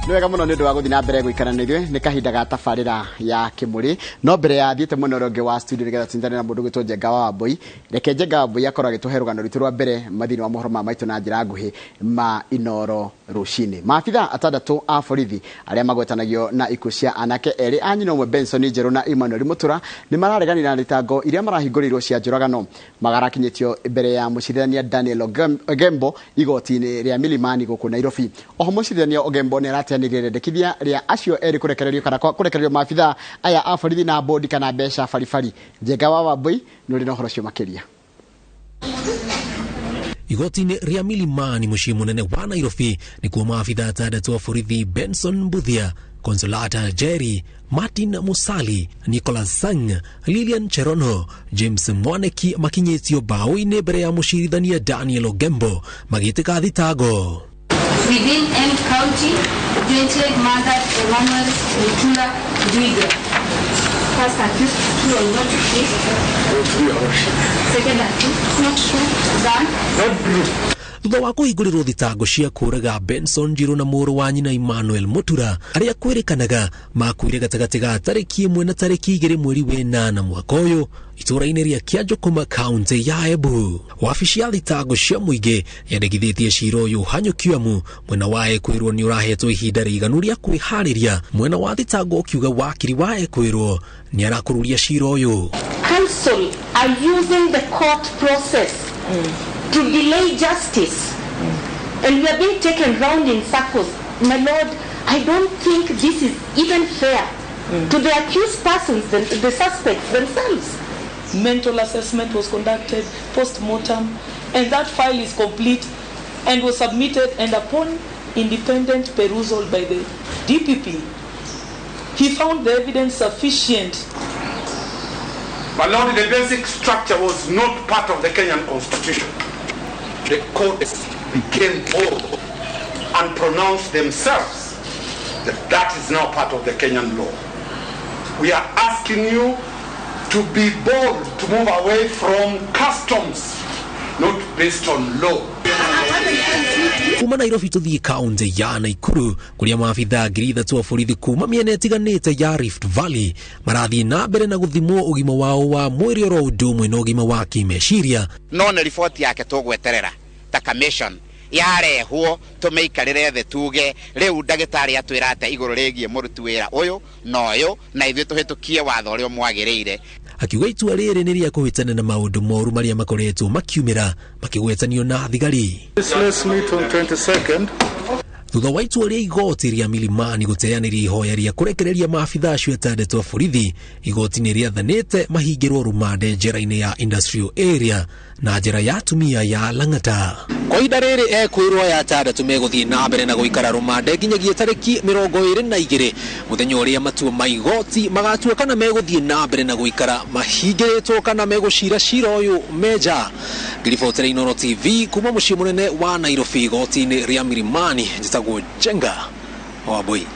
Nĩ wega mũno nĩ ũndũ wa gũthiĩ na mbere gũikara na ithuĩ. Nĩ kahinda ga tabarĩra ya Kĩmũrĩ, no mbere ya thiĩte mwena ũrĩa ũngĩ wa studio nĩgetha tũnyitane na mũndũ gwĩtwo Njenga wa Wambũi, reke Njenga wa Wambũi akorwo agĩtũhe rũgano rwitũ rwa mbere mathĩinĩ wa mohoro ma maitũ na njĩra nguhĩ ma Inoro Rũcinĩ. Maabitha atandatũ a borithi arĩa magwetanagio na ikuũ cia anake erĩ a nyina ũmwe Benson Njerũ na Emmanuel Mũtura nĩ marareganire na thitango iria marahingũrĩirwo cia njũragano. Magarakinyĩtio mbere ya mũcirithania Daniel Ogembo igoti-inĩ rĩa Milimani gũkũ Nairobi. Oho mũcirithania Ogembo nĩ arateanĩirie rĩendekithia rĩa acio erĩ kũrekererio kana kũrekererio maabitha aya a borithi na bodi kana mbeca baribari. Njenga wa Wambũi nĩ ũrĩ na ũhoro ũcio makĩria. Igoti-inĩ rĩa Milimani mũciĩ mũnene wa Nairobi nĩkuo maabitha atandatũ a borithi Benson Mbuthia, Consolata Jerry, Martin Musali, Nicholas Sang, Lilian Cherono, James Mwaneki makinyĩtio mbaũ-inĩ mbere ya mũcirithania Daniel Ogembo magĩtĩka thitango. Within M County, jointly murdered Emmanuel Mutura Ndwiga. First accused, true or not true? Second accused, not true. Done. Thutha wa kũhingũrĩrwo thitango cia kũũraga Benson Njirũ na mũrũ wa nyina Emmanuel Mutura arĩa kwĩrĩkanaga makuire gatagatĩ ga tarĩki 1 na tarĩki 2 mweri wa 8 mwaka ũyũ itũũra-inĩ rĩa Kĩanjũkũma kaunti ya Embu. Wabici ya thitango cia mũingĩ yandĩkithĩtie cira ũyũ ũhanyũkio amu mwena wa ekwĩrwo nĩ ũrahetwo ihinda rĩiganu rĩa kwĩharĩria. Mwena wa thitango ũkiuga wakiri wa ekwĩrwo nĩ arakũrũria cira ũyũ. Counsel are using the court process to delay justice, and we are being taken round in circles. My lord, I don't think this is even fair to the accused persons, the suspects themselves. Mental assessment was conducted, post-mortem, and that file is complete and was submitted, and upon independent perusal by the DPP, he found the evidence sufficient. But Lord, the basic structure was not part of the Kenyan constitution. The courts became bold and pronounced themselves that that is now part of the Kenyan law. We are asking you to be bold, to move away from customs not based on law. Kuma Nairobi tuthiĩ kaunti ya Nakuru kũrĩa maabitha 3,000 a borithi kuma mĩena ĩtiganĩte ya Rift Valley marathiĩ na mbere na gũthimwo ũgima wao wa mwĩrĩ oro ũndũ ũmwe na ũgima wa kĩmeciria. No nĩ riboti yake tũgweterera ta commission yarehwo tũmĩikarĩre thĩ tuge rĩu ndagĩtarĩ atwĩra atĩa igũrũ rĩgiĩ mũruti wĩra ũyũ na ũyũ, na ithuĩ tũhĩtũkie watho ũrĩa mwagĩrĩire. Akiuga itua rĩrĩ nĩ rĩa kũhĩtana na maũndũ moru marĩa makoretwo makiumĩra makĩgwetanio na thigari. Let's meet on 22nd. Thutha wa itua rĩa igoti rĩa Milimani gũteanĩria ihoya rĩa kũrekereria maabitha acio atandatũ a borithi, igoti nĩ rĩathanĩte mahingĩrwo rũmande njera-inĩ ya Industrial Area na njera ya atumia ya Lang'ata. Kwa ihinda rĩrĩ ekwĩrwo aya atandatũ megũthiĩ na mbere na gũikara rũmande nginyagia tarĩki 22 mũthenya ũrĩa matua ma igoti magatua kana megũthiĩ na mbere na gũikara mahingĩrĩtwo kana megũcira cira ũyũ menja. Ngĩribotera Inoro TV kuma mũciĩ mũnene wa Nairobi igoti-inĩ rĩa Milimani, njĩtagwo Njenga wa Wambui.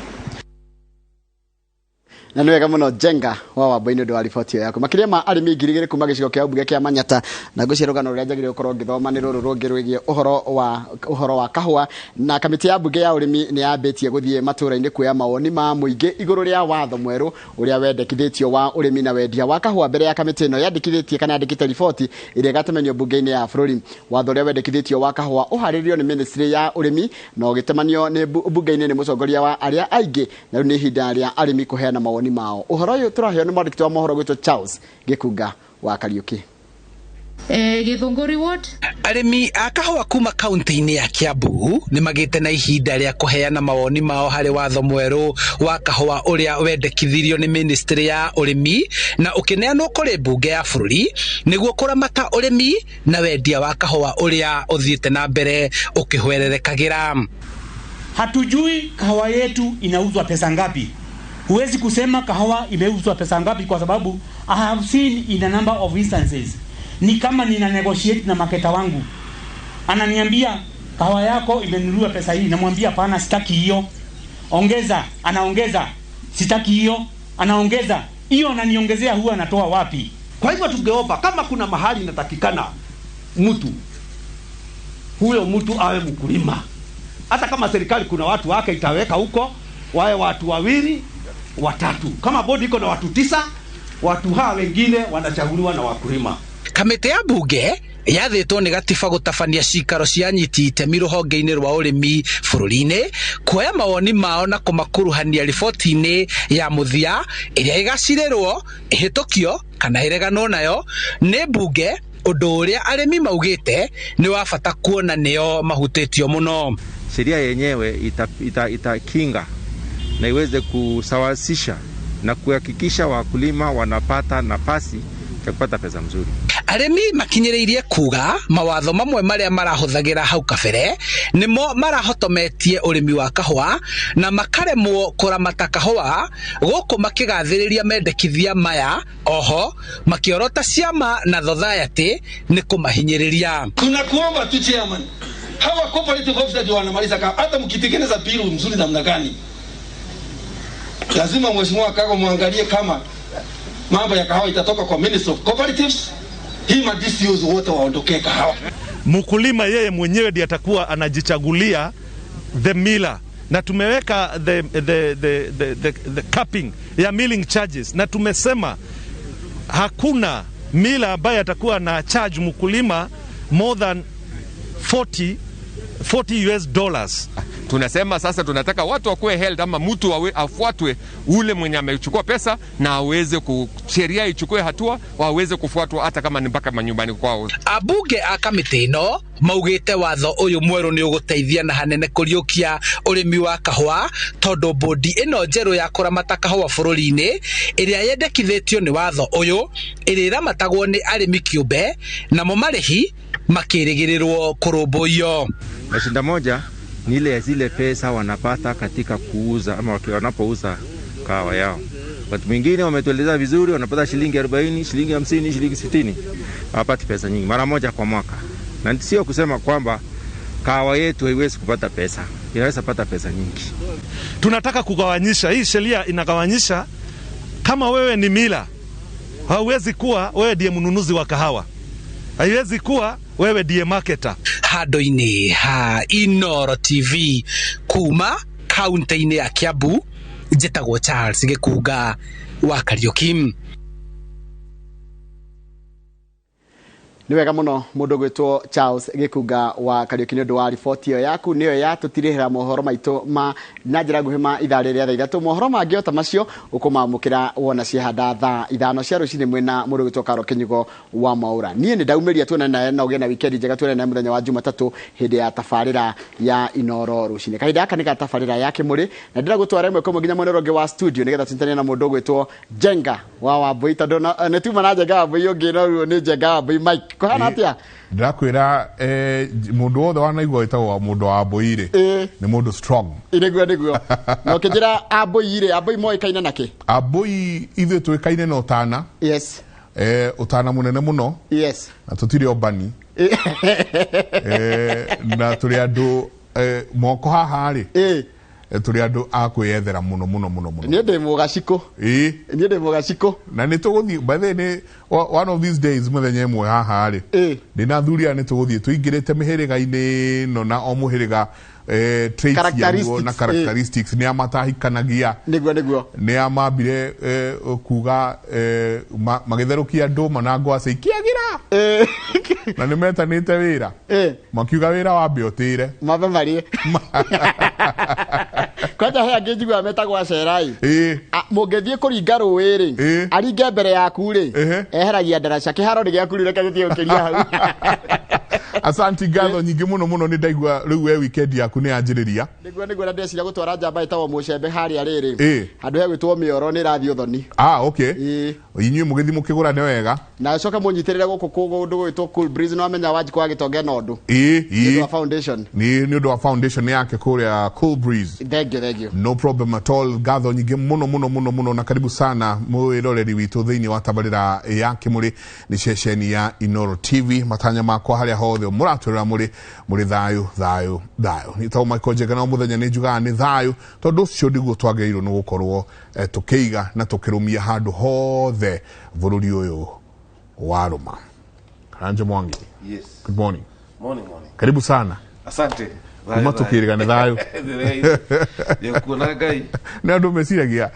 Na nĩ wega mũno Njenga wa Wambui nĩ ũndũ wa riboti ĩyo yaku. Makĩria ma arĩmi 2,000 kuma gĩcigo kĩa mbunge kĩa Manyata, na ngwĩciria rũgano rũrĩa njagĩrĩirwo gũkorwo ngĩthoma nĩ rũrũ rũngĩ rwĩgiĩ ũhoro wa kahũa. Na kamĩtĩ ya mbunge ya ũrĩmi nĩ yambĩtie gũthiĩ matũũra-inĩ kuoya mawoni ma mũingĩ igũrũ rĩa watho mwerũ ũrĩa wendekithĩtio wa ũrĩmi na wendia wa kahũa. Mbere ya kamĩtĩ ĩno yandĩkithĩtie kana yandĩkĩte riboti ĩrĩa ĩgatemenio mbunge-inĩ ya bũrũri. Watho ũrĩa wendekithĩtio wa kahũa ũharĩrĩrio nĩ ministry ya ũrĩmi na ũgĩtemanio nĩ mbunge-inĩ nĩ mũtongoria wa arĩa aingĩ, na rĩu nĩ ihinda rĩa arĩmi kũheana mawoni mao. Ũhoro ũyũ tũraheo nĩ mwandĩki wa mohoro gwĩtwo Charles Gĩkunga wa Kariũki. Githunguri ward. Arĩmi a kahũa kuma kaunti-inĩ ya Kiambu nĩ magĩte na ihinda rĩa kũheana mawoni mao harĩ watho mwerũ wa kahũa ũrĩa wendekithirio nĩ ministry ya ũrĩmi na ũkĩneanwo kũrĩ mbunge ya bũrũri nĩguo kũramata ũrĩmi na wendia wa kahũa ũrĩa ũthiĩte na mbere ũkĩhwererekagĩra. Hatujui kahawa yetu inauzwa pesa ngapi. Huwezi kusema kahawa imeuzwa pesa ngapi kwa sababu I have seen in a number of instances, ni kama nina negotiate na marketer wangu, ananiambia kahawa yako imenunuliwa pesa hii, namwambia hapana, sitaki hiyo, ongeza, anaongeza, sitaki hiyo, anaongeza hiyo, ananiongezea, huwa anatoa wapi? Kwa hivyo tungeomba kama kuna mahali inatakikana mtu huyo mtu awe mkulima, Hata kama serikali kuna watu wake itaweka huko, wawe watu wawili watatu. Kama bodi iko na watu tisa, watu hawa wengine wanachaguliwa na wakulima. Kamĩtĩ ya mbunge yathĩtwo nĩ gatiba gũtabania cikaro cia anyiti itemi rũhonge-inĩ rwa ũrĩmi bũrũri-inĩ kuoya mawoni mao na kũmakuruhania riboti-inĩ ya mũthia ĩrĩa ĩgacirĩrwo ĩhĩtũkio kana ĩreganwo nayo nĩ mbunge, ũndũ ũrĩa arĩmi maugĩte nĩ wa bata kuona nĩo mahutĩtio mũno. Sheria yenyewe itakinga na iweze kusawasisha na kuhakikisha wakulima wanapata nafasi ya kupata pesa mzuri. Arĩmi makinyĩrĩirie kuga mawatho mamwe marĩa marahũthagĩra hau kabere nĩmo marahotometie ũrĩmi wa kahũa na makaremwo kũramata kahũa gũkũ makĩgathĩrĩria mendekithia maya, oho makĩorota ciama na thothayaty nĩ kũmahinyĩrĩria. Tunakuomba tu chairman, hawa cooperative officers ndio wanamaliza kahawa. Hata mkitengeneza bill mzuri namna gani, lazima mheshimiwa Kago muangalie kama mambo ya kahawa itatoka kwa Minister of Cooperatives. Hii ma DCOs wote waondokee kahawa. Mkulima yeye mwenyewe ndiye atakuwa anajichagulia the miller, na tumeweka the capping ya milling charges, na tumesema hakuna miller ambaye atakuwa na charge mkulima more than 40 US dollars. Tunasema sasa tunataka watu wakuwe held, ama mtu afuatwe ule mwenye amechukua pesa na aweze sheria ichukue hatua waweze kufuatwa hata kama ni mpaka manyumbani kwao. Abunge a kamĩtĩ ĩno maugĩte watho ũyũ mwerũ nĩ ũgũteithia na hanene kũriũkia ũrĩmi wa kahũa tondũ bodi ĩno njerũ ya kũramata kahũa bũrũri-inĩ ĩrĩa yendekithĩtio nĩ watho ũyũ ĩrĩramatagwo nĩ arĩmi kĩũmbe namo marĩhi makĩrĩgĩrĩrwo kũrũmbũiyo. Na shinda moja ni ile ya zile pesa wanapata katika kuuza ama wanapouza kahawa yao. Watu wengine wametueleza vizuri, wanapata shilingi 40, shilingi 50, shilingi 60. Hawapati pesa nyingi mara moja kwa mwaka. Na sio kusema kwamba kahawa yetu haiwezi kupata pesa. Inaweza pata pesa nyingi. Tunataka kugawanyisha, hii sheria inagawanyisha. Kama wewe ni mila, hauwezi kuwa wewe ndiye mnunuzi wa kahawa. Haiwezi kuwa wewe ndiye marketer. Handũ-inĩ ha Inooro TV kuma kaunti-inĩ ya Kiambu, njĩtagwo Charles Gĩkunga wa Kariuki. Nĩ wega mũno mũndũ gwĩtwo Charles Gĩkunga wa Kariuki nĩ ũndũ wa riboti ĩyo yaku, nĩyo yatũtirĩhĩra mohoro maitũ ma na njĩra nguhĩ ma ithaa rĩrĩa thaa ithatũ. Mohoro mangĩ o ta macio ũkũmamũkĩra wona ciehanda thaa 5 cia rũcinĩ mwĩna mũndũ gwĩtwo Karo Kĩnyugo wa Mwaũra. Niĩ nĩ ndaumĩria tuonane nawe na ũgĩe na wikendi njega, tuonane nawe mũthenya wa Jumatatũ hĩndĩ ya tabarĩra ya Inooro rũcinĩ. Kahinda gaka nĩ ga tabarĩra ya Kĩmũrĩ na ndĩragũtwara ĩmwe kwa ĩmwe nginya mwena ũrĩa ũngĩ wa studio nĩgetha tũnyitane na mũndũ ũgwĩtwo Njenga wa Wambui, tondũ nĩ tuma na Njenga wa Wambui ũngĩ no rĩu nĩ Njenga wa Wambui Mike. Kũhana atĩa? Ndĩrakwĩra mũndũ wothe wanaigua wĩtagwo mũndũ wa Wambui rĩ, nĩ mũndũ strong. Nĩguo nĩguo. Na ũkĩnjĩra Ambui rĩ, Ambui moĩkaine na kĩ? Ambui ithuĩ tũĩkaine na ũtana. Yes. Ũtana mũnene mũno. Yes. Na tũtirĩ ombani. Na tũrĩ andũ moko haha rĩ. Tũrĩ andũ a kwĩyethera mũno mũno mũno mũno. Niĩ ndĩ mũgacikũ. Niĩ ndĩ mũgacikũ. Na nĩ tũgũthiĩ, by the way, nĩ one of these days mũthenya ĩmwe haha rĩ. Ndĩ na athuri aya nĩ tũgũthiĩ tũingĩrĩte mĩhĩrĩga-inĩ ĩno na o mũhĩrĩga traits yaguo na characteristics nĩ a matahikanagia. Nĩguo nĩguo. Nĩ a mambire kuga magĩtherũkia ndũma na ngwacĩ ikĩagĩra. Na nĩ metanĩte wĩra. Makiuga wĩra wambe ũtĩre. Mambe marĩe. Kwanja he angĩ njiguaga metagwo acerai. Mũngĩthiĩ kũringa rũĩ rĩ, aringe mbere yaku rĩ, eheragia ndaraca. Kĩharo nĩ gĩaku rĩu, reke tũthiĩ gũkĩria hau. Asanti, ngatho nyingĩ mũno mũno, nĩ ndaigua rĩu we weekend yaku nĩ yanjĩrĩria. Nĩguo nĩguo, na ndĩreciria gũtwara njamba ĩtagwo mũcembe harĩa rĩrĩ. Handũ hegwĩtwo mĩoro nĩ ĩrathiĩ ũthoni. Okay. Inyuĩ mũgĩthiĩ mũkĩgũrane wega. Na coke mũnyitĩrĩre gũkũ kũndũ gwĩtwo Cool Breeze, nĩ wamenya Wanjikũ wa Gĩtonga ena ũndũ. Nĩ ũndũ wa foundation. Nĩ ũndũ wa foundation yake kũrĩa Cool Breeze. Thank you, thank you. No problem at all. Ngatho nyingĩ mũno mũno mũno mũno na karibu sana mwĩroreri witũ thĩinĩ wa tabarĩra ya Kĩmũrĩ nĩ ceceni ya Inooro TV. Matanya makwa harĩa hothe mũratwĩrora mũrĩ thayũ thayũ thayũ. Nĩ Michael Njenga na mũthenya nĩ njugaga nĩ thayũ tondũ ũcio nĩguo twagĩrĩirwo nĩ gũkorwo tũkĩiga na tũkĩrũmia handũ hothe bũrũri ũyũ wa Rũma. Karanja Mwangi. Yes. Good morning. Morning, morning. Karibu sana. Asante. Kuma tũkĩrĩga nĩ thayũ. Kuona Ngai. Nĩ andũ meciragia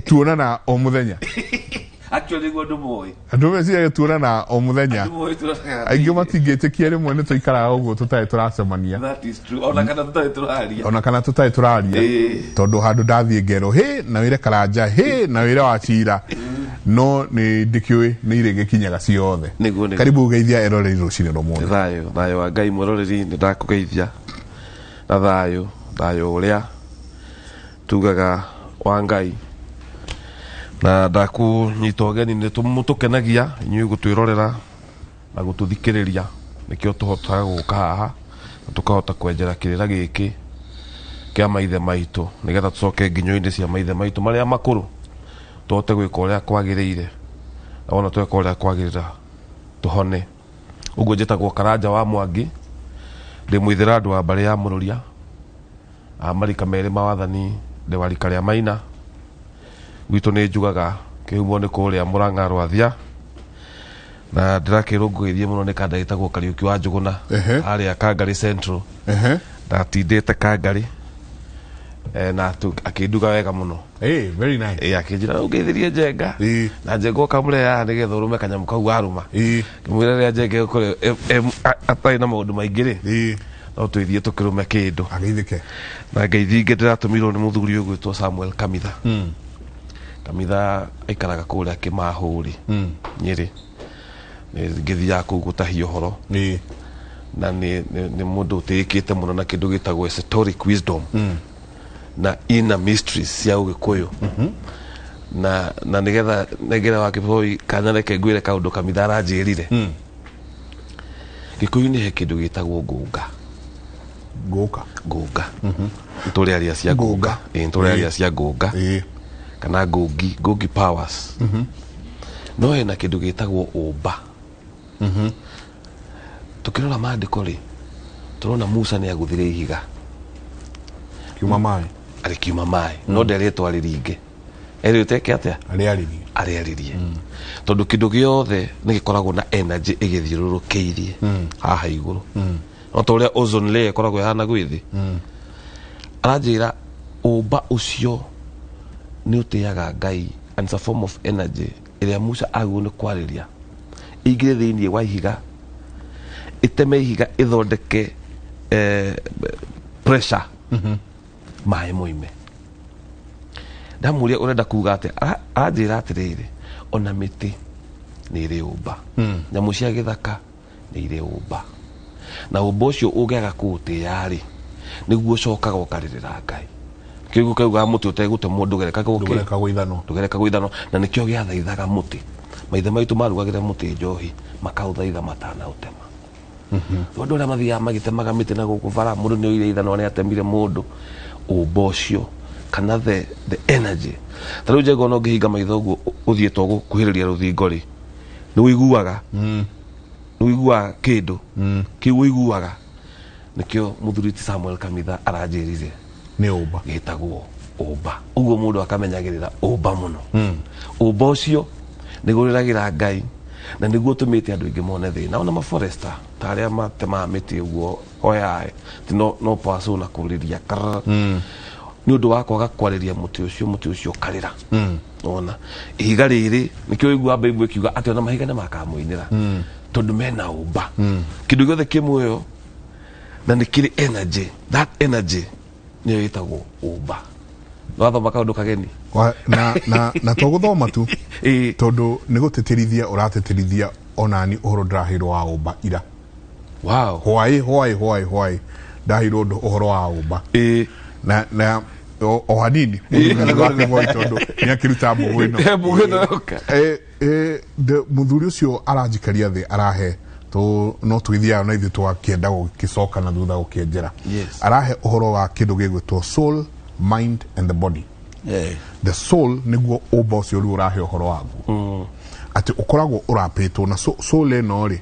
tuonana o mũthenya. Actually nĩguo andũ moĩ. Andũ meciragia tuonana o mũthenya. Andũ moĩ tuonanaga. Aingĩ matingĩtĩkia rĩmwe nĩ tũikaraga ũguo tũtarĩ tũracemania. That is true. Ona kana tũtarĩ tũraria. Ona kana tũtarĩ tũraria. Tondũ handũ ndathiĩ ngerwo hĩ na wĩre Karanja, hĩ na wĩre Wachira, no nĩ ndĩkĩũĩ nĩ irĩgĩkinyaga ciothe. Nĩguo, nĩguo. Karibu geithia eroreri rũcinĩ rwa ũmũthĩ. Thayũ, thayũ wa Ngai mwĩroreri, nĩ ndakũgeithia na thayũ, thayũ ũrĩa tugaga wa Ngai, na ndakũnyita ũgeni. Nĩ mũtũkenagia inyuĩ gũtwĩrorera na gũtũthikĩrĩria, nĩkĩo tũhotaga gũka haha na tũkahota kwenjera kĩrĩra gĩkĩ kĩa maithe maitũ, nĩgetha tũcoke nginyo-inĩ cia maithe maitũ marĩa makũrũ, tũhote gwĩka ũrĩa kwagĩrĩire, na wona tweka ũrĩa kwagĩrĩra tũhone. Ũguo njĩtagwo Karanja wa Mwangi, ndĩ mũithĩra andũ wa mbarĩ ya Mũrũria, a marika merĩ ma wathani, ndĩ wa rika rĩa Maina. Gwitũ nĩ njugaga kĩhumo nĩ kũrĩa Mũrang'a Rwathia, na ndĩrakĩrwo ngũgĩthiĩ mũno nĩ kanda gĩtagwo Kariũki wa Njũgũna harĩa Kangarĩ Central. Ndatindĩte Kangarĩ na akĩnduga wega mũno. Hey, very nice. Akĩnjĩra ũngeithĩrie Njenga na Njenga ũkamũrehe haha nĩgetha ũrũme kanyamũ kau warũma. Ngĩmwĩra rĩrĩa Njenga egũkorwo atarĩ na maũndũ maingĩ rĩ, no twĩthiĩ tũkĩrũme kĩndũ. Ageithĩke. Na ngeithi ingĩ ndĩratũmirwo nĩ mũthuri ũgwĩtwo Samuel Kamitha. Kamitha aikaraga kũrĩa Kĩmahũri, Nyĩrĩ. Ngĩthiaga kũu gũtahia ũhoro, na nĩ mũndũ ũtĩĩkĩte mũno na kĩndũ gĩtagwo esoteric wisdom na inner mysteries cia Ũgĩkũyũ, na nĩgetha nengere wa kĩboi kanya, reke ngwĩre kaũndũ Kamitha aranjĩrire. Gĩkũyũ-inĩ he kĩndũ gĩtagwo ngũnga. Ngũka. Ngũnga. Nĩtũrĩ aria cia ngũnga. Ĩĩ, nĩtũrĩ aria cia ngũnga kana ngũngi, ngũngi powers. No hena kĩndũ gĩtagwo ũmba. Tũkĩrora maandĩko rĩ, tũrona Musa nĩ agũthire ihiga kiuma maĩ. Arĩkiuma maĩ, no nderĩtwo arĩringe, erĩtwo eke atĩa? Arĩarĩrie. Arĩarĩrie, tondũ kĩndũ gĩothe nĩ gĩkoragwo na energy ĩgĩthiũrũrũkĩirie haha igũrũ, no ta ũrĩa ozone layer ĩkoragwo ĩhana gwĩ thĩ. Aranjĩra ũmba ũcio nĩ ũtĩaga Ngai, and it's a form of energy ĩrĩa Musa agĩrĩirwo nĩ kwarĩria ĩingĩre thĩinĩ wa ihiga, ĩteme ihiga, ĩthondeke pressure, maĩ moime. Ndamũria ũrenda kuga atĩa? Aranjĩra atĩrĩrĩ, ona mĩtĩ nĩ ĩrĩ ũmba, nyamũ cia gĩthaka nĩ irĩ ũmba, na ũmba ũcio ũngĩaga kũũtĩĩa rĩ, nĩguo ũcokaga ũkarĩrĩra Ngai. Kĩu kaugaga mũtĩ ũtegũtemwo ndũgerekagwo kĩ? Ndũgerekagwo ithanwa. Ndũgerekagwo ithanwa, na nĩkĩo gĩathaithaga mũtĩ. Maithe maitũ marugagĩra mũtĩ njohi, makaũthaitha matanaũtema. Andũ arĩa mathiaga magĩtemaga mĩtĩ na gũkũ bara, mũndũ nĩ oire ithanwa, nĩ atemire mũndũ. Ũmba ũcio kana the energy, ta rĩu Njenga, ona ũngĩhinga maitho ũguo ũthiĩ to gũkuhĩrĩria rũthingo rĩ, nĩ ũiguaga kĩndũ kĩu ũiguaga, nĩkĩo mũthuri ti Samuel Kamitha aranjĩrire. Nĩ ũmba. Gĩtagwo ũmba. Ũguo mũndũ akamenyagĩrĩra ũmba mũno. Ũmba ũcio nĩguo ũrĩragĩra Ngai, na nĩguo ũtũmĩte andũ aingĩ mone thĩna, ona maforester ta arĩa matemaga mĩtĩ ũguo hoyae ti no paco na kũrĩria karara, nĩ ũndũ wa kwaga kwarĩria mũtĩ ũcio, mũtĩ ũcio ũkarĩra. Ona ihiga rĩrĩ, nĩkĩo ũiguaga Bible ĩkiuga atĩ ona mahiga nĩ makamũinĩra, tondũ mena ũmba. Kĩndũ gĩothe kĩ muoyo na nĩ kĩrĩ energy, that energy nĩyo ĩtagwo ũmba. Wathoma kaũndũ kageni. Na to gũthoma tu, tondũ nĩ gũtĩtĩrithia ũratĩtĩrithia onani ũhoro ndĩraheirwo wa ũmba ira. Hwaĩ ndaheirwo ũndũ ũhoro wa ũmba na o hanini mũthuri wa Kĩboi, tondũ nĩ akĩruta mbũgũ ĩno. Mbũgũ ĩno yoka. Mũthuri ũcio aranjikaria thĩ arahe no tũgĩthiaga na ithuĩ tũgakĩenda gũgĩcoka na thutha gũkĩenjera. Arahe ũhoro wa kĩndũ gĩgwĩtwo soul, mind and the body. The soul nĩguo ũmba ũcio rĩu ũrahe ũhoro waguo, atĩ ũkoragwo ũrapĩtwo na soul ĩno rĩ,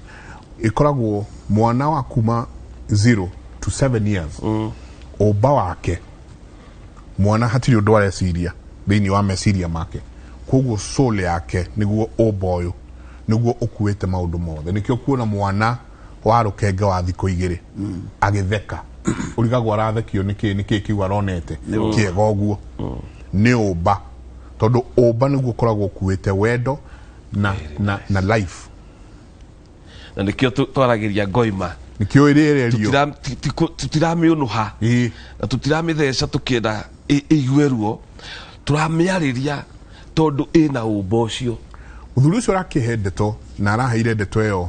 ĩkoragwo mwana wa kuma 0 to 7 years, ũmba wake mwana hatirĩ ũndũ areciria thĩinĩ wa meciria make. Koguo soul yake nĩguo ũmba ũyũ, nĩguo ũkuĩte maũndũ mothe. Nĩkĩo kuona mwana wa rũkenge wa thikũ 2 agĩtheka. Ũrigagwo arathekio nĩkĩ, nĩkĩ kĩu aronete kĩega ũguo. Nĩ ũmba, tondũ ũmba nĩguo ũkoragwo ũkuĩte wendo na life. Na nĩkĩo twaragĩria ngoima. Nĩkĩo ĩrĩererio. Tũtiramĩũnũha na tũtiramĩtheca tũkĩenda ĩigue ruo, tũramĩarĩria tondũ ĩna ũmba ũcio. Mũthuri ũcio ũrakĩhe ndeto na araheire ndeto ĩyo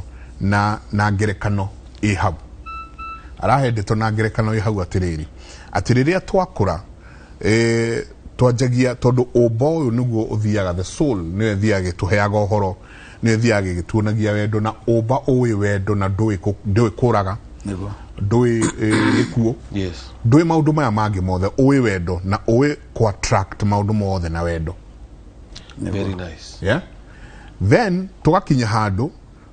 na ngerekano ĩ hau. Arahe ndeto na ngerekano ĩ hau atĩrĩrĩ, atĩ rĩrĩa twakũra, twanjagia, tondũ ũmba ũyũ nĩguo ũthiaga, the soul nĩyo ĩthiaga ĩgĩtũheaga ũhoro, nĩyo ĩthiaga ĩgĩtuonagia wendo, na ũmba ũĩ wendo na ndũĩ kũraga, ndũĩ gĩkuũ, ndũĩ maũndũ maya mangĩ mothe, ũĩ wendo na ũĩ kũ attract maũndũ mothe na wendo. Very nice. Yeah? Then tugakinya handũ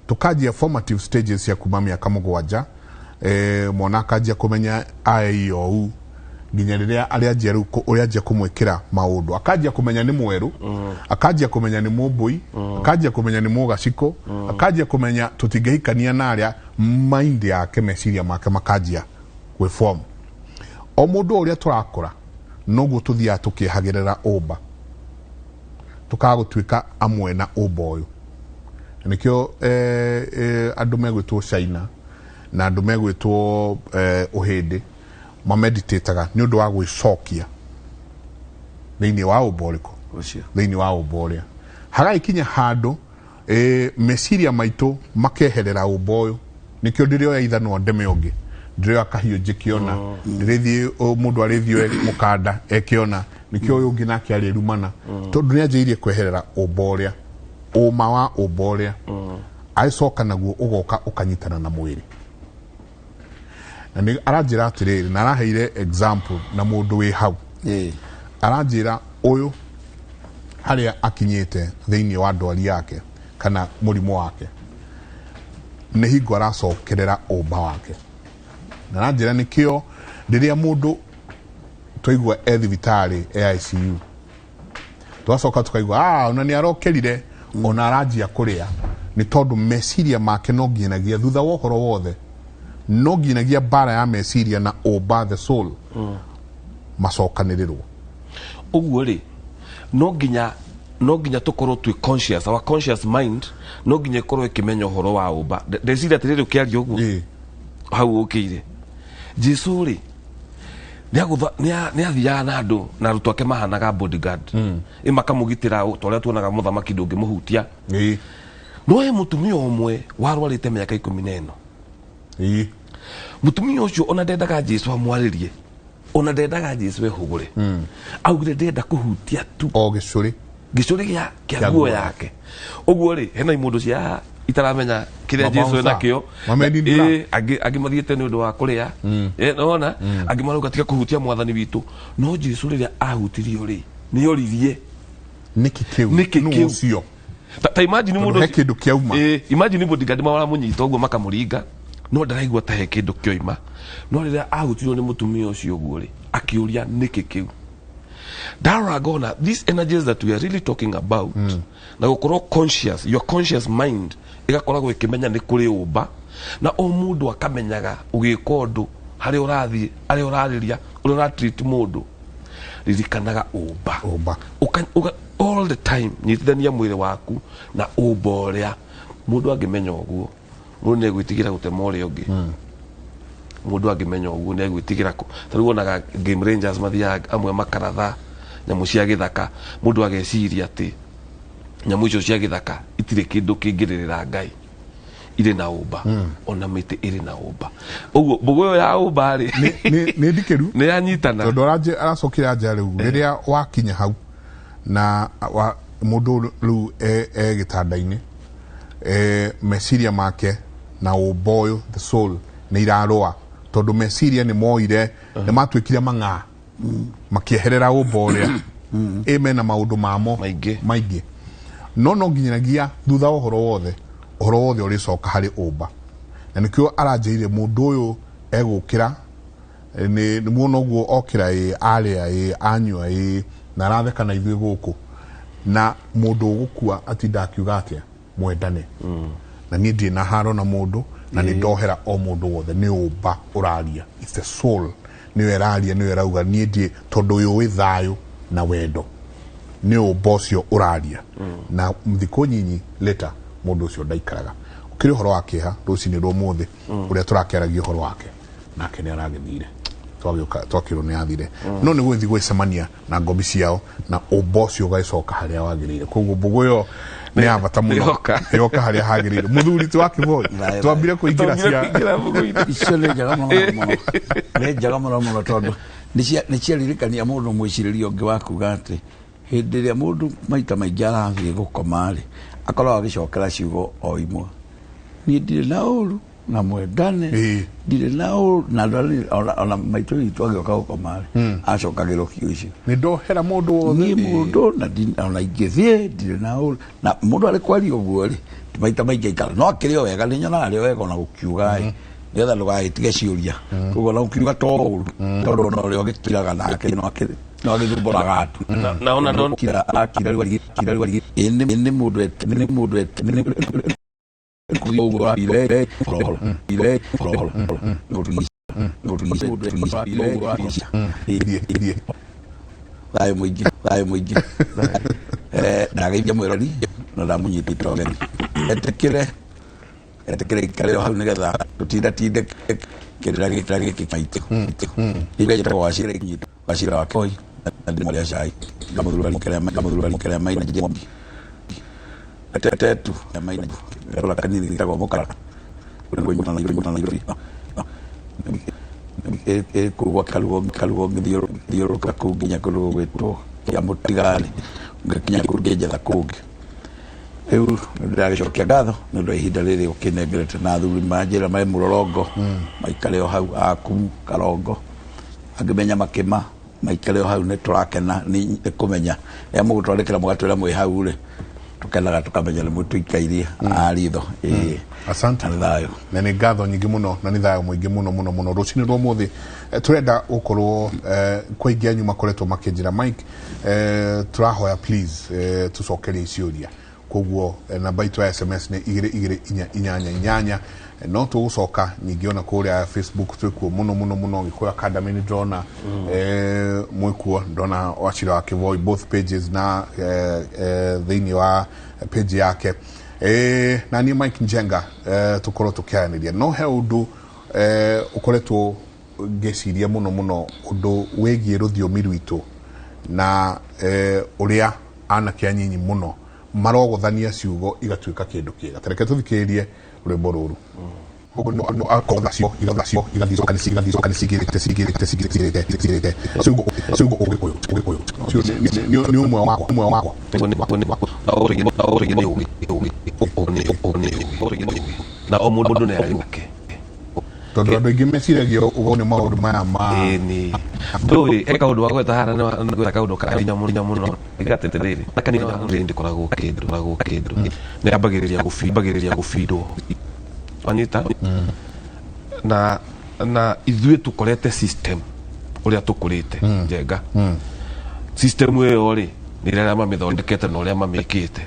tukanjia formative stages cia kuma mĩaka 7, mwana akanjia kũmenya AIOU nginya rĩrĩa arĩanjia rĩu ũrĩanjia kũmwĩkĩra maũndũ, akanjia kũmenya nĩ mwerũ, akanjia kũmenya nĩ mũmbũi, akanjia kũmenya nĩ mũgacikũ, akanjia kũmenya tũtingĩhikania na arĩa, mind yake, meciria make makanjia gwĩform. O mũndũ ũrĩa tũrakũra noguo tũthiaga tũkĩehagĩrĩra ũmba, tũkaga gũtuĩka amwe na ũmba ũyũ. Na nĩkĩo andũ megwĩtwo China na andũ megwĩtwo ũhĩndĩ mameditataga nĩ ũndũ wa gwĩcokia thĩinĩ wa ũmba ũrĩkũ, thĩinĩ wa ũmba ũrĩa. Hagagĩkinya handũ meciria maitũ makeherera ũmba ũyũ. Nĩkĩo ndĩrĩoya ithanwa ndeme ũngĩ, ndĩrĩoya kahiũ njĩkĩona, ndĩrĩthiĩ mũndũ arĩthiĩ oe mũkanda ekĩona, nĩkĩo ũyũ ũngĩ nake arĩrumana, tondũ nĩanjĩrĩirie kweherera ũmba ũrĩa, ũma wa ũmba ũrĩa. Agĩcoka naguo ũgoka ũkanyitana na mwĩrĩ. Na nĩ aranjĩra atĩrĩrĩ, na araheire example na mũndũ wĩ hau. Aranjĩra ũyũ harĩa akinyĩte thĩinĩ wa ndwari yake kana mũrimũ wake, nĩ hingo aracokerera ũmba wake. Na aranjĩra nĩkĩo rĩrĩa mũndũ twaigua e thibitarĩ e ICU, twacoka tukaigua ona nĩ arokerire, ona aranjia kũrĩa, nĩ tondũ meciria make no nginyagia thutha wa ũhoro wothe, no nginyagia mbara ya meciria na ũmba the soul macokanĩrĩrwo. Ũguo rĩ, no nginya tũkorwo twĩ conscious, our conscious mind no nginya ĩkorwo ĩkĩmenya ũhoro wa ũmba. Ndeciria atĩrĩrĩ ũkĩaria ũguo hau ũkĩire, Jesu rĩ nĩ athiaga na andũ na arutwo ake mahanaga bodyguard, makamũgitĩra ta ũrĩa tuonaga mũthamaki ndũngĩmũhutia. No he mũtumia ũmwe warwarĩte mĩaka 14. Mũtumia ũcio ona ndendaga Jesu amwarĩrie, ona ndendaga Jesu ehũgũre, augire ndenda kũhutia tu o gĩcũrĩ, gĩcũrĩ kĩa nguo yake. Ũguo rĩ, hena imũndũ cia itaramenya kĩrĩa Jesu enakĩo, angĩ mathiĩte nĩ ũndũ wa kũrĩa, nĩwona, angĩ marauga tiga kũhutia mwathani witũ. No Jesu rĩrĩa ahutirio rĩ, nĩ oririe nĩkĩ kĩu, nũ ũcio? Ta imagine mũndũ he kĩndũ kĩauma. Imagine bodyguard maramũnyita ũguo makamũringa, no ndaraigua ta he kĩndũ kĩoima. No rĩrĩa ahutirio nĩ mũtumia ũcio ũguo rĩ, akĩũria nĩkĩ kĩu. Ndarora ngona these energies that we are really talking about, na gũkorwo conscious, your conscious mind ĩgakoragwo ĩkĩmenya nĩ kũrĩ ũmba, na o mũndũ akamenyaga ũgĩka ũndũ harĩa ũrathiĩ, harĩa ũrarĩria, ũrĩa ũratreat mũndũ, ririkanaga ũmba. All the time nyitithania mwĩrĩ waku na ũmba ũrĩa. Mũndũ angĩmenya ũguo, mũndũ nĩ egwĩtigĩra gũtema ũrĩa ũngĩ. Mũndũ angĩmenya ũguo nĩ egwĩtigĩra ta rĩu wonaga game rangers mathiaga amwe makaratha nyamũ cia gĩthaka, mũndũ ageciria atĩ nyamũ icio cia gĩthaka itirĩ kĩndũ kĩngĩrĩrĩra Ngai, irĩ na ũmba, ona mĩtĩ ĩrĩ na ũmba. Ũguo mbũgũ ĩyo ya ũmba rĩ, nĩ ndikĩru, nĩ yanyitana, tondũ aracokire anja rĩu rĩrĩa wakinya hau na mũndũ rĩu e gĩtanda-inĩ, meciria make na ũmba ũyũ the soul nĩ irarũa, tondũ meciria nĩ moire, nĩ matuĩkire mang'aa, makĩeherera ũmba ũrĩa ĩ mena maũndũ mamo maingĩ. No nginyagia thutha wa ũhoro wothe, ũhoro wothe ũrĩcoka harĩ ũmba. Na nĩkĩo aranjĩrire mũndũ ũyũ egũkĩra, nĩ muona ũguo okĩra ĩ, arĩa ĩ, anyua ĩ, na aratheka na ithuĩ gũkũ, na mũndũ ũgũkua atinda akiuga atĩa, mwendane. Na niĩ ndirĩ na haro na mũndũ, Na nĩ ndohera o mũndũ wothe nĩ ũmba ũraria. It's the soul nĩyo ĩraria, nĩyo ĩrauga niĩ ndiĩ, tondũ ũyũ wĩ thayũ na wendo nĩ ũmba ũcio ũraria. Na thikũ nyinyi later mũndũ ũcio ndaikaraga. Ũkĩrĩ ũhoro wa kĩeha rũcinĩ rwa ũmũthĩ, ũrĩa tũrakĩaragia ũhoro wake nake nĩ aragĩthire, twagĩũka twakĩrwo nĩ athire. No nĩ gũgĩthiĩ gwĩcemania na ngombi ciao na ũmba ũcio ũgagĩcoka harĩa wagĩrĩire. Koguo mbũgũ ĩyo nĩ ya bata mũno. Yoka. Yoka harĩa hagĩrĩire. Mũthuri ti wa Kĩboi, twambire kũingĩra cia Icio nĩ njega mũno mũno, nĩ njega mũno mũno, tondũ nĩ ciaririkania mũndũ mwĩcirĩrio ũngĩ wa kuga atĩ hĩndĩ ĩrĩa mũndũ maita maingĩ arathiĩ gũkoma rĩ, akoragwo agĩcokera ciugo o imwe: niĩ ndirĩ na ũru na mwendane, ndirĩ na ũru na andũ arĩa ona maitũ witũ agĩũka gũkoma rĩ, acokagĩrwo kiugo icio: nĩ ndohera mũndũ wothe. Niĩ mũndũ na ona ingĩthiĩ ndirĩ na ũru na mũndũ. Arĩ kwaria ũguo rĩ, maita maingĩ aikara no akĩrĩ o wega, nĩ nyonaga arĩ o wega ona gũkiuga ĩ, nĩgetha ndũgagĩtige ciũria. Koguo ona gũkiuga to ũru, tondũ ona ũrĩa ũgĩkiraga nake no agĩthumbũraga andũ. Na ona Kira akira rĩu kira rĩu ĩ nĩ mũndũ nĩ mũndũ nĩ ũguo ile ile thayũ mũingĩ, thayũ mũingĩ. Ndageithia mwĩrori na ndamũnyitĩte ũgeni, etĩkĩre etĩkĩre ikarĩro hau nĩgetha tũtindatinde kĩrĩra gĩkĩra gĩkĩ maitũ. Njĩtagwo Wacira, Wacira wa Koi, na ndĩ mwarĩ cai ngamũthurani kĩrĩa maina njĩmbi tetu maina gatũra kanini gĩtagwo Mũkara kũu gwa Karugo Karugo, ngĩthiũrũrũka kũu nginya kũndũ gũgwĩtwo kĩa Mũtigarĩ, ngakinya kũu ngĩnjetha kũngĩ. Rĩu nĩndĩragĩcokia ngatho nĩ ũndũ wa ihinda rĩrĩ ũkĩnengerete, na athuri manjĩra me mũrorongo maikare o hau akumu karongo angĩmenya makĩma maikare o hau. Nĩ tũrakena nĩ kũmenya rĩrĩa mũgũtwandĩkĩra mũgatwĩra mwĩ hau rĩ, tũkenaga tũkamenya nĩ mũtũikairie aritho ĩĩ. Asante. Na nĩ thayũ. Na nĩ ngatho nyingĩ mũno na nĩ thayũ mũingĩ mũno mũno mũno. Rũcinĩ rwa ũmũthĩ tũrenda gũkorwo kwa aingĩ anyu makoretwo makĩnjĩra, "Mike, tũrahoya please, tũcokerie ciũria." Koguo namba itũ ya SMS nĩ 22488. No tũgũcoka ningĩ ona kũrĩa Facebook twĩkuo mũno mũno mũno, Gĩkũyũ Academy nĩ ndĩrona mwĩkuo, ndona Wachira wa Kĩboi both pages na thĩinĩ wa page yake, na niĩ Mike Njenga, tũkorwo tũkĩaranĩria. No he ũndũ ũkoretwo ngĩciria mũno mũno, ũndũ wĩgiĩ rũthiomi rwitũ na ũrĩa anake anyinyi mũno marogothania ciugo igatuĩka kĩndũ kĩega. Tareke tũthikĩrĩrie rwĩmbo rũrũ. Akotha cio igatha cio igathiĩ igathiĩ cigĩrĩte cigĩrĩte cigĩrĩte cigĩrĩte ciugo ciugo Ũgĩkũyũ Ũgĩkũyũ ũcio nĩ ũmwe wakwa, ũmwe wakwa. Na o mũndũ nĩ arĩ wake. Tondũ andũ aingĩ meciragia ũguo nĩ maũndũ maya ma Ĩni ndũĩ he kaũndũ wa gweta haha, nĩ gweta kaũndũ ka hinya mũno mũno gatĩrĩrĩ na kanitha ndĩkoragwo kĩndũ koragwo kĩndũ nĩ ambagĩrĩria gũbindwo gũbindwo wanyita na ithuĩ tũkorete system ũrĩa tũkũrĩte njenga system ĩyo rĩ, nĩ arĩa mamĩthondekete na ũrĩa mamĩkĩte.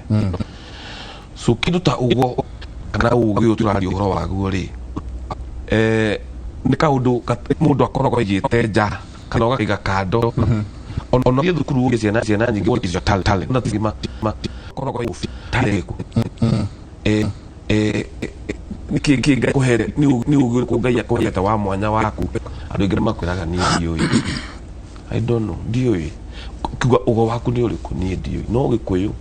So kĩndũ ta ũguo kana ũgĩ ũyũ tũraria ũhoro waguo rĩ, nĩ kaũndũ mũndũ akoragwo aigĩte nja kana ũgakaiga kando. Ona thiĩ thukuru ũgĩ ciana nyingĩ icio talent na ma ma koragwo talent nĩkĩ kĩ Ngai kũhere nĩ ũgĩ ũrĩkũ Ngai akũhete wa mwanya waku. Andũ aingĩ makwĩraga, "Niĩ ndiũĩ, I don't know, ndiũĩ." Kiuga ũgo waku nĩ ũrĩkũ? "Niĩ ndiũĩ." No Gĩkũyũ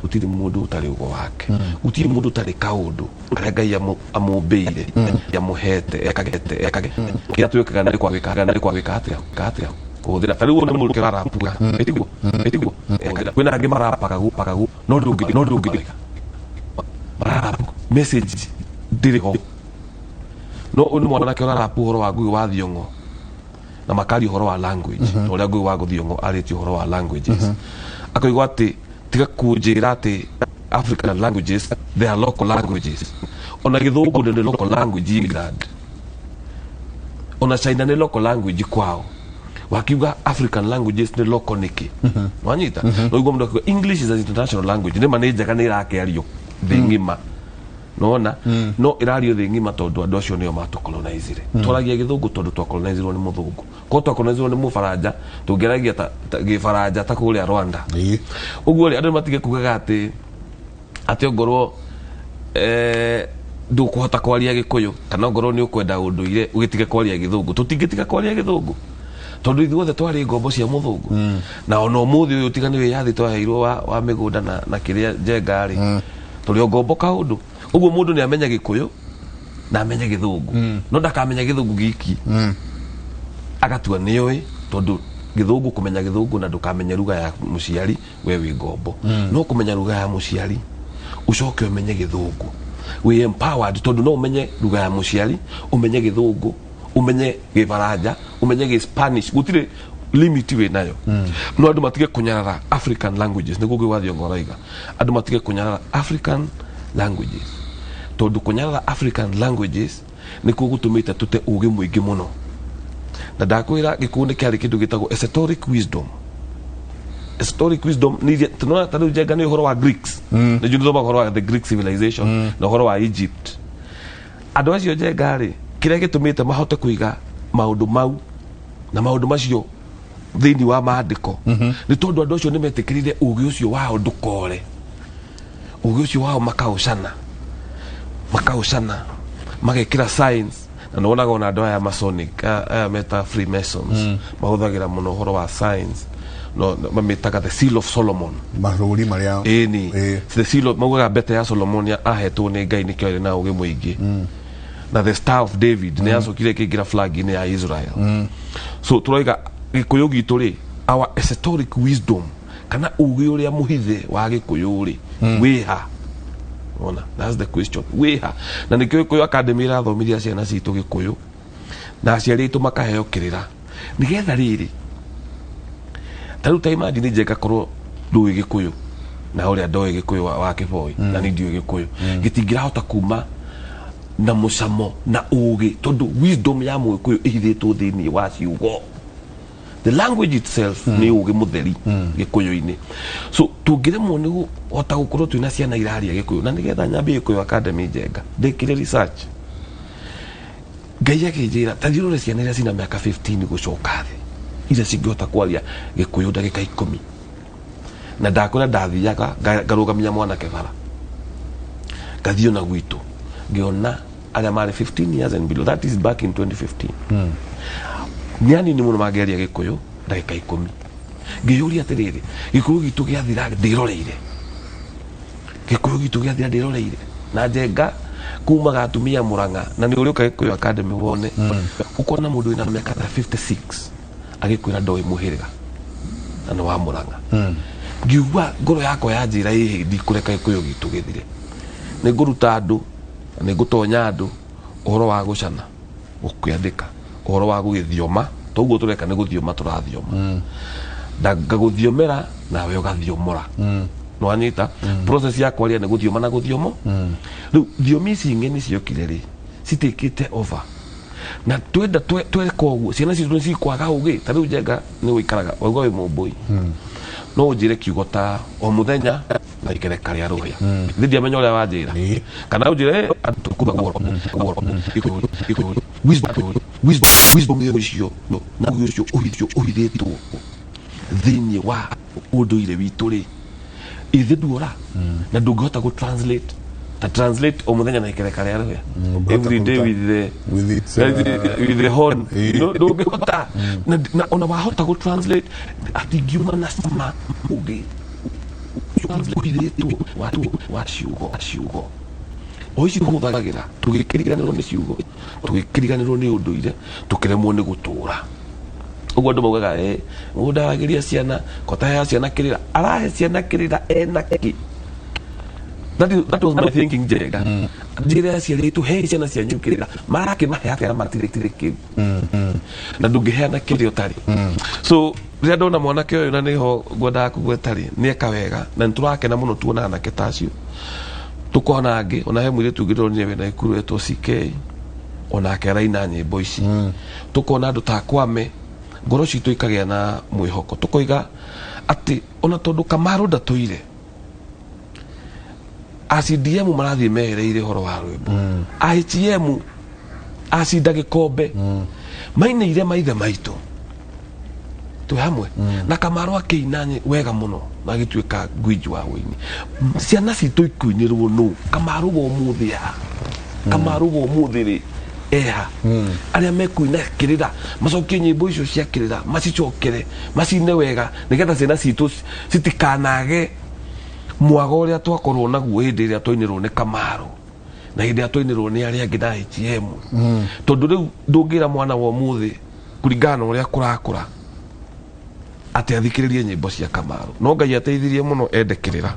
gũtirĩ mũndũ ũtarĩ ũgo wake, gũtirĩ mũndũ ũtarĩ kaũndũ karĩa Ngai amũmbĩire, amũhete ekage ekage. Kĩrĩa twĩkaga nĩ kwagĩka nĩ kwagĩka atĩa atĩa kũhũthĩra. Ta rĩu nĩ mũndũ ũrarapuga ĩtiguo ĩtiguo, kwĩna angĩ marapaga pagagu, no ndũngĩ mararapu message ndĩrĩ ho. No ũyũ nĩ mwanake ũrarapu ũhoro wa Ngugi wa Thiong'o na makaria ũhoro wa language, na ũrĩa Ngugi wa Thiong'o arĩtie ũhoro wa languages, akoigwo atĩ tiga kũnjĩra atĩ African languages, they are local languages. Ona Gĩthũngũ nĩ local language England, ona China nĩ local language kwao. Wakiuga African languages nĩ local nĩkĩ? Wanyita no igua mũndũ akiuga English is an international language. Nĩ ma nĩ njega, nĩ ĩrakĩario thĩ ng'ima. Nona no ĩrario thĩ ng'ima tondũ andũ acio nĩo matũkolonizire. Twaragia gĩthũngũ tondũ twakolonizirwo nĩ mũthũngũ. Korwo twakolonizirwo nĩ mũbaranja tũngĩaragia ta gĩbaranja ta kũrĩa Rwanda. Ũguo rĩ, andũ nĩmatige kugaga atĩ ongorwo ndũkũhota kwaria gĩkũyũ kana ongorwo nĩ ũkwenda ũndũire ũgĩtige kwaria gĩthũngũ. Tũtingĩtiga kwaria gĩthũngũ tondũ ithuothe twarĩ ngombo cia mũthũngũ. Na ona ũmũthĩ ũyũ tiga nĩ wĩyathi twaheirwo wa mĩgũnda na kĩrĩa njenga rĩ, tũrĩ o ngombo kaũndũ. Ũguo mũndũ nĩ amenya gĩkũyũ na amenye gĩthũngũ, no ndakamenya gĩthũngũ giki agatua nĩoĩ, tondũ gĩthũngũ, kũmenya gĩthũngũ na ndũkamenye lugha ya mũciari, we wĩ ngombo. No kũmenya lugha ya mũciari ũcoke ũmenye gĩthũngũ, wĩ empowered, tondũ no ũmenye lugha ya mũciari, ũmenye gĩthũngũ, ũmenye gĩbaranja, ũmenye gĩ-Spanish, gũtirĩ limit wĩ nayo. No andũ matige kũnyarara African languages. Nĩguo Ngugi wa Thiong'o arauga andũ matige kũnyarara African languages, tondũ kũnyarara African languages nĩkuo gũtũmĩte tũte ũgĩ mũingĩ mũno. Na ndakwĩra gĩkũyũ nĩ kĩarĩ kĩndũ gĩtagwo esoteric wisdom. Esoteric wisdom nĩ iria tunaona ta rĩu njenga nĩ ũhoro wa Greeks, nĩ njũ nĩthomaga ũhoro wa the Greek civilization na ũhoro wa Egypt. Andũ acio njenga rĩ, kĩrĩa gĩtũmĩte mahote kũiga maũndũ mau na maũndũ macio thĩinĩ wa maandĩko nĩ tondũ andũ acio nĩ metĩkĩrire ũgĩ ũcio wao ndũkore. Ũgĩ ũcio wao makaũcana magekĩra science. Na nĩwonaga ona andũ aya Masonic, aya meta Freemasons, mahũthagĩra mũno ũhoro wa science. No mamĩtaga the seal of Solomon. Marũri marĩa. Ĩni, the seal of, maugaga mbete ya Solomon ahetwo nĩ Ngai, nĩkĩo arĩ na ũgĩ mũingĩ. Na the Star of David nĩ yacokire ĩkĩingĩra flag-inĩ ya Israel. So tũroiga gĩkũyũ gitũ rĩ, our esoteric wisdom kana ũgĩ ũrĩa mũhithe wa gĩkũyũ rĩ, wĩha? Ona that's the question, wĩha? Na nĩkĩo Gĩkũyũ Academy ĩrathomithia ciana citũ gĩkũyũ na aciari aitũ makaheo kĩrĩra nĩgetha rĩrĩ, ta rĩu ta imagine njenga korwo ndũĩ gĩkũyũ na ũrĩa ndoĩ gĩkũyũ wa kĩboi na niĩ ndiũĩ gĩkũyũ, gĩtingĩrahota kuma na mũcamo na ũgĩ, tondũ wisdom ya mũgĩkũyũ ĩhithĩtwo thĩinĩ wa ciugo. The language itself nĩ ũgĩ mũtheri gĩkũyũ-inĩ. So tũngĩremwo nĩ kũhota gũkorwo twĩna ciana iraria gĩkũyũ, na nĩgetha nyambie Gĩkũyũ Academy, njenga ndĩkire research, Ngai akĩnjĩra ta thiĩ ũrore ciana iria cina mĩaka 15 gũcoka thĩ, iria cingĩhota kwaria gĩkũyũ ndagĩka 10. Na ndakwĩra ndathiaga ngarũgamia mwanake bara, ngathiĩ ona gwitũ, ngĩona arĩa marĩ 15 years and below. That is back in 2015. Nĩ anini mũno mangĩaria gĩkũyũ ndagĩka 10. Ngĩyũria atĩrĩrĩ, gĩkũyũ gitũ gĩathira ndĩroreire, gĩkũyũ gitũ gĩathira ndĩroreire. Na njenga kumaga atumia Mũrang'a, na nĩ ũrĩũka Gĩkũyũ Academy wone, ũkona mũndũ wĩna mĩaka ta 56 agĩkwĩra ndoĩ mũhĩrĩga na nĩ wa Mũrang'a. Ngiugua ngoro yakwa yanjĩra ĩhĩ, ndikũreka gĩkũyũ gitũ gĩthire. Nĩ ngũruta andũ na nĩ ngũtonya andũ ũhoro wa gũcana, gũkĩandĩka, ũhoro wa gũgĩthioma. Toguo tũreka nĩ gũthioma tũrathioma, na ngagũthiomera nawe ũgathiomora. Nĩwanyita process ya kwaria nĩ gũthioma na gũthiomo. Rĩu thiomi ici ng'eni ciokire rĩ, citikĩte over na twenda tweka ũguo ciana citũ nĩ cikwaga ũgĩ. Ta rĩu njenga nĩ ũikaraga wauga wĩ mũmbũi, no ũnjĩre kiugo ta o mũthenya na ikereka rĩa rũhĩa, thĩ ndiamenya ũrĩa wanjĩra, kana ũnjĩre andũ kuga wisdom, wisdom, wisdom ũcio na ũgĩ ũcio ũhithio ũhithĩtwo thĩinĩ wa ũndũire witũ rĩ, ithe nduora na ndũngĩhota gũ translate ta translate o mũthenya na ikereka rĩa rũhĩa every day with the with its, with the horn. No, ndũngĩhota. Na ona wahota gũ translate atingiuma na cama ũngĩ ũhithĩtwo wa ciugo o ici tũhũthagĩra. Tũgĩkĩriganĩrwo nĩ ciugo, tũgĩkĩriganĩrwo nĩ ũndũire, tũkĩremwo nĩ gũtũra. Ũguo andũ maugaga, mũndũ aragĩria ciana kotaheaga ciana kĩrĩra, arahe ciana kĩrĩra ena kĩ? That was my thinking. Njega njĩra aciari aitũ, he ciana cianyu kĩrĩra, marakĩmahe atĩa na matirĩ tirĩ kĩu? Na ndũngĩheana kĩrĩa ũtarĩ. So rĩrĩa ndona mwanake ũyũ, na nĩho ngwendaga kũgweta rĩ, nĩ eka wega na nĩ tũrakena mũno tuona anake ta acio. Tũkona angĩ, ona he mũirĩtu ũngĩ ndĩronire wĩna ikuru etwo CK, onake araina nyĩmbo ici. Tũkona andũ ta Kwame, ngoro citũ ikagĩa na mwĩhoko, tũkoiga atĩ ona tondũ Kamaru ndatũire. ACDM marathiĩ mehereire ũhoro wa rwĩmbo. AHM acinda gĩkombe mainĩire maithe maitũ twĩ hamwe na Kamaru akĩina wega mũno na agĩtuĩka gwiji wa wĩini. Ciana citũ ikuinĩrwo nũ? Kamaru wa ũmũthĩ ha? Kamaru wa ũmũthĩ rĩ eha? Arĩa mekuina kĩrĩra macokie nyĩmbo icio cia kĩrĩra, macicokere macine wega nĩgetha ciana citũ citikanage mwago ũrĩa twakorwo naguo hĩndĩ ĩrĩa twainĩrwo nĩ Kamaru na hĩndĩ ĩrĩa twainĩrwo nĩ arĩa angĩ na HM. Tondũ rĩu ndũngĩra mwana wa ũmũthĩ kũringana na ũrĩa kũrakũra atĩ athikĩrĩrie nyĩmbo cia Kamaru. No Ngai ateithirie mũno ende kĩrĩra.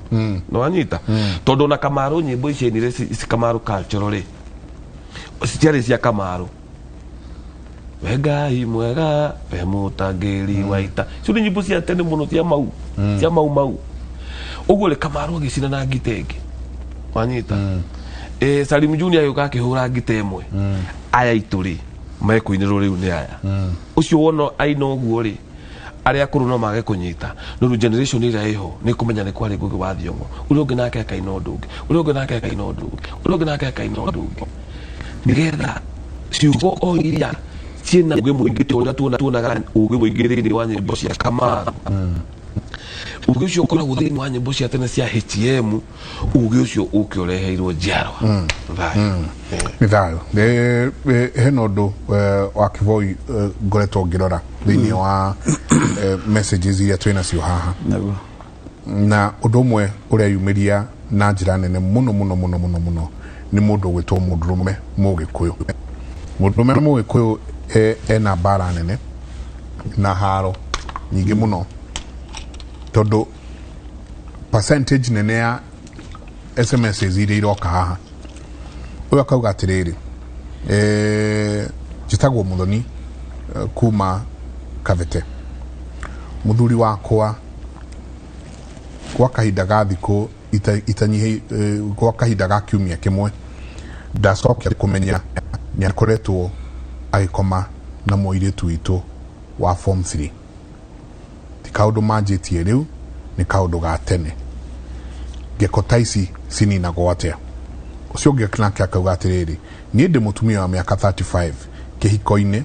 Nĩ wanyita? Tondũ na Kamaru nyĩmbo ici ainire ci Kamaru cultural rĩ, citiarĩ cia Kamaru. We Ngai mwega, we mũtangĩri wa ita, icio nĩ nyĩmbo cia tene mũno cia mau, cia mau mau. Ũguo rĩ, Kamaru agĩcina na ngita ĩngĩ. Wanyita? Salim Junior agĩũka akĩhũra ngita ĩmwe. Aya aitũ rĩ mekũinĩrwo rĩu nĩ aya. Ũcio wona aina ũguo rĩ, arĩa akũrũ no mage kũnyita, no rĩu generation ĩrĩa ĩho nĩ kũmenya nĩ kwarĩ Ngũgĩ wa Thiong'o. Ũrĩa ũngĩ nake akaina ũndũ ũngĩ, ũrĩa ũngĩ nake akaina ũndũ ũngĩ, ũrĩa ũngĩ nake akaina ũndũ ũngĩ, nĩgetha ciugo o iria ciĩna ũgĩ mũingĩ ta ũrĩa tuonaga ũgĩ mũingĩ thĩinĩ wa nyĩmbo cia Kamaru. Ũgĩ ũcio ũkoragwo thĩinĩ wa nyĩmbo cia tene cia HM, ũgĩ ũcio ũke ũreheirwo njiarwa. Thayũ. Nĩ thayũ. Hena ũndũ wa Kĩboi ngoretwo ngĩrora thĩinĩ wa messages iria twĩ nacio haha, na ũndũ ũmwe ũreyumĩria na njĩra nene mũno mũno mũno mũno mũno nĩ mũndũ ũgwĩtwo mũndũrũme Mũgĩkũyũ. Mũndũrũme Mũgĩkũyũ ena mbara nene na haro nyingĩ mũno, tondũ percentage nene ya SMS iria iroka haha, ũyũ akauga atĩrĩrĩ, njĩtagwo Mũthoni kuma Kabete, mũthuri wakwa gwa kahinda ga thikũ itanyihĩ, gwa kahinda ga kiumia kĩmwe ndacokia kũmenya nĩ akoretwo agĩkoma na mũirĩtu witũ wa form 3. Ti kaũndũ manjĩtie rĩu, nĩ kaũndũ ga tene. Ngeko ta ici cininagwo atĩa? Ũcio ũngĩ nake akauga atĩrĩrĩ, niĩ ndĩ mũtumia wa mĩaka 35 kĩhiko-inĩ,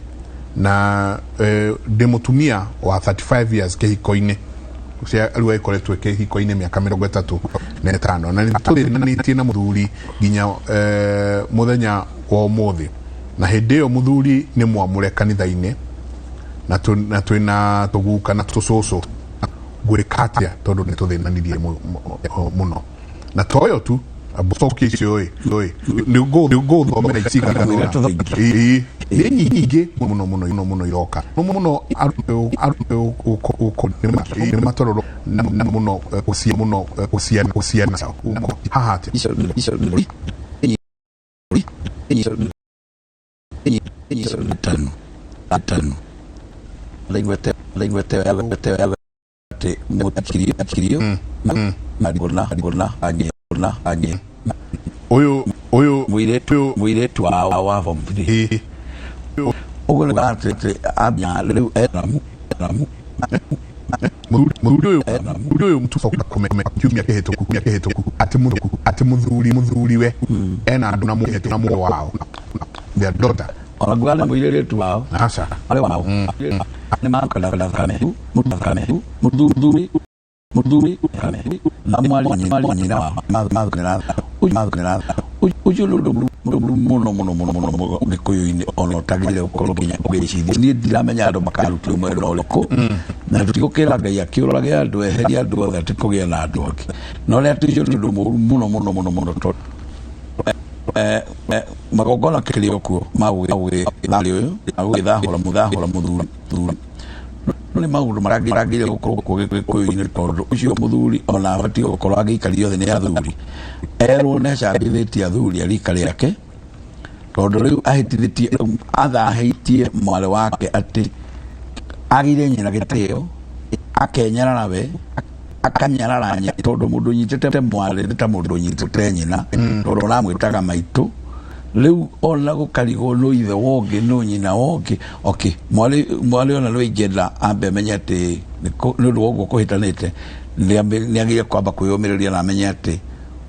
na ndĩ mũtumia wa 35 years kĩhiko-inĩ. Ũcio rĩu agĩkoretwo kĩhiko-inĩ mĩaka 35, na nĩ tũthĩnanĩtie na mũthuri nginya mũthenya wa ũmũthĩ, na hĩndĩ ĩyo mũthuri nĩ mwamũre kanitha-inĩ, na twĩna tũguka na tũcũcũ. Ngwĩka atĩa tondũ nĩ tũthĩnanirie mũno? Na to ĩyo tu, cokia icio ĩ nĩ ngũthomera icigana nĩ nyingĩ mũno mũno mũno mũno iroka mũno nĩ matororo mũno mũno gũciana haha atĩa. Ũyũ ũyũ mũirĩtu wa form 3 ũguo nĩ atĩ ambia rĩu ena mu Mũthuri ũyũ mũtucoka kũmenya kiumia kĩhĩtũku atĩ mũthuri we ena andũ na mũhĩtũ na mũndũ wao, their daughter. Ona nguga nĩ mũirĩtu wao. Aca. Arĩ wao nĩ makana thakame mũthakame mũthuri mũthuri na mwarĩ nyina wao mathukanĩra ũcio nĩ ũndũ mũru mũno mũno mũno mũno Gĩkũyũ-inĩ, ona ũtagĩrĩire gũkorwo nginya ũgĩciria. Niĩ ndiramenya andũ makarutwo mwena ũrĩkũ, na tũtigũkĩra Ngai akĩũrage andũ eherie andũ othe atĩ kũgĩe na andũ angĩ, na ũrĩa atĩ ũcio nĩ ũndũ mũru mũno mũno mũno mũno, tondũ magongona kĩrĩ kuo ma gũgĩtharĩ ũyũ na gũgĩthahũra mũthahũra mũthuri thuri, no nĩ maũndũ maragĩrĩire gũkorwo kuo Gĩkũyũ-inĩ, tondũ ũcio mũthuri ona abatiĩ gũkorwo agĩikario thĩ nĩ athuri, erwo nĩ acambithĩtie athuri a rika rĩake, tondũ rĩu ahĩtithĩtie athahĩtie mwarĩ wake atĩ agĩire nyina gĩtĩo, akenyarara we, akanyarara nyina, tondũ mũndũ ũnyitĩte mwarĩ nĩ ta mũndũ ũnyitĩte nyina, tondũ ũramwĩtaga maitũ. Rĩu ona gũkarigwo nũ ithe wongĩ nũ nyina wongĩ. Okay, mwarĩ ona no ingĩenda ambe amenye atĩ nĩ ũndũ wa ũguo kũhĩtanĩte, nĩ agĩrĩire kwamba kwĩyũmĩrĩria na amenye atĩ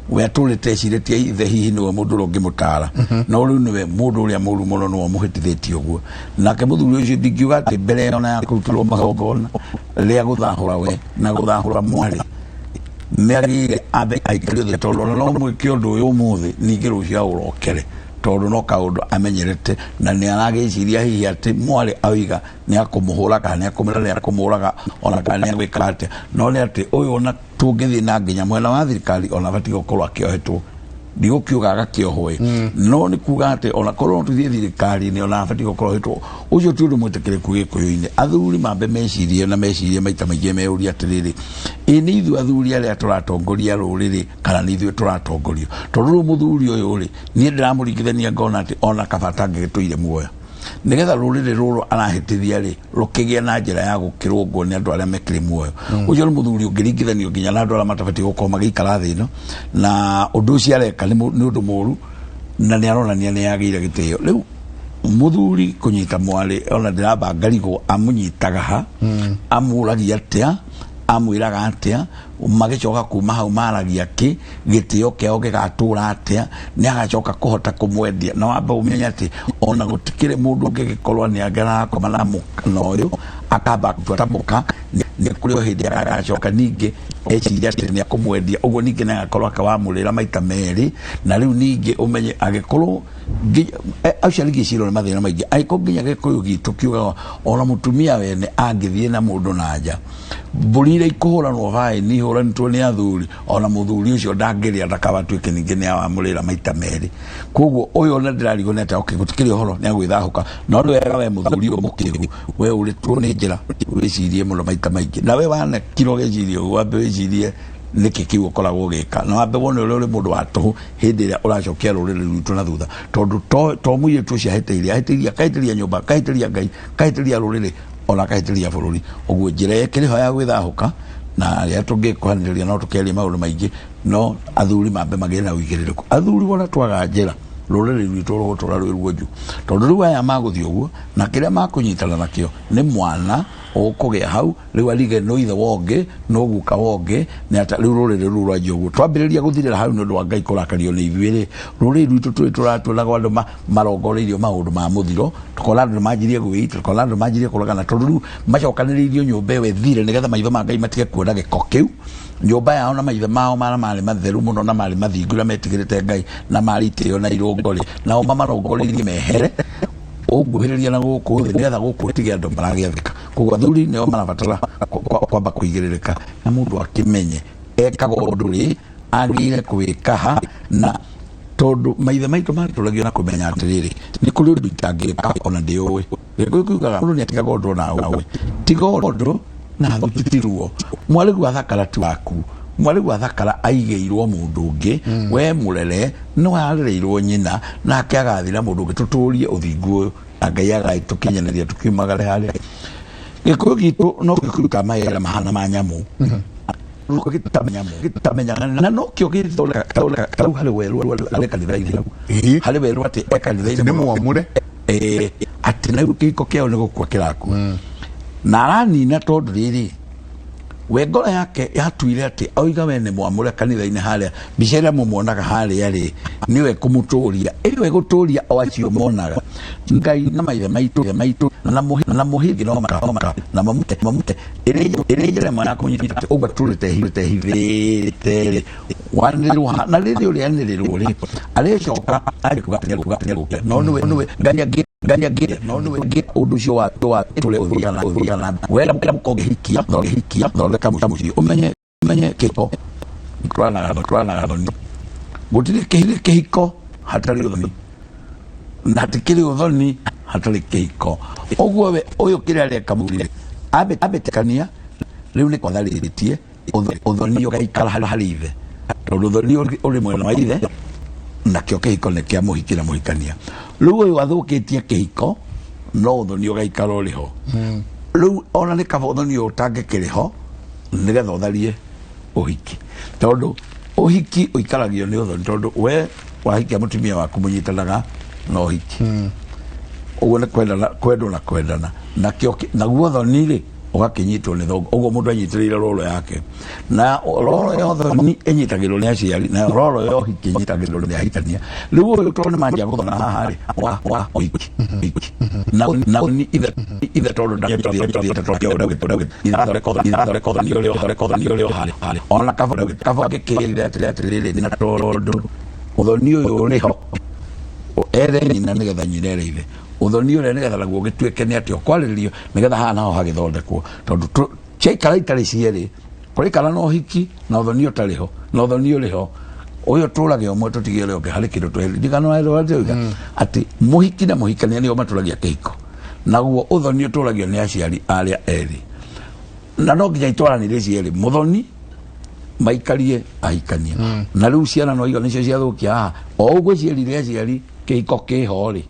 We atũrĩte ecirĩtie ithe hihi nĩwe mũndũ ũrĩa ũngĩmũtara, no rĩu nĩwe mũndũ ũrĩa mũru mũno, nĩwe ũmũhĩtithĩtie ũguo. Nake mũthuri ũcio ndingiuga atĩ mbere ona ya kũrutĩrwo magongona rĩa gũthahũra we na gũthahũra mwarĩ, nĩagĩrĩire ambe aikario thĩ, tondũ ona no mwĩke ũndũ ũyũ ũmũthĩ, ningĩ rũciũ aũrokere, tondũ no kaũndũ amenyerete, na nĩ aragĩciria hihi atĩ mwarĩ oiga nĩ akũmũhũra kana nĩ akũmũra, nĩ akũmũraga ona kana nĩ agwĩka atĩa. No nĩ atĩ ũyũ ona tũngĩthiĩ na nginya mwena wa thirikari, ona batiĩ gũkorwo akĩohetwo, ndigũkiuga agakĩohwo ĩ, no nĩ kuga atĩ ona korwo no tũthiĩ thirikari-inĩ, ona abatiĩ gũkorwo ohetwo. Ũcio ti ũndũ mwĩtĩkĩrĩku Gĩkũyũ-inĩ. Athuri mambe mecirie na mecirie maita maingĩ, meyũrie atĩrĩrĩ, ĩ nĩ ithuĩ athuri arĩa tũratongoria rũrĩrĩ kana nĩ ithuĩ tũratongorio? Tondũ rĩu mũthuri ũyũ rĩ, niĩ ndĩramũringithania ngona atĩ ona kaba atangĩgĩtũire muoyo, nigetha rũrĩrĩ rũrũ arahĩtithia rĩ rũkĩgĩa na njĩra ya gũkĩrũngwo nĩ andũ arĩa mekĩrĩ muoyo. Ũcio nĩ mũthuri ũngĩringithanio nginya na andũ arĩa matabatiĩ gũkorwo magĩikara thĩ ĩno, na ũndũ ũcio areka nĩ ũndũ mũru, na nĩ aronania nĩ yagĩire gĩtĩo. Rĩu mũthuri kũnyita mwarĩ, ona ndĩramba ngarigwo amũnyitaga ha, amũragia atĩa, amwĩraga atĩa, magĩcoka kuma hau maragia kĩ, gĩtĩo kĩao gĩgatũra atĩa, nĩ agacoka kũhota kũmwendia. Na wambe ũmenye atĩ ona gũtikĩrĩ mũndũ ũngĩgĩkorwo nĩ angĩrakoma na mũka na ũyũ akamba gũtua ta mũka, nĩ kũrĩ o hĩndĩ agacoka ningĩ eciria atĩ nĩ akũmwendia ũguo, ningĩ nĩ agakorwo akawamũrĩra maita merĩ. Na rĩu ningĩ ũmenye agĩkorwo acio arigicirwo nĩ mathĩna maingĩ, angĩkorwo nginya Gĩkũyũ gitũ kiugaga ona mũtumia wene angĩthiĩ na mũndũ na nja, mbũri iria ikũhũranwo baĩni ihũranĩtwo nĩ athuri, ona mũthuri ũcio ndangĩrĩa ndakabatuĩke ningĩ nĩ awamũrĩra maita merĩ. Koguo ũyũ ona ndĩrarigwo nĩ atĩ okay, gũtikĩrĩ ũhoro nĩ agwĩthahũka, no nĩ wega we mũthuri ũyũ mũkĩgu, we ũrĩtwo nĩ njĩra wĩcirie mũno maita maingĩ, na we wanakira ũgeciria ũguo, wambe wĩcirie nĩkĩ kĩu ũkoragwo ũgĩka, na wambe wone ũrĩa ũrĩ mũndũ wa tũhũ hĩndĩ ĩrĩa ũracokia rũrĩrĩ rwitũ na thutha, tondũ to mũirĩtu ũcio ahĩtĩirie, ahĩtĩirie akahĩtĩria nyũmba, akahĩtĩria Ngai, akahĩtĩria rũrĩrĩ, ona akahĩtĩria bũrũri. Ũguo njĩra ĩkĩrĩ ho ya gwĩthahũka, na arĩa tũngĩkũhanĩrĩria no tũkĩaria maũndũ maingĩ, no athuri mambe magĩe na ũigĩrĩrĩku. Athuri wona twaga njĩra, rũrĩrĩ rwitũ rũgũtũra rwĩ ruonju, tondũ rĩu aya magũthiĩ ũguo na kĩrĩa makũnyitana nakĩo nĩ mwana ũkũgĩa hau, rĩu arige no ithe wongĩ no guka wongĩ nĩ ata. Rĩu rũrĩrĩ rũu rwanjia ũguo twambĩrĩria gũthirĩra hau nĩ ũndũ wa Ngai kũrakario nĩ ithuĩ rĩ, rũrĩrĩ rwitũ tũrĩ tũratuonaga andũ marongoreirio maũndũ ma mũthiro, tũkona andũ manjirie gwĩita, tũkona andũ manjirie kũragana, tondũ rĩu macokanĩrĩirio nyũmba ĩyo ĩthire nĩgetha maitho ma Ngai matige kuona gĩko kĩu. Nyũmba yao na maithe mao mara marĩ matheru mũno na marĩ mathingu na metigĩrĩte Ngai na marĩ itĩo na irũngo rĩ, nao mamarongoreirie mehere ũnguhĩrĩria na gũkũ thĩ nĩgetha gũkũ tige andũ maragĩathĩka. Koguo athuri nĩo marabatara kwamba kũigĩrĩrĩka, na mũndũ akĩmenye ekaga ũndũ rĩ agĩrĩire kwĩka ha, na tondũ maithe maitũ matũragio na kũmenya atĩrĩrĩ, nĩ kũrĩ ũndũ itangĩka ona ndĩũĩ. Gĩkũyũ kiugaga mũndũ nĩ atigaga ũndũ ona ũĩ, tiga ũndũ na thutitirwo. Mwarĩguo athakara ti waku, mwarĩguo athakara aigĩirwo mũndũ ũngĩ, we mũrere no arereirwo nyina, nake agathira mũndũ ũngĩ. Tũtũrie ũthingu ũyũ na Ngai agagĩtũkinyanĩria tũkiumagare harĩa. Gĩkũyũ gitũ no gĩkũruta mawĩra mahana ma nyamũ, gĩtamenyaga, na nokĩo gĩthondeka tarĩu harĩ werũ arĩ kanitha-inĩ, harĩ werũ atĩ e kanitha-inĩ nĩ mwamũre, atĩ na rĩu kĩhiko kĩao nĩ gũkua kĩrakua na aranina, tondũ rĩrĩ we ngoro yake yatuire atĩ oiga we nĩ mwamũre kanitha-inĩ harĩa, mbica ĩrĩa mũmuonaga harĩa rĩ nĩwe kũmũtũria, ĩwe gũtũria o acio monaga Ngai na maithe maitũ na mũhĩngĩ no maka na mamute ĩrĩ njĩra ĩmwe ya kũnyita atĩ ũguo tũrĩte hithĩte rĩ wanĩrĩrwo, na rĩrĩ ũrĩa anĩrĩrwo rĩ arĩcoka arĩkuga, no nĩwe Ngai angĩ, no nĩwe ngĩ ũndũ ũcio wa tũrĩ ũthiaga na wenda mũkongĩhikia thondeka thondeka mũciĩ, ũmenye kĩhiko tũranaga thoni, gũtirĩ kĩhiko hatarĩ ũthoni, na hatikĩrĩ ũthoni hatarĩ kĩhiko. Ũguo we ũyũ kĩrĩa areka mũthuri ambĩtĩkania rĩu nĩ kwatharĩtie ũthoni ũgaikara harĩ ithe, tondũ ũthoni ũrĩ mwena wa ithe, nakĩo kĩhiko nĩ kĩa mũhiki na mũhikania. Rĩu ũyũ athũkĩtie kĩhiko, no ũthoni ũgaikara ũrĩ ho. Rĩu ona nĩ kaba ũthoni ũyũ ũtangĩkĩrĩ ho nĩgetha ũtharie ũhiki, tondũ ũhiki ũikaragio nĩ ũthoni, tondũ we wahikia mũtumia waku mũnyitanaga na ũhiki, ũguo nĩ kwendana, kwendwo na kwendana, nakĩo naguo ũthoni rĩ Ũgakĩnyitwo nĩ thongo ũguo mũndũ anyitĩrĩire roro yake, na roro ya ũthoni ĩnyitagĩrwo nĩ aciari, na roro ya ũhiki ĩnyitagĩrwo nĩ ahikania. Rĩu ũyũ tondũ nĩ manjia gũthona haha rĩ, wa ũhiki na na ni ithe ithe tondũ ndathondeka ona kaba kaba ngĩkĩrire atĩrĩrĩ, na tondũ ũthoni ũyũ ũrĩ ho, ere nyina nĩgetha nyina ere ithe ũthoni ũrĩa, nĩgetha naguo gĩtuĩke nĩ atĩ ũkwarĩrĩrio, nĩgetha haha naho hagĩthondekwo, tondũ ciaikara itarĩ cierĩ, kũrĩkara na ũhiki na ũthoni ũtarĩ ho na ũthoni ũrĩ ho, ũyũ tũrage ũmwe tũtige ũrĩa ũngĩ, harĩ kĩndũ tweririkana atĩ mũhiki na mũhikania nĩo matũragia kĩhiko, naguo ũthoni ũtũragio nĩ aciari arĩa erĩ, na no nginya itwaranĩre cierĩ, mũthoni maikarie ahikania. Na rĩu ciana no igo nĩcio ciathũkia haha, o ũguo cierire aciari kĩhiko kĩho rĩ,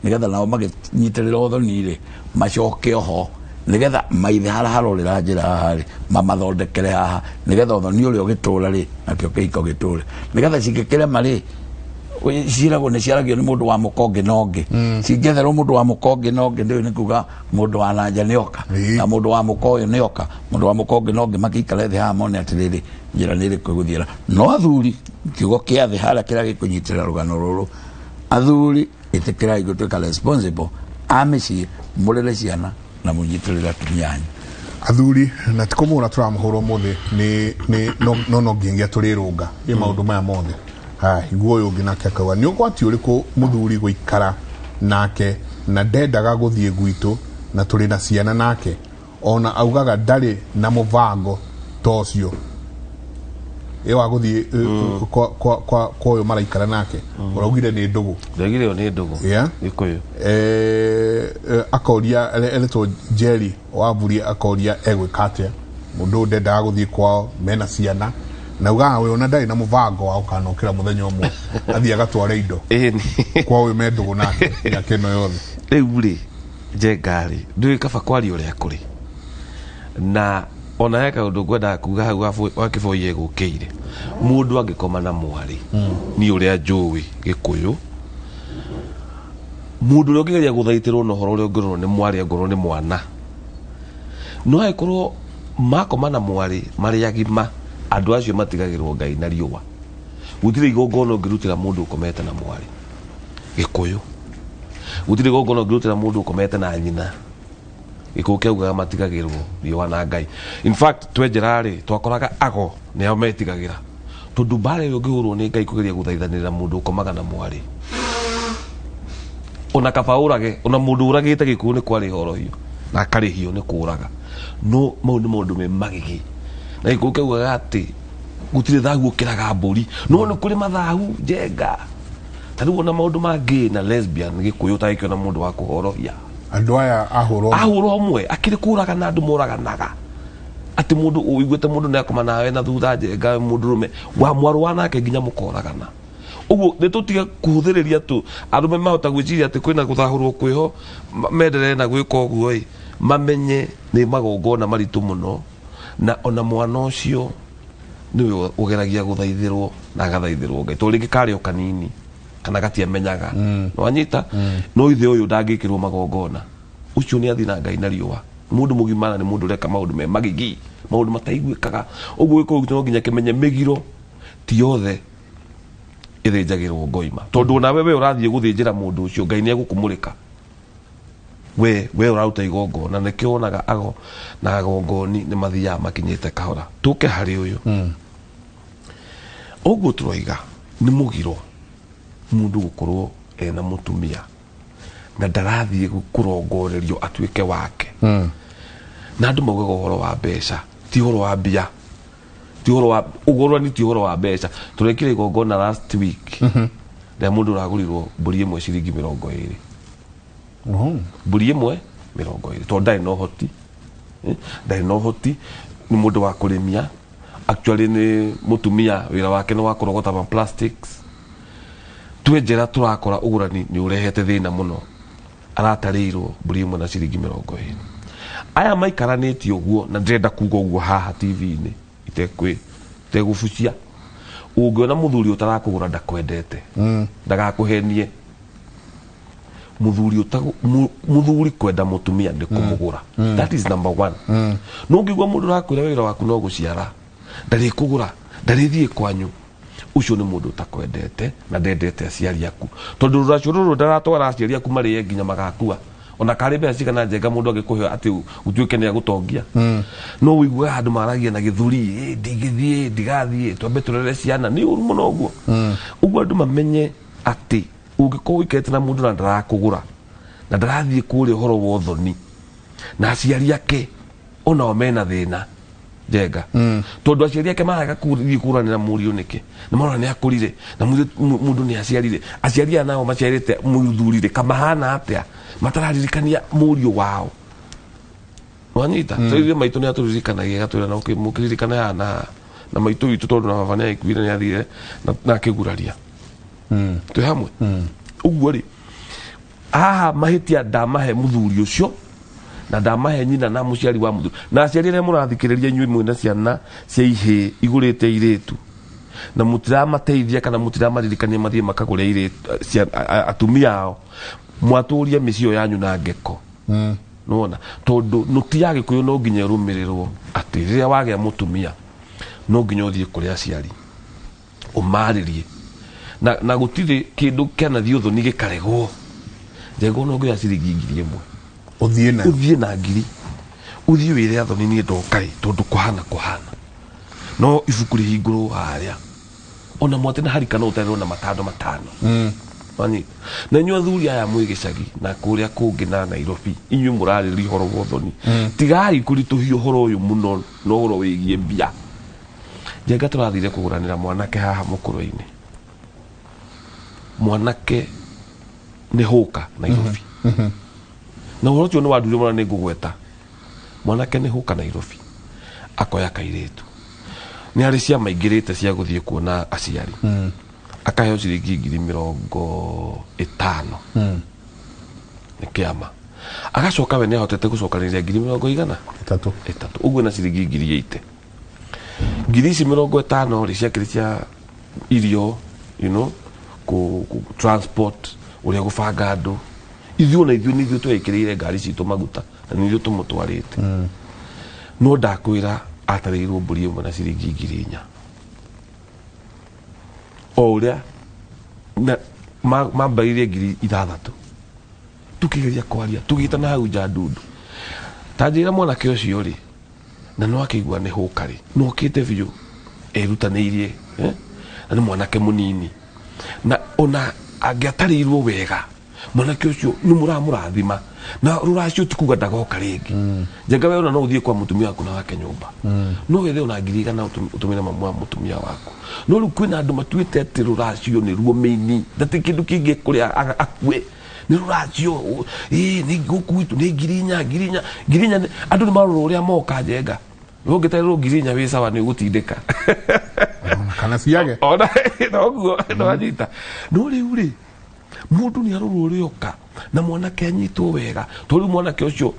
nĩgetha nao magĩnyitĩrĩra ũthoni rĩ, macoke oho, nĩgetha maithe harĩa harorĩra njĩra haha rĩ, mamathondekere haha, nĩgetha ũthoni ũrĩa ũgĩtũra rĩ, nakĩo kĩhiko gĩtũre, nĩgetha cingĩkĩrema rĩ, ciragwo nĩ ciaragio nĩ mũndũ wa mũka ũngĩ na ũngĩ. Cingĩetherwo mũndũ wa mũka ũngĩ na ũngĩ, ndĩũĩ nĩ kuga mũndũ wa nanja nĩ oka, na mũndũ wa mũka ũyũ nĩ oka, mũndũ wa mũka ũngĩ na ũngĩ, makĩikare thĩ haha mone atĩrĩrĩ, njĩra nĩ ĩrĩkũ ĩgũthiĩra. No athuri, kiugo kĩa thĩ harĩa kĩrĩa gĩkũnyitĩrĩra rũgano rũrũ, athuri, ĩtĩkĩrai gũtuĩka responsible a mĩciĩ, mũrere ciana na mũnyitĩrĩre atumia anyu. Athuri, na ti kũmũra tũramũhũra ũmũthĩ nĩ no no no nginyagia tũrĩrũnga ĩ maũndũ maya mothe. Haya, iguo ũyũ ũngĩ nake akauga, nĩ ũgwati ũrĩkũ mũthuri gũikara nake na ndendaga gũthiĩ gwitũ, na tũrĩ na ciana nake, ona augaga ndarĩ na mũbango ta ũcio ĩ wa gũthiĩ kwa kwa kwa kwa ũyũ maraikara nake? Ũraugire nĩ ndũgũ. Ndaugire ĩyo nĩ ndũgũ. Gĩkũyũ. Akoria, eretwo Jerry Wamburi, akoria egwĩka atĩa mũndũ ũyũ ndendaga gũthiĩ kwao, mena ciana, na ugaga we ona ndarĩ na mũbango wa gũkanokĩra mũthenya ũmwe athiĩ agatware indo kwa ũyũ me ndũgũ nake mĩaka ĩno yothe. Rĩu rĩ, Njenga rĩ, ndũĩ kaba kwaria ũrĩa kũrĩ, na ona he kaũndũ ngwendaga kuga hau wa kĩboi egũkĩire. Mũndũ angĩkoma na mwarĩ, niĩ ũrĩa njũĩ Gĩkũyũ, mũndũ ũrĩa ũngĩgeria gũthaitĩrwo na ũhoro ũrĩa ũngĩrorwo nĩ mwarĩ angorwo nĩ mwana, no angĩkorwo makoma na mwarĩ marĩ agima, andũ acio matigagĩrwo Ngai na riũa. Gũtirĩ igongona ũngĩrutĩra mũndũ ũkomete na mwarĩ Gĩkũyũ, gũtirĩ igongona ũngĩrutĩra mũndũ ũkomete na nyina. Gĩkũyũ kĩaugaga matigagĩrwo riũa na Ngai. In fact, twenjera rĩ, twakoraga ago nĩo metigagĩra, tondũ mbara ĩyo ũngĩhũrwo nĩ Ngai kũgeria gũthaithanĩrĩra mũndũ ũkomaga na mwarĩ, ona kaba ũrage ona mũndũ ũragĩte. Gĩkũyũ nĩ kwarĩ horohio na akarĩhio nĩ kũraga, no mau nĩ maũndũ me magigi, na Gĩkũyũ kĩaugaga atĩ gũtirĩ thahu ũkĩraga mbũri, no nĩ kũrĩ mathahu, Njenga. Ta rĩu ona maũndũ ma gay na lesbian, Gĩkũyũ ũtagĩkĩona mũndũ wa kũhorohia. Andũ aya ahũrwo. Ahũrwo ũmwe akĩrĩ kũraga na andũ moraganaga, atĩ mũndũ ũiguĩte mũndũ nĩ akoma nawe na thutha, Njenga, mũndũ rũme wa mwarũ wa nake nginya mũkoragana ũguo. Nĩ tũtige kũhũthĩrĩria tu arũme mahota gwĩciria atĩ kwĩna gũthahũrwo kwĩho, menderere na gwĩka ũguo ĩ, mamenye nĩ magongona maritũ mũno, na ona mwana ũcio nĩwe ũgeragia gũthaithĩrwo na agathaithĩrwo Ngai, tondũ rĩngĩ karĩ o kanini kana gatiamenyaga. Nĩwanyita? No ithe ũyũ ndangĩkĩrwo magongona, ũcio nĩ athiĩ na Ngai na riũa. Nĩ mũndũ mũgima na nĩ mũndũ ũreka maũndũ me magigi, maũndũ mataiguĩkaga ũguo. Gĩkũyũ gitũ no nginya kĩmenye mĩgiro ti yothe ĩthĩnjagĩrwo ngoima, tondũ onawe we ũrathiĩ gũthĩnjĩra mũndũ ũcio, Ngai nĩ egũkũmũrĩka we ũraruta igongona. Nĩkĩo wonaga ago na agongoni nĩ mathiaga makinyĩte kahora. Tũke harĩ ũyũ ũguo tũroiga, nĩ mũgiro mũndũ gũkorwo ena mũtumia na ndarathiĩ kũrongorerio atuĩke wake. Na andũ maugaga ũhoro wa mbeca, ti ũhoro wa mbia, ti ũhoro wa ũgũrani, ti ũhoro wa mbeca. Tũrekire igongona last week rĩa mũndũ ũragũrirwo mbũri ĩmwe ciringi 20, mbũri ĩmwe 20, tondũ ndarĩ na ũhoti. Ndarĩ na ũhoti, nĩ mũndũ wa kũrĩmia. Actually nĩ mũtumia, wĩra wake nĩ wa kũrogota ma plastics. Twenjera tũrakora ũgũrani nĩ ũrehete thĩna mũno. Aratarĩirwo mbũri ĩmwe na ciringi 20. Aya maikaranĩtie ũguo, na ndĩrenda kuga ũguo haha TV-inĩ itegũbucia, ũngĩona mũthuri ũtarakũgũra, ndakwendete, ndagakũhenie. Muthuri utagu muthuri kwenda mutumia ni kumugura. That is number one. No ngigwa mundu rakwira wira waku no guciara ndari kugura ndari thie kwanyu, ucio ni mundu utakwendete na ndendete aciari aku, tondu ruracio ruru ndaratwara aciari aku marie nginya magakua. Ona kari mbeca cigana njenga mundu angikuhe ati utuike ni agutongia, no uigue andu maragia na githuri, ndigithie ndigathie twambe turere ciana ni uru muno uguo. Uguo andu mamenye ati ungikorwo uikarite na mundu na ndarakugura na ndarathie kuria uhoro wa uthoni na aciari ake onao mena thina njenga, tondu aciari ake maraga kuthie kuranira muriu niki na marona ni akurire na mundu ni aciarire, aciari aya nao maciarite muthurire kamahana atia matararirikania muriu wao wanyita. So ithuĩ maitũ nĩ atũririkanagia agatwĩra na mũkĩririkana haha na maitũ witũ, tondũ na baba nĩ agĩkuire nĩ athire na akĩguraria twĩ hamwe. Ũguo rĩ, haha mahĩtia ndamahe mũthuri ũcio na ndamahe nyina na mũciari wa mũthuri na aciari arĩa mũrathikĩrĩria inyuĩ mwĩna ciana cia ihĩĩ igũrĩte irĩtu na mũtiramateithia kana mũtiramaririkania mathiĩ makagũre irĩtu atumia ao, mwatũrie mĩciĩ yanyu na ngeko. Nĩwona tondũ nũti ya Gĩkũyũ no nginya ĩrũmĩrĩrwo atĩ rĩrĩa wagĩa mũtumia no nginya ũthiĩ kũrĩ aciari ũmarĩrie na gũtirĩ kĩndũ kĩanathiĩ ũthoni gĩkaregwo. Njego no ngĩoya ciringi 1,000 ũthiĩ na 1,000 ũthiĩ wĩre athoni niĩ ndoka rĩ tondũ kũhana no ibuku rĩhingũrwo harĩa ona mwate na harika no ũtarĩrwo na matando matano. Wanyita na inyuĩ athuri aya mwĩ gĩcagi na kũrĩa kũngĩ na Nairobi, inyuĩ mũrarĩrĩria ũhoro wa ũthoni, tigai kũritũhia ũhoro ũyũ mũno na ũhoro wĩgiĩ mbia. Njenga tũrathire kũgũranĩra mwanake haha mũkũrũ-inĩ, mwanake nĩ hũka Nairobi, na ũhoro ũcio nĩ wandurire mũno nĩ ngũgweta. Mwanake nĩ hũka Nairobi akoya kairĩtu, nĩ harĩ ciama ingĩrĩte cia gũthiĩ kuona aciari, akaheo ciringi 50,000 nĩ kĩama, agacoka we nĩ ahotete gũcokanĩrĩria 100,000 ũguo na ciringi 80,000. Ngiri ici 50 rĩ ciakĩrĩ cia irio, you know, ku transport ũrĩa gũbanga andũ. Ithuĩ ona ithuĩ nĩ ithuĩ twekĩrĩire ngari citũ maguta na nĩ ithuĩ tũmũtwarĩte. No ndakwĩra atarĩirwo mbũri ĩmwe na ciringi 4,000 o ũrĩa mambairie 6,000. Tukĩgeria kwaria tũgĩtana hau nja ndundu, ta njĩra mwanake ũcio rĩ, na no akĩigua nĩ hũka rĩ, no okĩte biũ erutanĩirie, na nĩ mwanake mũnini, na ona angĩatarĩirwo wega mwanake ũcio nĩ mũramũrathima na rũracio ti kuga ndagoka rĩngĩ. Njenga we ona no ũthiĩ kwa mũtumia waku na wake nyũmba, no wethe ona 100,000 ũtũmĩre mamu wa mũtumia waku. No rĩu kwĩna andũ matuĩte atĩ rũracio nĩ ruo mĩini, ndatĩ kĩndũ kĩngĩ kũrĩa akue nĩ rũracio, nĩ gũkũ gwitũ nĩ 4,000 4,000 4,000. Andũ nĩ marora ũrĩa moka njenga, we ũngĩtarĩrwo 4,000 wĩ sawa nĩ ũgũtindĩka kana ciage ona noguo nĩwanyita. No rĩu rĩ, mũndũ nĩ arorwo ũrĩa oka na mwanake anyitwo wega, tondũ rĩu mwanake ũcio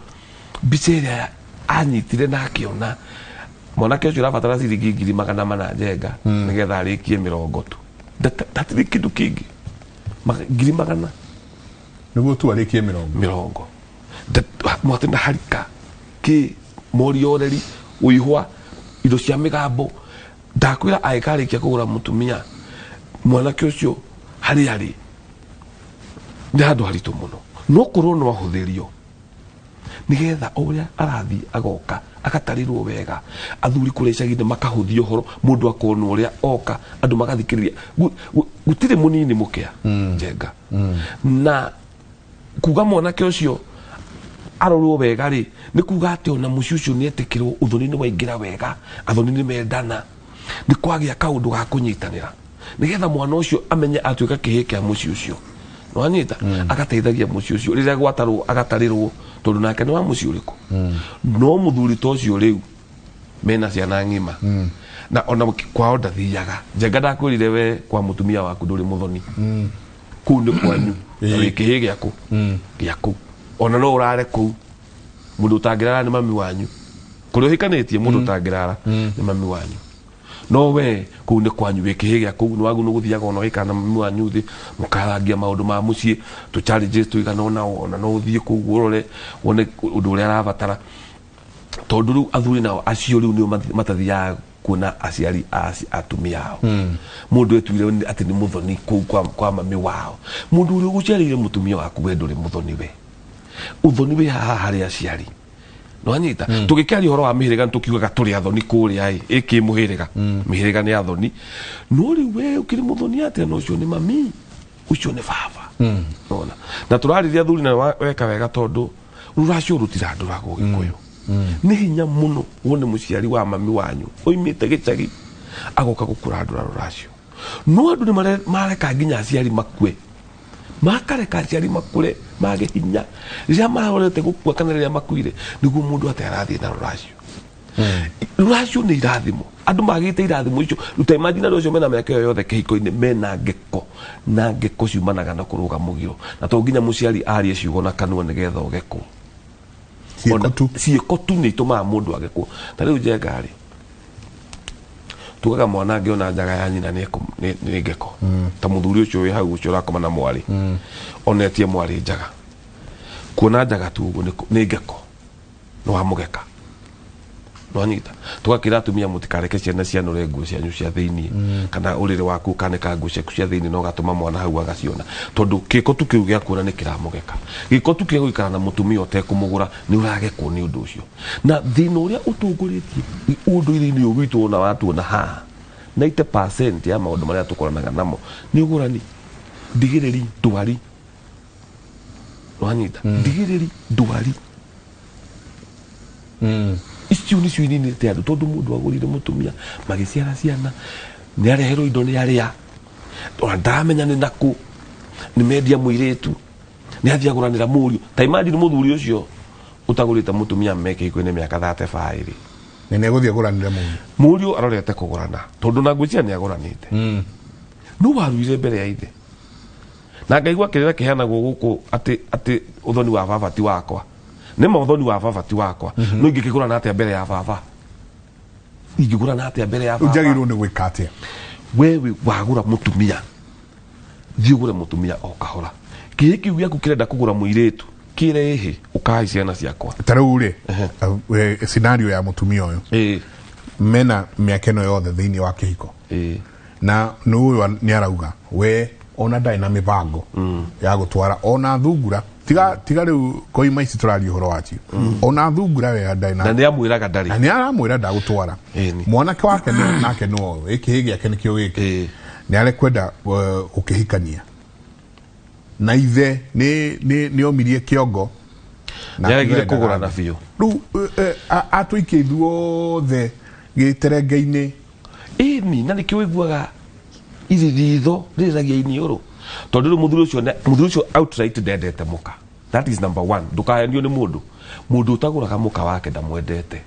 mbica ĩrĩa anyitire na akĩona mwanake ũcio ũrabatara ciringi 400,000 njenga nĩgetha arĩkie 30 tu, ndatirĩ kĩndũ kĩngĩ, 400,000 nĩguo tu arĩkie 30 mwate na harika kĩ morioreri ũihwa indo cia mĩgambo. Ndakwĩra angĩkarĩkia kũgũra mũtumia mwanake ũcio harĩa arĩ nĩ handũ haritũ mũno, no korwo no ahũthĩrio nĩgetha o ũrĩa arathiĩ agoka agatarĩrwo wega, athuri kũrĩa icagi-inĩ makahũthia ũhoro, mũndũ akona ũrĩa oka andũ magathikĩrĩria. Gũtirĩ mũnini mũkĩa njenga, na kuga mwanake ũcio arorwo wega rĩ, nĩ kuga atĩ ona mũciĩ ũcio nĩ etĩkĩrwo, ũthoni nĩ waingĩra wega, athoni nĩ mendana, nĩ kwagĩa kaũndũ ga kũnyitanĩra nĩgetha mwana ũcio amenye atuĩka kĩhĩĩ kĩa mũciĩ ũcio. Nĩwanyita? Agateithagia mũciĩ ũcio rĩrĩa gwatarwo agatarĩrwo, tondũ nake nĩ wa mũciĩ ũrĩkũ. No mũthuri ta ũcio rĩu mena ciana ng'ima na ona kwao ndathiaga. Njenga ndakwĩrire we kwa mũtumia waku ndũrĩ mũthoni, kũu nĩ kwanyu na wĩ kĩhĩĩ gĩaku gĩaku, ona no ũrare kũu. Mũndũ ũtangĩrara nĩ mami wanyu, kũrĩa ũhikanĩtie mũndũ ũtangĩrara nĩ mami wanyu. No we kũu nĩ kwanyu wĩ kĩhĩ gĩa kũu nĩ wagu nĩ gũthiaga ona ũgaikara na mami wanyu thĩ mũkarangia maũndũ ma mũciĩ tũ challenges tũigana ũna ona no ũthiĩ kũu ũrore wone ũndũ ũrĩa arabatara tondũ rĩu athuri nao acio rĩu nĩo matathiaga kuona aciari a atumia ao. Mũndũ etuire atĩ nĩ mũthoni kũu kwa mami wao. Mũndũ ũrĩa ũgũciarĩire mũtumia waku we ndũrĩ mũthoni we. Ũthoni wĩ haha harĩ aciari. Nĩwanyita? Tũgĩkĩaria ũhoro wa mĩhĩrĩga nĩtũkiugaga tũrĩ athoni kũrĩa ĩ, ĩkĩ mũhĩrĩga. Mĩhĩrĩga nĩ athoni. No rĩu we ũkĩrĩ mũthoni atĩa na ũcio nĩ mami, ũcio nĩ baba. Nĩwona? Na tũrarĩria athuri na weka wega tondũ rũracio rũtirandũragwo Gĩkũyũ. Nĩ hinya mũno wone mũciari wa mami wanyu oimĩte gĩcagi agoka gũkũrandũra rũracio. No andũ nĩ mareka nginya aciari makue. Makareka aciari makũre mage hinya. Rĩrĩa marorete gũkua kana rĩrĩa makuire nĩguo mũndũ atĩ arathiĩ na rũracio. Rũracio nĩ irathimo. Andũ magĩte irathimo icio. Rĩu ta imagine andũ acio mena mĩaka ĩyo yothe kĩhiko-inĩ mena ngeko. Na ngeko ciumanaga na kũrũga mũgiro. Na to nginya mũciari arie ciugo na kanua nĩgetha ũgekwo. Ciĩko tu. Ciĩko tu nĩ itũmaga mũndũ agekwo. Ta rĩu Njenga rĩ, tugaga mwana angĩona njaga ya nyina nĩ ngeko. Ta mũthuri ũcio wĩ hau ũcio ũrakoma na mwarĩ. Onetie mwarĩ njaga. Kuona njaga tu ũguo nĩ ngeko. Nĩ wamũgeka. Nĩwanyita? Tũgakĩra atumia mũtikareke ciana cianũre nguo cianyu cia thĩiniĩ. Kana ũrĩrĩ waku ũkanĩka nguo ciaku cia thĩiniĩ na ũgatũma mwana hau agaciona. Tondũ gĩko tu kĩu gĩa kuona nĩ kĩramũgeka. Gĩko tu kĩa gũikara na mũtumia ũtekũmũgũra nĩ ũragekwo nĩ ũndũ ũcio. Na thĩna ũrĩa ũtongoretie ũndũire-inĩ ũyũ witũ ona watuona haha, 90% ya maũndũ marĩa tũkoranaga namo nĩ ũgũrani, ndigĩrĩri, ndwari. Nĩwanyita? Ndigĩrĩri, ndwari. Icio nĩcio ininĩte andũ tondũ mũndũ agũrire mũtumia magĩciara ciana nĩ areherwo indo nĩ arĩa ona ndaramenya nĩ nakũ nĩ mendia mũirĩtu nĩ athiĩ agũranĩra mũriũ. Ta imagine mũthuri ũcio ũtagũrĩte mũtumia me kĩhiko-inĩ mĩaka 35 rĩ. Nĩ nĩegũthiĩ agũranĩre mũriũ. Mũriũ arorete kũgũrana tondũ na ngwĩciria nĩ agũranĩte. No waruire mbere ya ithe. Na ngaigua kĩrĩra kĩheanagwo gũkũ atĩ ũthoni wa baba ti wakwa. Nĩ ma ũthoni wa baba ti wakwa. No ingĩkĩgũrana atĩa mbere ya baba? Ingĩgũrana atĩa mbere ya baba? Njagĩrĩirwo nĩ gwĩka atĩa? We wagũra mũtumia. Thiĩ ũgũre mũtumia o kahora. Kĩhĩ kĩu gĩaku kĩrenda kũgũra mũirĩtu, kĩre ĩhĩ, ũkahe ciana ciakwa. Ta rĩu rĩ, scenario ya mũtumia ũyũ. Mena mĩaka ĩno yothe thĩinĩ wa kĩhiko. Na nĩ ũyũ nĩ arauga, we ona ndarĩ na mĩbango ya gũtwara ona thungura. Tiga rĩu koima ici tũraria ũhoro wacio. Ona thungura we ndarĩ na Na nĩ amwĩraga ndarĩ. Na nĩ aramwĩra ndagũtwara. Mwanake wake nake nĩ ũyũ, gĩkĩ gĩake nĩkĩo gĩkĩ. Nĩ arekwenda gũkĩhikania. Na ithe nĩ omirie kĩongo. Na Nĩ aregire akiuga kũgũrana ndagathiĩ. biũ. Rĩu atũikia ithuothe gĩterenge-inĩ. Ĩni, na nĩkĩo ũiguaga irĩritho rĩrĩragia iniũrũ. Tondũ rĩu mũthuri ũcio mũthuri ũcio outright ndendete mũka. That is number one. Ndũkahenio nĩ mũndũ. Mũndũ ũtagũraga mũka wake ndamwendete.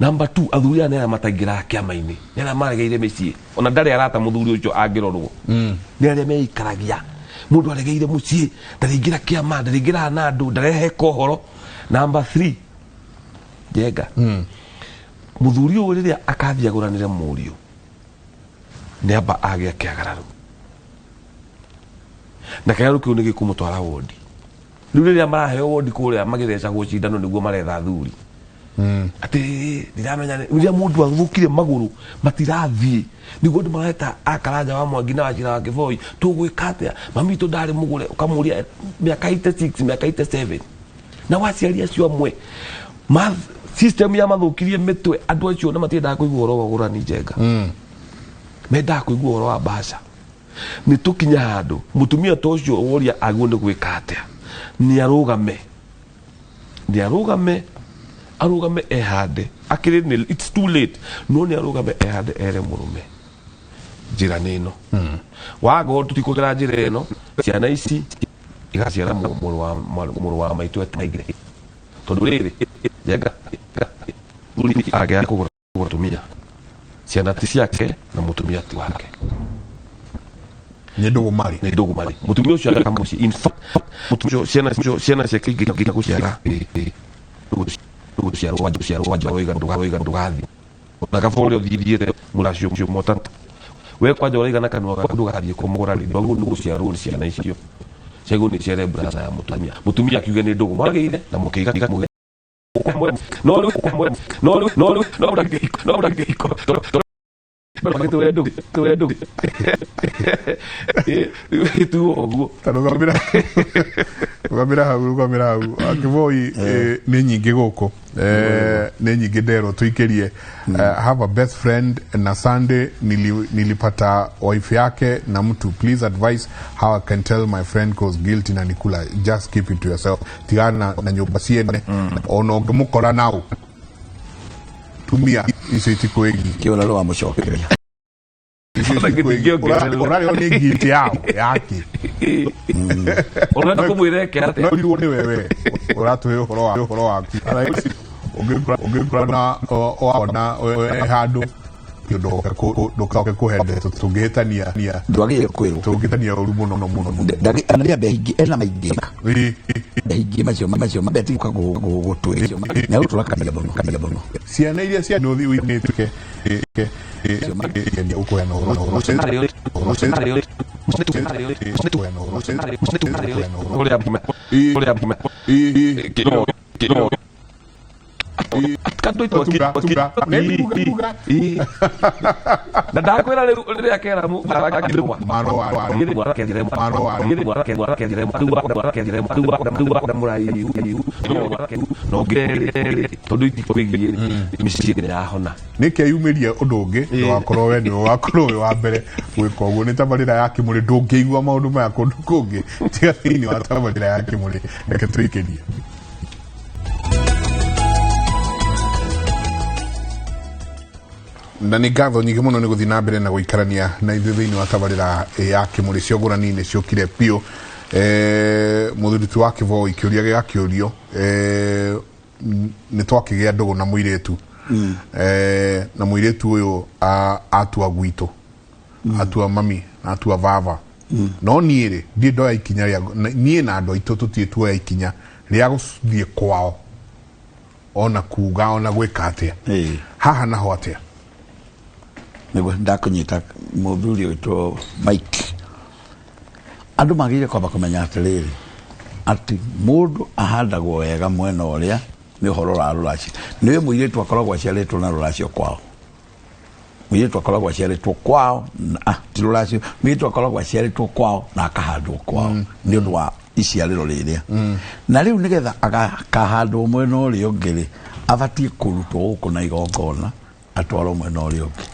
Number two, athuri aya nĩ arĩa mataingĩraga kĩama-inĩ. Nĩ arĩa maregeire mĩciĩ. Ona ndarĩ arata mũthuri ũcio angĩrorwo. Nĩ arĩa meikaragia. Mũndũ aregeire mũciĩ, ndarĩingĩra kĩama, ndarĩingĩraga na andũ, ndareheka ũhoro. Number three, Njenga. Mũthuri ũyũ rĩrĩa akathiĩ agũranĩre mũriũ, nĩ amba agĩa kĩagararo. Na kĩagararo kĩu nĩ gĩkũmũtwara wondi. Rĩu rĩrĩa maraheo wondi kũrĩa magĩthecagwo cindano nĩguo maretha athuri. Atĩ ndiramenya nĩ-, rĩrĩa mũndũ athũkire magũrũ matirathiĩ, nĩguo andũ mareta akaranja wa Mwangi na Wachira wa Kĩboi, tũgwĩka atĩa? Mami witũ ndarĩ mũgũre, ũkamũria mĩaka 86, mĩaka 87. Na waciari acio amwe, system ya mathũkirie mĩtwe, andũ acio na matiendaga kũigua ũhoro wa ũgũrani Njenga. Mendaga kũigua ũhoro wa mbaca. Nĩ tũkinya handũ, mũtumia ta ũcio woria agĩrĩirwo nĩ gwĩka atĩa? Nĩ arũgame. Nĩ arũgame, arũgame ehande. Akĩrĩ nĩ, it's too late. No nĩ arũgame ehande ere mũrũme. Njĩra nĩ ĩno. Waga tũtikũgera njĩra ĩno, ciana ici igaciara mũrũ wa maitũ etaingire. Tondũ rĩrĩ, Njenga, mũthuri angĩaga kũgũra mũtumia, ciana ti ciake na mũtumia ti wake. Nĩ ndũgũ marĩ. Nĩ ndũgũ marĩ. Mũtumia ũcio agĩaka mũciĩ. In fact, mũtumia ũcio, ciana icio, ciana ciake ingĩkinya gũciara, gũciarwo, gũciarwo, gũciarwo, ndũgathiĩ. Na kaba ũrĩa ũthiĩte mũracio ũcio mota we kwanja ũraigana kanua gaku ndũgathiĩ kũmũgũra rĩ ndwagĩrĩirwo nĩ gũciarwo nĩ ciana icio ciagĩrĩirwo nĩ ciare brother ya mũtumia mũtumia akiuge nĩ ndũgũ mwagĩire na mũkĩiga no rĩu no rĩu no rĩu no no no tũre ndũgũ tuo ũguo Ta rũgamĩra rũgamĩra hau rũgamĩra hau akĩboi nĩ nyingĩ gũkũ. Nĩ nyingĩ nderwo tũikĩrie. Have a best friend na Sunday nilipata wife yake na mtu. Please advise how I can tell my friend, cause guilt na nikula. Just keep it to yourself. Tigana na nyũmba ciene ona ũngĩmũkora nau tumia icio itikwĩgiĩ. Kĩona rĩ wamũcokeria. Ũrarĩo nĩ guilt yao yake. Ũrenda kũmwĩra eke atĩa? No ũrirwo nĩ wewe ũratũhe ũhoro waku. Ũngĩkora na wona handũ ndũcoke kũhe ndeto tũngĩhĩtania. Ndwagĩrĩire kwĩrwo. Tũngĩhĩtania ũru mũno mũno mũno. Ana rĩambe hingie ena maingĩ hingie macio mabeti gũtwĩra na gũtũrakaria mũno karia mũno. Ciana iria cia nũthi ũinĩtuke ũkũheana ũhoro na ndakwĩra rĩu rĩrĩa kera tondũ itikwĩgiĩ mĩciĩ yahona. Nĩkeyumĩrie ũndũ ũngĩ ndũgakorwo we nĩwe ũgakorwo wĩ wa mbere gwĩka ũguo. Nĩ tabarĩra ya Kĩmũrĩ, ndũngĩigua maũndũ maya kũndũ kũngĩ tiga thĩinĩ wa tabarĩra ya Kĩmũrĩ. Reke tũikĩrie. Na nĩ ngatho nyingĩ mũno nĩ gũthiĩ na mbere na gũikarania na ithuĩ thĩinĩ wa tabarĩra ya Kĩmũrĩ. Ciongũrani nĩ ciũkire biũ. Mũthuri ti wa Kĩboi kĩũria gĩgakĩũrio, nĩ twakĩgĩa ndũgũ na mũirĩtu, na mũirĩtu ũyũ atua gwitũ, atua mami na atua baba, no niĩ rĩ ndiĩ ndoya ikinya rĩa niĩ na andũ aitũ tũtirĩ tuoya ikinya rĩa gũthiĩ kwao ona kuga ona gwĩka atĩa haha naho atĩa. Nĩguo ndakũnyita mũthuri wĩtwo Mike. Andũ magĩrĩire kwamba kũmenya atĩrĩrĩ atĩ mũndũ ahandagwo wega mwena ũrĩa nĩ ũhoro wa rũracio. Nĩwe mũirĩtu akoragwo aciarĩtwo na rũracio kwao. Mũirĩtu akoragwo aciarĩtwo kwao na ti rũracio. Mũirĩtu akoragwo aciarĩtwo kwao na akahandwo kwao nĩ ũndũ wa iciarĩro rĩrĩa. Na rĩu nĩgetha akahandwo mwena ũrĩa ũngĩ rĩ, abatiĩ kũrutwo gũkũ na igongona atwarwo mwena ũrĩa ũngĩ.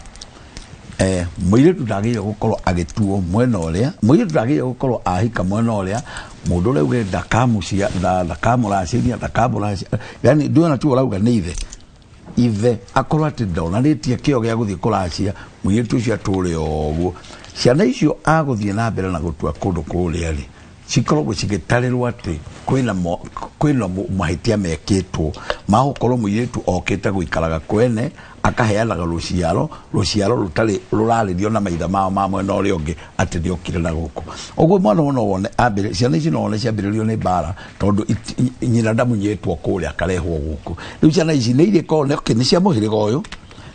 Mũirĩtu ndagĩrĩire gũkorwo agĩtuo mwena ũrĩa, mũirĩtu ndagĩrĩire gũkorwo ahika mwena ũrĩa mũndũ ũrĩa uge ndakamucia ndakamũracĩria ndakamũracia, yani ndũona tu ũrauga nĩ ithe ithe akorwo atĩ ndonanĩtie kĩo gĩa gũthiĩ kũracia mũirĩtu ũcio atũre o ũguo. Ciana icio agũthiĩ na mbere na gũtua kũndũ kũrĩa rĩ, cikoragwo cigĩtarĩrwo atĩ kwĩna mahĩtia mekĩtwo ma gũkorwo mũirĩtu okĩte gũikaraga kwene akaheanaga rũciaro rũtarĩ rũrarĩrio na maithe mao ma mwena ũrĩa ũngĩ atĩ nĩokire na gũkũ. Ũguo mwana ũyũ no wone ambĩrĩ ciana ici no wone ciambĩrĩrio nĩ mbara tondũ nyina ndamunyĩtwo kũrĩa akarehwo gũkũ. Rĩu ciana ici nĩ irĩkorwo nĩ cia mũhĩrĩga ũyũ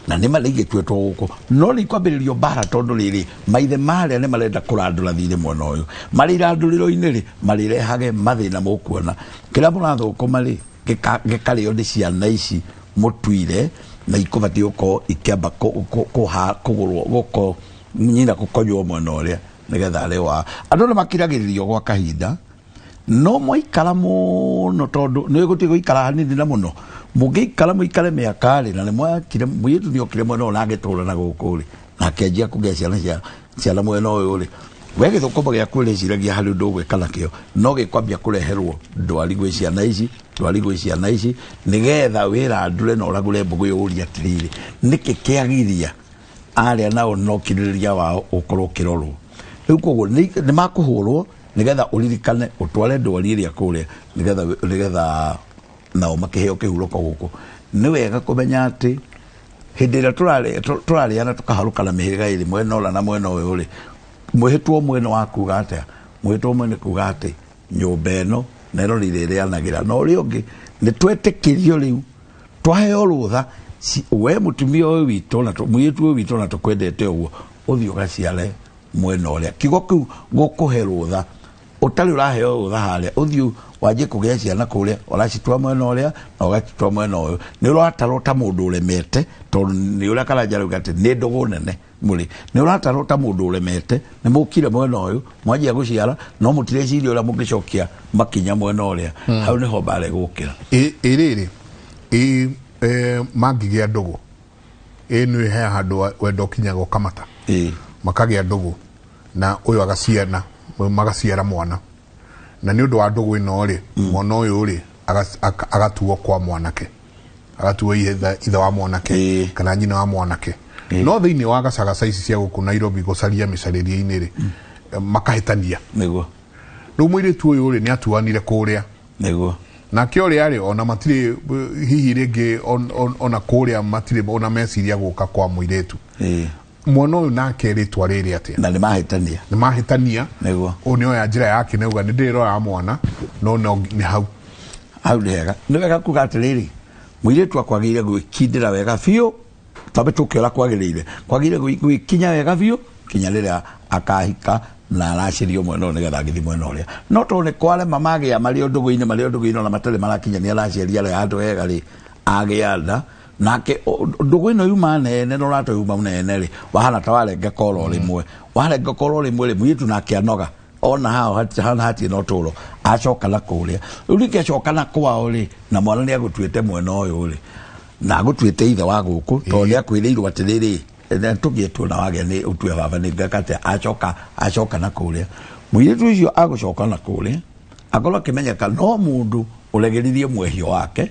na nĩ marĩa igĩtuĩtwo gũkũ, no nĩ ikwambĩrĩrio mbara tondũ rĩrĩ maithe marĩa nĩ marenda kũrandũra thirĩ mwena ũyũ. Marĩ irandũrĩro-inĩ rĩ marĩrehage mathĩna mũkuona kĩrĩa mũrathũkũma rĩ gĩkarĩo nĩ ciana ici mũtuire na ikũbatiĩ gũkorwo ikĩamba kũgũrwo gũko nyina gũkonywo mwena ũrĩa nĩgetha arĩ wa andũ nĩ makiragĩrĩrio gwa kahinda no mwaikara mũno tondũ nĩ gũtiĩ gũikara hanini na mũno mũngĩikara mũikare mĩaka rĩ na nĩ mwakire mũirĩtu nĩokire mwena ũyũ na agĩtũra na gũkũ rĩ na akĩanjia kũgĩa ciana ciana mwena ũyũ rĩ we gĩthũkũma gĩaku ũrĩciragia harĩ ũndũ ũgwĩka nakĩo no gĩkwambia kũreherwo ndwari gwĩ ciana ici ndwari gwĩ ciana ici nĩgetha wĩrandũre na ũragũre mbũgũ yũrie atĩrĩrĩ nĩkĩ kĩagiria arĩa nao no kirĩrĩria wao ũkorwo ũkĩrorwo. Rĩu koguo nĩ makũhũrwo nĩgetha ũririkane ũtware ndwari ĩrĩa kũrĩa nĩgetha nao makĩheo kĩhurũko gũkũ. Nĩ wega kũmenya atĩ hĩndĩ ĩrĩa tũrarĩana tũkaharũkana mĩhĩrĩga ĩrĩ mwena ũrĩa na mwena ũyũ rĩ mwĩhĩtwa ũmwe nĩ wa kuga atĩa? Mwĩhĩtwa ũmwe nĩ kuga atĩ nyũmba ĩno na ĩno nĩ ĩrĩrĩanagĩra na ũrĩa ũngĩ nĩ twetĩkĩrio rĩu twaheo rũtha We mũtumia ũyũ witũ na mũirĩtu ũyũ witũ na tũkwendete ũguo, ũthiĩ ũgaciare mwena ũrĩa kiugo kĩu gũkũhe rũtha ũtarĩ ũraheo rũtha harĩa, ũthiĩ wanjie kũgĩa ciana kũrĩa, ũracitua mwena ũrĩa na ũgacitua mwena ũyũ, nĩ ũratarwo ta mũndũ ũremete, tondũ nĩ ũrĩa Karanja arauga atĩ nĩ ndũgũ nene mũrĩ, nĩ ũratarwo ta mũndũ ũremete, nĩ mũkire mwena ũyũ mwanjia gũciara no mũtireciria ũrĩa mũngĩcokia makinya mwena ũrĩa. Hau nĩho mbara ĩgũkĩra. Ĩrĩrĩ mangĩgĩa ndũgũ ĩ nĩ he handũ wendo ũkinyaga ũkamata, makagĩa ndũgũ na ũyũ agaciana, magaciara mwana, na nĩ ũndũ wa ndũgũ ĩno rĩ, mwana ũyũ rĩ agatuo kwa mwanake, agatuo ithe wa mwanake kana nyina wa mwanake. No thĩinĩ wa gacagaca ici cia gũkũ Nairobi gũcaria mĩcarĩrie-inĩ rĩ, makahĩtania. Nĩguo. Rĩu mũirĩtu ũyũ rĩ nĩ atuanire kũrĩa. Nĩguo. Nake ũrĩa rĩ ona matirĩ hihi rĩngĩ ona kũrĩa matirĩ ona meciria gũka kwa mũirĩtu. Mwana ũyũ nake rĩtwa rĩrĩ atĩa? Na nĩ mahĩtania. Nĩ mahĩtania. Nĩguo. Ũyũ nĩ oya njĩra yake nĩ auga nĩ ndĩrora mwana no nĩ hau. Hau nĩ hega. Nĩ wega kuga atĩrĩrĩ, mũirĩtu akwagĩrĩire gwĩkindĩra wega biũ, twambe tũkĩora kwagĩrĩire. Kwagĩrĩire gwĩkinya wega biũ kinya rĩrĩa akahika na aracĩrio mwena ũyũ nĩgetha agĩthiĩ mwena ũrĩa. No tondũ nĩ kwarema magĩa marĩ o ndũgũ-inĩ, marĩ o ndũgũ-inĩ ona matarĩ marakinya nĩ araciaria arĩa handũ hega rĩ, agĩa nda nake ndũgũ ĩno yuma nene na ũrata yuma nene rĩ, wahana ta warenga koro rĩmwe. Warenga koro rĩmwe rĩ, mũirĩtu nake anoga. Ona hao hana hatirĩ na ũtũũro, acoka na kũrĩa. Rĩu ningĩ acoka na kwao rĩ, na mwana nĩ agũtuĩte mwena ũyũ rĩ, na agũtuĩte ithe wa gũkũ, tondũ nĩ akwĩrĩirwo atĩrĩrĩ, na tũgĩe tuona wagĩa nĩ ũtue baba nĩ ngeka atĩa, acoka na kũrĩa. Mũirĩtu ũcio agũcoka na kũrĩa, akorwo akĩmenyeka no mũndũ ũregeririe mwehio wake,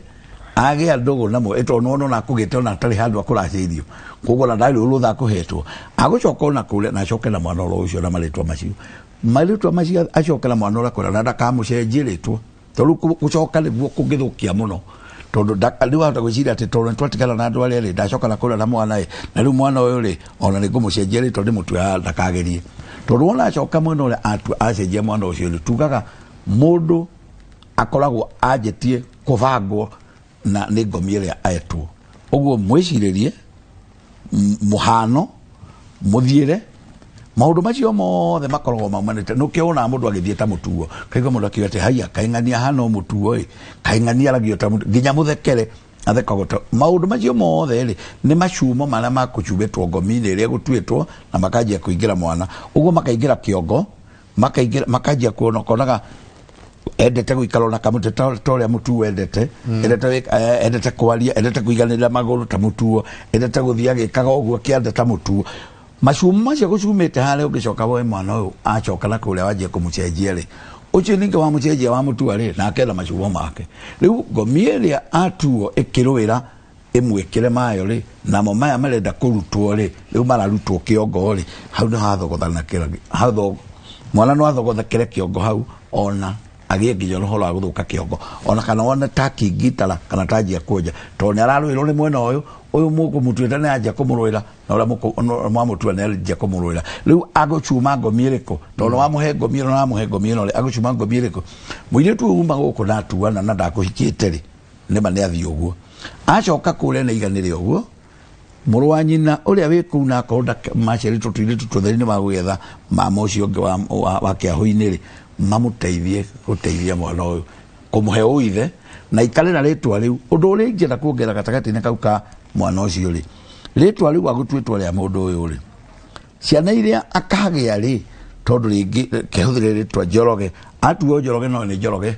agĩa ndũgũ na tondũ nĩwona ona akũgĩte ona atarĩ handũ akũracĩirio, koguo ona ndarĩ rũtha akũhetwo, agũcoka ona kũrĩa na acoke na mwana oro ũcio na marĩtwa macio. Marĩtwa macio acoke na mwana ũrĩa kũrĩa na ndakamũcenjie rĩtwa, tondũ gũcoka nĩguo kũngĩthũkia mũno. Tondũ rĩu wahota gwĩciria atĩ tondũ nĩtwatigana na andũ arĩa rĩ, ndacoka na kũrĩa na mwana ĩ, na rĩu mwana ũyũ rĩ, ona nĩngũmũcenjia rĩtwa ndĩmũtue ndakagerie. Tondũ wona acoka mwena ũrĩa atua acenjia mwana ũcio rĩ, tugaga mũndũ akoragwo anjĩtie kũbangwo na nĩ ngomi ĩrĩa etwo. Ũguo mwĩcirĩrie, mũhano, mũthiĩre, maũndũ macio mothe makoragwo maumanĩte. Nĩkĩo wonaga mũndũ agĩthiĩ ta mũtuo, kaigua mũndũ akiuga atĩ haiya, kaĩ ng'ania hana o mũtuo ĩ, kaĩ ng'ania aragio ta mũtuo, nginya mũthekere athekagwo ta maũndũ macio mothe rĩ, nĩ macumo marĩa makũcumĩtwo ngomi-inĩ ĩrĩa ĩgũtuĩtwo na makanjia kũingĩra mwana. Ũguo makaingĩra kĩongo, makanjia kuona, ũkonaga endete gũikara ona kamũtĩ ta ũrĩa mũtuo endete, endete kwaria, endete kũiganĩrĩra magũrũ ta mũtuo, endete gũthiĩ agĩkaga ũguo kĩande ta mũtuo. Macumo macio gũcumĩte harĩa ũngĩcoka woe mwana ũyũ acoka na kũrĩa wanjie kũmũcenjia rĩ, ũcio ningĩ wamũcenjia wamũtua rĩ, nake ena macumo make. Rĩu ngomi ĩrĩa atuo ĩkĩrũĩra ĩmwĩkĩre mayo rĩ, namo maya marenda kũrutwo rĩ, rĩu mararutwo kĩongo rĩ, hau nĩho hathogothanakĩra, mwana no athogothekere kĩongo hau ona agĩe nginya ũhoro wa gũthũka kĩongo, ona kana wone ta kingitara kana ta njia kwenja, tondũ nĩ ararũĩrwo nĩ mwena ũyũ, ũyũ mũkũmũtuĩte nĩ anjia kũmũrũĩra, na ũrĩa mwamũtua nĩ anjia kũmũrũĩra. Rĩu agũcuma ngomi ĩrĩkũ? Tondũ wamũhe ngomi ĩno na wamũhe ngomi ĩno rĩ, agũcuma ngomi ĩrĩkũ? Mũirĩtu ũyũ uma gũkũ na atuana na ndakũhikĩte rĩ, nĩma nĩ athiĩ ũguo. Acoka kũrĩa nĩ aiganĩre ũguo, mũrũ wa nyina ũrĩa wĩ kũu na akorwo maciarĩtwo tũirĩtu tũtheri nĩ magũgetha mama ũcio ũngĩ wa kĩahũ-inĩ rĩ, mamũteithie gũteithia mwana ũyũ kũmũhe ũithe na ikare na rĩtwa rĩu. Ũndũ ũrĩa ingĩenda kuongerera gatagatĩ-inĩ kau ka mwana ũcio rĩ, rĩtwa rĩu agũtuĩtwo rĩa mũndũ ũyũ rĩ, ciana iria akagĩa rĩ, tondũ rĩngĩ kehũthĩre rĩtwa Njoroge, atuo Njoroge no nĩ Njoroge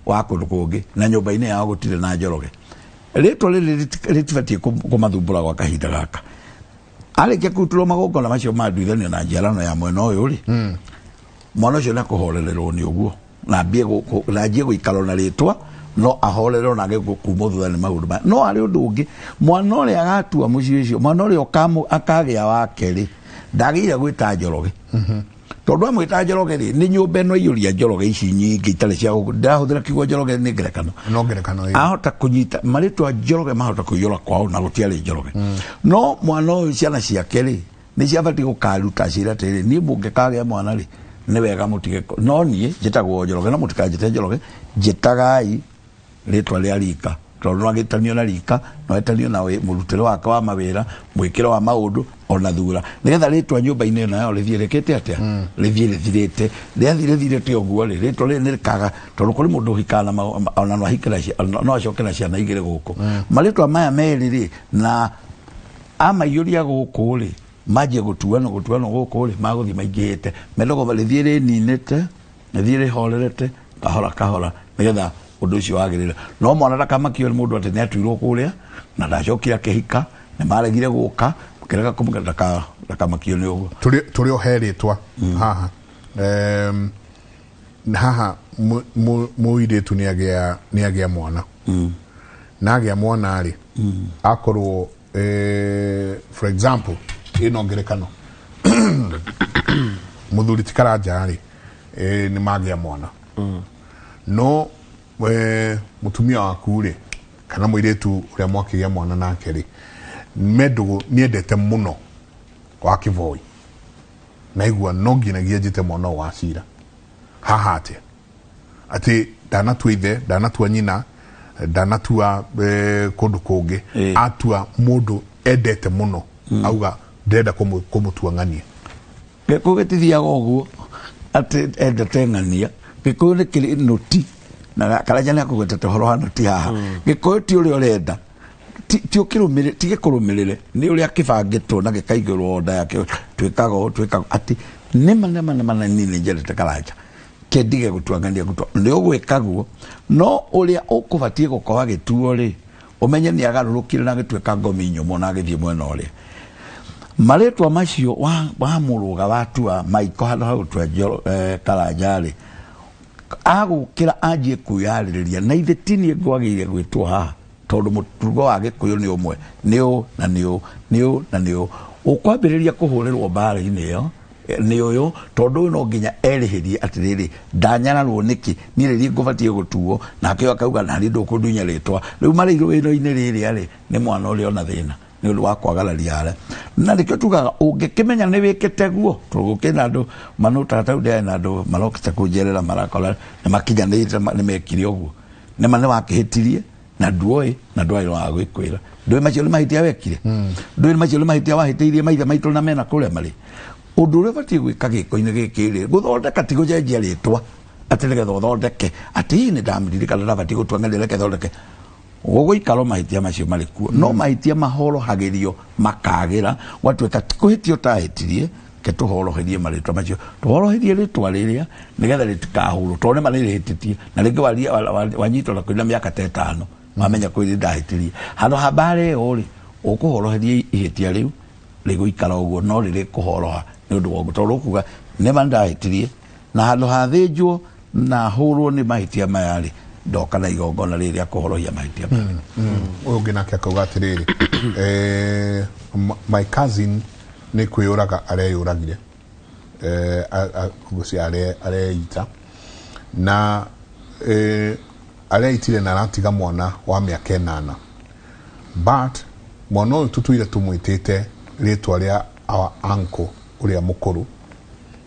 wa kũndũ kũngĩ, na nyũmba-inĩ yao gũtirĩ na Njoroge. Rĩtwa rĩrĩ rĩtibatiĩ kũmathumbũra gwa kahinda gaka. Arĩkia kũrutĩrwo magongona macio ma nduithanio na njiarano ya mwena ũyũ rĩ, mwana ũcio nĩakũhorererwo nĩ ũguo, na ambie gũikara na rĩtwa, no ahorerwo na age kumwo thutha nĩ maũndũ maya. No harĩ ũndũ ũngĩ, mwana ũrĩa agatua mũciĩ ũcio, mwana ũrĩa akagĩa wake rĩ, ndagĩrĩire gwĩta Njoroge. Tondũ amwĩta Njoroge rĩ, nĩ nyũmba ĩno aiyũria Njoroge ici nyingĩ itarĩ cia gũkũ. Ndĩrahũthĩra kiugo Njoroge nĩ ngerekano. No ngerekano ĩyo. Ahota kũnyita marĩtwa Njoroge mahota kũiyũra kwao na gũtiarĩ Njoroge. No mwana ũyũ ciana ciake rĩ, nĩ ciabatiĩ gũkaruta ciĩre atĩrĩrĩ, niĩ mũngĩkagĩa mwana rĩ, nĩ wega mũtige no niĩ njĩtagwo Njoroge, no mũtikanjĩte Njoroge, njĩtagai rĩtwa rĩa rika. Tondũ no agĩtanio na rika, no etanio na mũrutĩre wake wa mawĩra, mwĩkĩre wa maũndũ, ona thura, nĩgetha rĩtwa nyũmba-inĩ ĩno yao rĩthiĩ rĩkĩte atĩa, rĩthiĩ rĩthirĩte. Rĩathiĩ rĩthirĩte ũguo rĩ, rĩtwa rĩrĩ nĩrĩkaga, tondũ kũrĩ mũndũ ũhikaga na ona no ahike na no acoke na ciana igĩrĩ gũkũ. Marĩtwa maya merĩ rĩ, na amaiyũria gũkũ rĩ, manjie gũtuanwo gũtuanwo gũkũ rĩ, magũthiĩ maingĩhĩte, mendagwo rĩthiĩ rĩninĩte, rĩthiĩ rĩhorerete kahora kahora, nĩgetha ũndũ ũcio wagĩrĩre. No mwana ndakamakio nĩ mũndũ atĩ nĩ atuirwo kũrĩa na ndacokire akĩhika, nĩ maregire gũka kĩrega kũmũgera, ndakamakio nĩ ũguo. Tũrĩ o he rĩtwa haha. Haha mũirĩtu nĩ agĩa mwana. Na agĩa mwana rĩ, akorwo, for example, ĩno ngerekano, mũthuri ti Karanja rĩ, nĩ magĩa mwana. No mũtumia waku rĩ, kana mũirĩtu ũrĩa mwakĩgĩa mwana nake rĩ, me ndũgũ nĩendete mũno wa Kĩboi, naigua no nginyagia njĩte mwana ũyũ wa Cira. Haha atĩa? Atĩ ndanatua ithe, ndanatua nyina, ndanatua kũndũ kũngĩ, atua mũndũ endete mũno, auga ndĩrenda kũmũtua ng'ania. Gĩkũyũ gĩtithiaga ũguo atĩ endete ng'ania. Gĩkũyũ nĩ kĩrĩ nũti, na Karanja nĩ akũgwetete ũhoro wa nũti haha. Gĩkũyũ ti ũrĩa ũrenda, ti ũkĩrũmĩrĩre, ti gĩkũrũmĩrĩre, nĩ ũrĩa kĩbangĩtwo na gĩkaigĩrwo order yakĩo, twĩkaga ũũ, twĩkaga ũũ. Atĩ nĩma, nĩma, nĩma, na niĩ nĩ njendete Karanja, kendige gũtua ng'ania gũtua, nĩ ũgwĩka guo. No ũrĩa ũkũbatiĩ gũkorwo agĩtuo rĩ, ũmenye nĩ agarũrũkire na agĩtuĩka ngomi nyũmũ na agĩthiĩ mwena ũrĩa. Marĩtwa macio wa mũrũga watua Maiko handũ ha gũtua Karanja rĩ, agũkĩra anjie kwĩyarĩrĩria, na ithe ti niĩ ngwagĩrĩire gwĩtwo haha, tondũ mũtugo wa Gĩkũyũ nĩ ũmwe, nĩ ũũ na nĩ ũũ, nĩ ũũ na nĩ ũũ. Ũkwambĩrĩria kũhũrĩrwo mbara-inĩ ĩyo nĩ ũyũ, tondũ ũyũ no nginya erĩhĩrie atĩrĩrĩ, ndanyararwo nĩkĩ, niĩ rĩrĩ ngũbatiĩ gũtuo, nake ũyũ akauga naniĩ ndũkũndunya rĩtwa. Rĩu marĩ irũĩro-inĩ rĩrĩa rĩ, nĩ mwana ũrĩa ona thĩna nĩ ũndũ wa kwagararia arĩa. Na nĩkĩo tugaga ũngĩkĩmenya nĩ wĩkĩte guo, tondũ gũkĩrĩ na andũ manũtaga ta rĩu ndĩrarĩ na andũ marokĩte kũnjerera, marakora nĩ makinyanĩrĩte, nĩ mekire ũguo, nĩma nĩ wakĩhĩtirie na nduoĩ, na ndwarĩ wa gwĩkwĩra, ndũĩ macio nĩ mahĩtia wekire, ndũĩ macio nĩ mahĩtia wahĩtĩirie maithe maitũ na mena kũrĩa marĩ. Ũndũ ũrĩa ũbatiĩ gwĩka gĩko-inĩ gĩkĩ rĩ, gũthondeka ti gũcenjia rĩtwa atĩ nĩgetha ũthondeke atĩ hihi nĩ ndamĩririkana ndabatiĩ gũtua ng'ania, reke thondeke. Gũgũikara mahĩtia macio marĩ kuo, no mahĩtia mahorohagĩrio makagĩra, gwatuĩka ti kũhĩtia ũtahĩtirie, ke tũhoroherie marĩtwa macio, tũhoroherie rĩtwa rĩrĩa nĩgetha rĩtikahũrwo, tondũ nĩma nĩrĩhĩtĩtie, na rĩngĩ wanyitwo na kũina mĩaka ta ĩtano, wamenya kwĩ ndahĩtirie. Handũ ha mbara ĩyo rĩ, ũkũhoroheria ihĩtia rĩu, rĩgũikara ũguo, no rĩrĩkũhoroha nĩ ũndũ wa ũguo, tondũ ũkuga nĩma ndahĩtirie, na handũ ha thĩnjwo na hũrwo nĩ mahĩtia maya rĩ, ndoka na igongona rĩrĩ rĩa kũhorohia mahĩtia maya. Ũyũ ũngĩ nake akauga atĩrĩrĩ, my cousin nĩ kwĩyũraga areyũragire, ngwĩciria areita, na areitire na aratiga mwana wa mĩaka 8, but mwana ũyũ tũtũire tũmwĩtĩte rĩtwa rĩa our uncle ũrĩa mũkũrũ,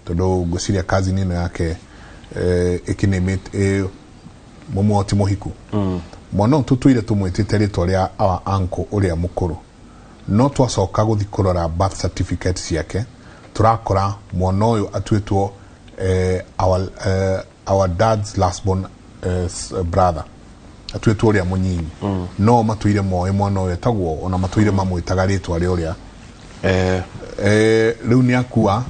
tondũ ngwĩciria cousin ĩno yake, ĩkĩnĩmĩte, mũmwe ti mũhiku. Mwana ũyũ tũtũire tũmwĩtĩte rĩtwa rĩa our uncle ũrĩa mũkũrũ, no twacoka gũthiĩ kũrora birth certificate ciake, tũrakora mwana ũyũ atuĩtwo, our dad's last born, brother, atuĩtwo ũrĩa mũnyinyi. No matũire moĩ mwana ũyũ etagwo, ona matũire mamwĩtaga rĩtwa rĩa ũrĩa. Rĩu nĩ akua.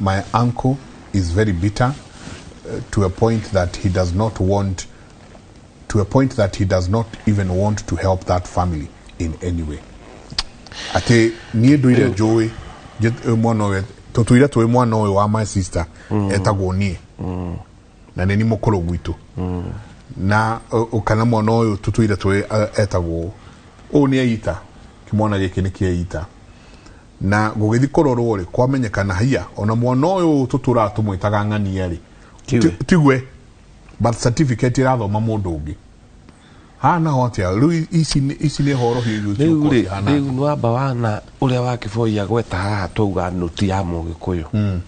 My uncle is very bitter, to a point that he does not want, to a point that he does not even want to help that family in any way. Atĩ niĩ ndũire njũĩ, mwana ũyũ tũtũire tũĩ mwana ũyũ wa my sister etagwo niĩ, na nĩ ni mũkũrũ gwitũ, na kana mwana ũyũ tũtũire tũĩ etagwo ũũ nĩ eita, kĩmwana gĩkĩ nĩ kĩeita, na gũgĩthiĩ kũrorwo rĩ, kwamenyekana haiya ona mwana ũyũ tũtũraga tũmwĩtaga ng'ania rĩ, Tiwe. Tiwe, birth certificate ĩrathoma mũndũ ũngĩ. Haha naho atĩa rĩu, ici nĩ horohio irio Rĩu ciũkwo rĩ, cihana rĩu atĩa? nĩ wamba wana ũrĩa wa Kĩboi agweta haha, twauga nũti ya Mũgĩkũyũ.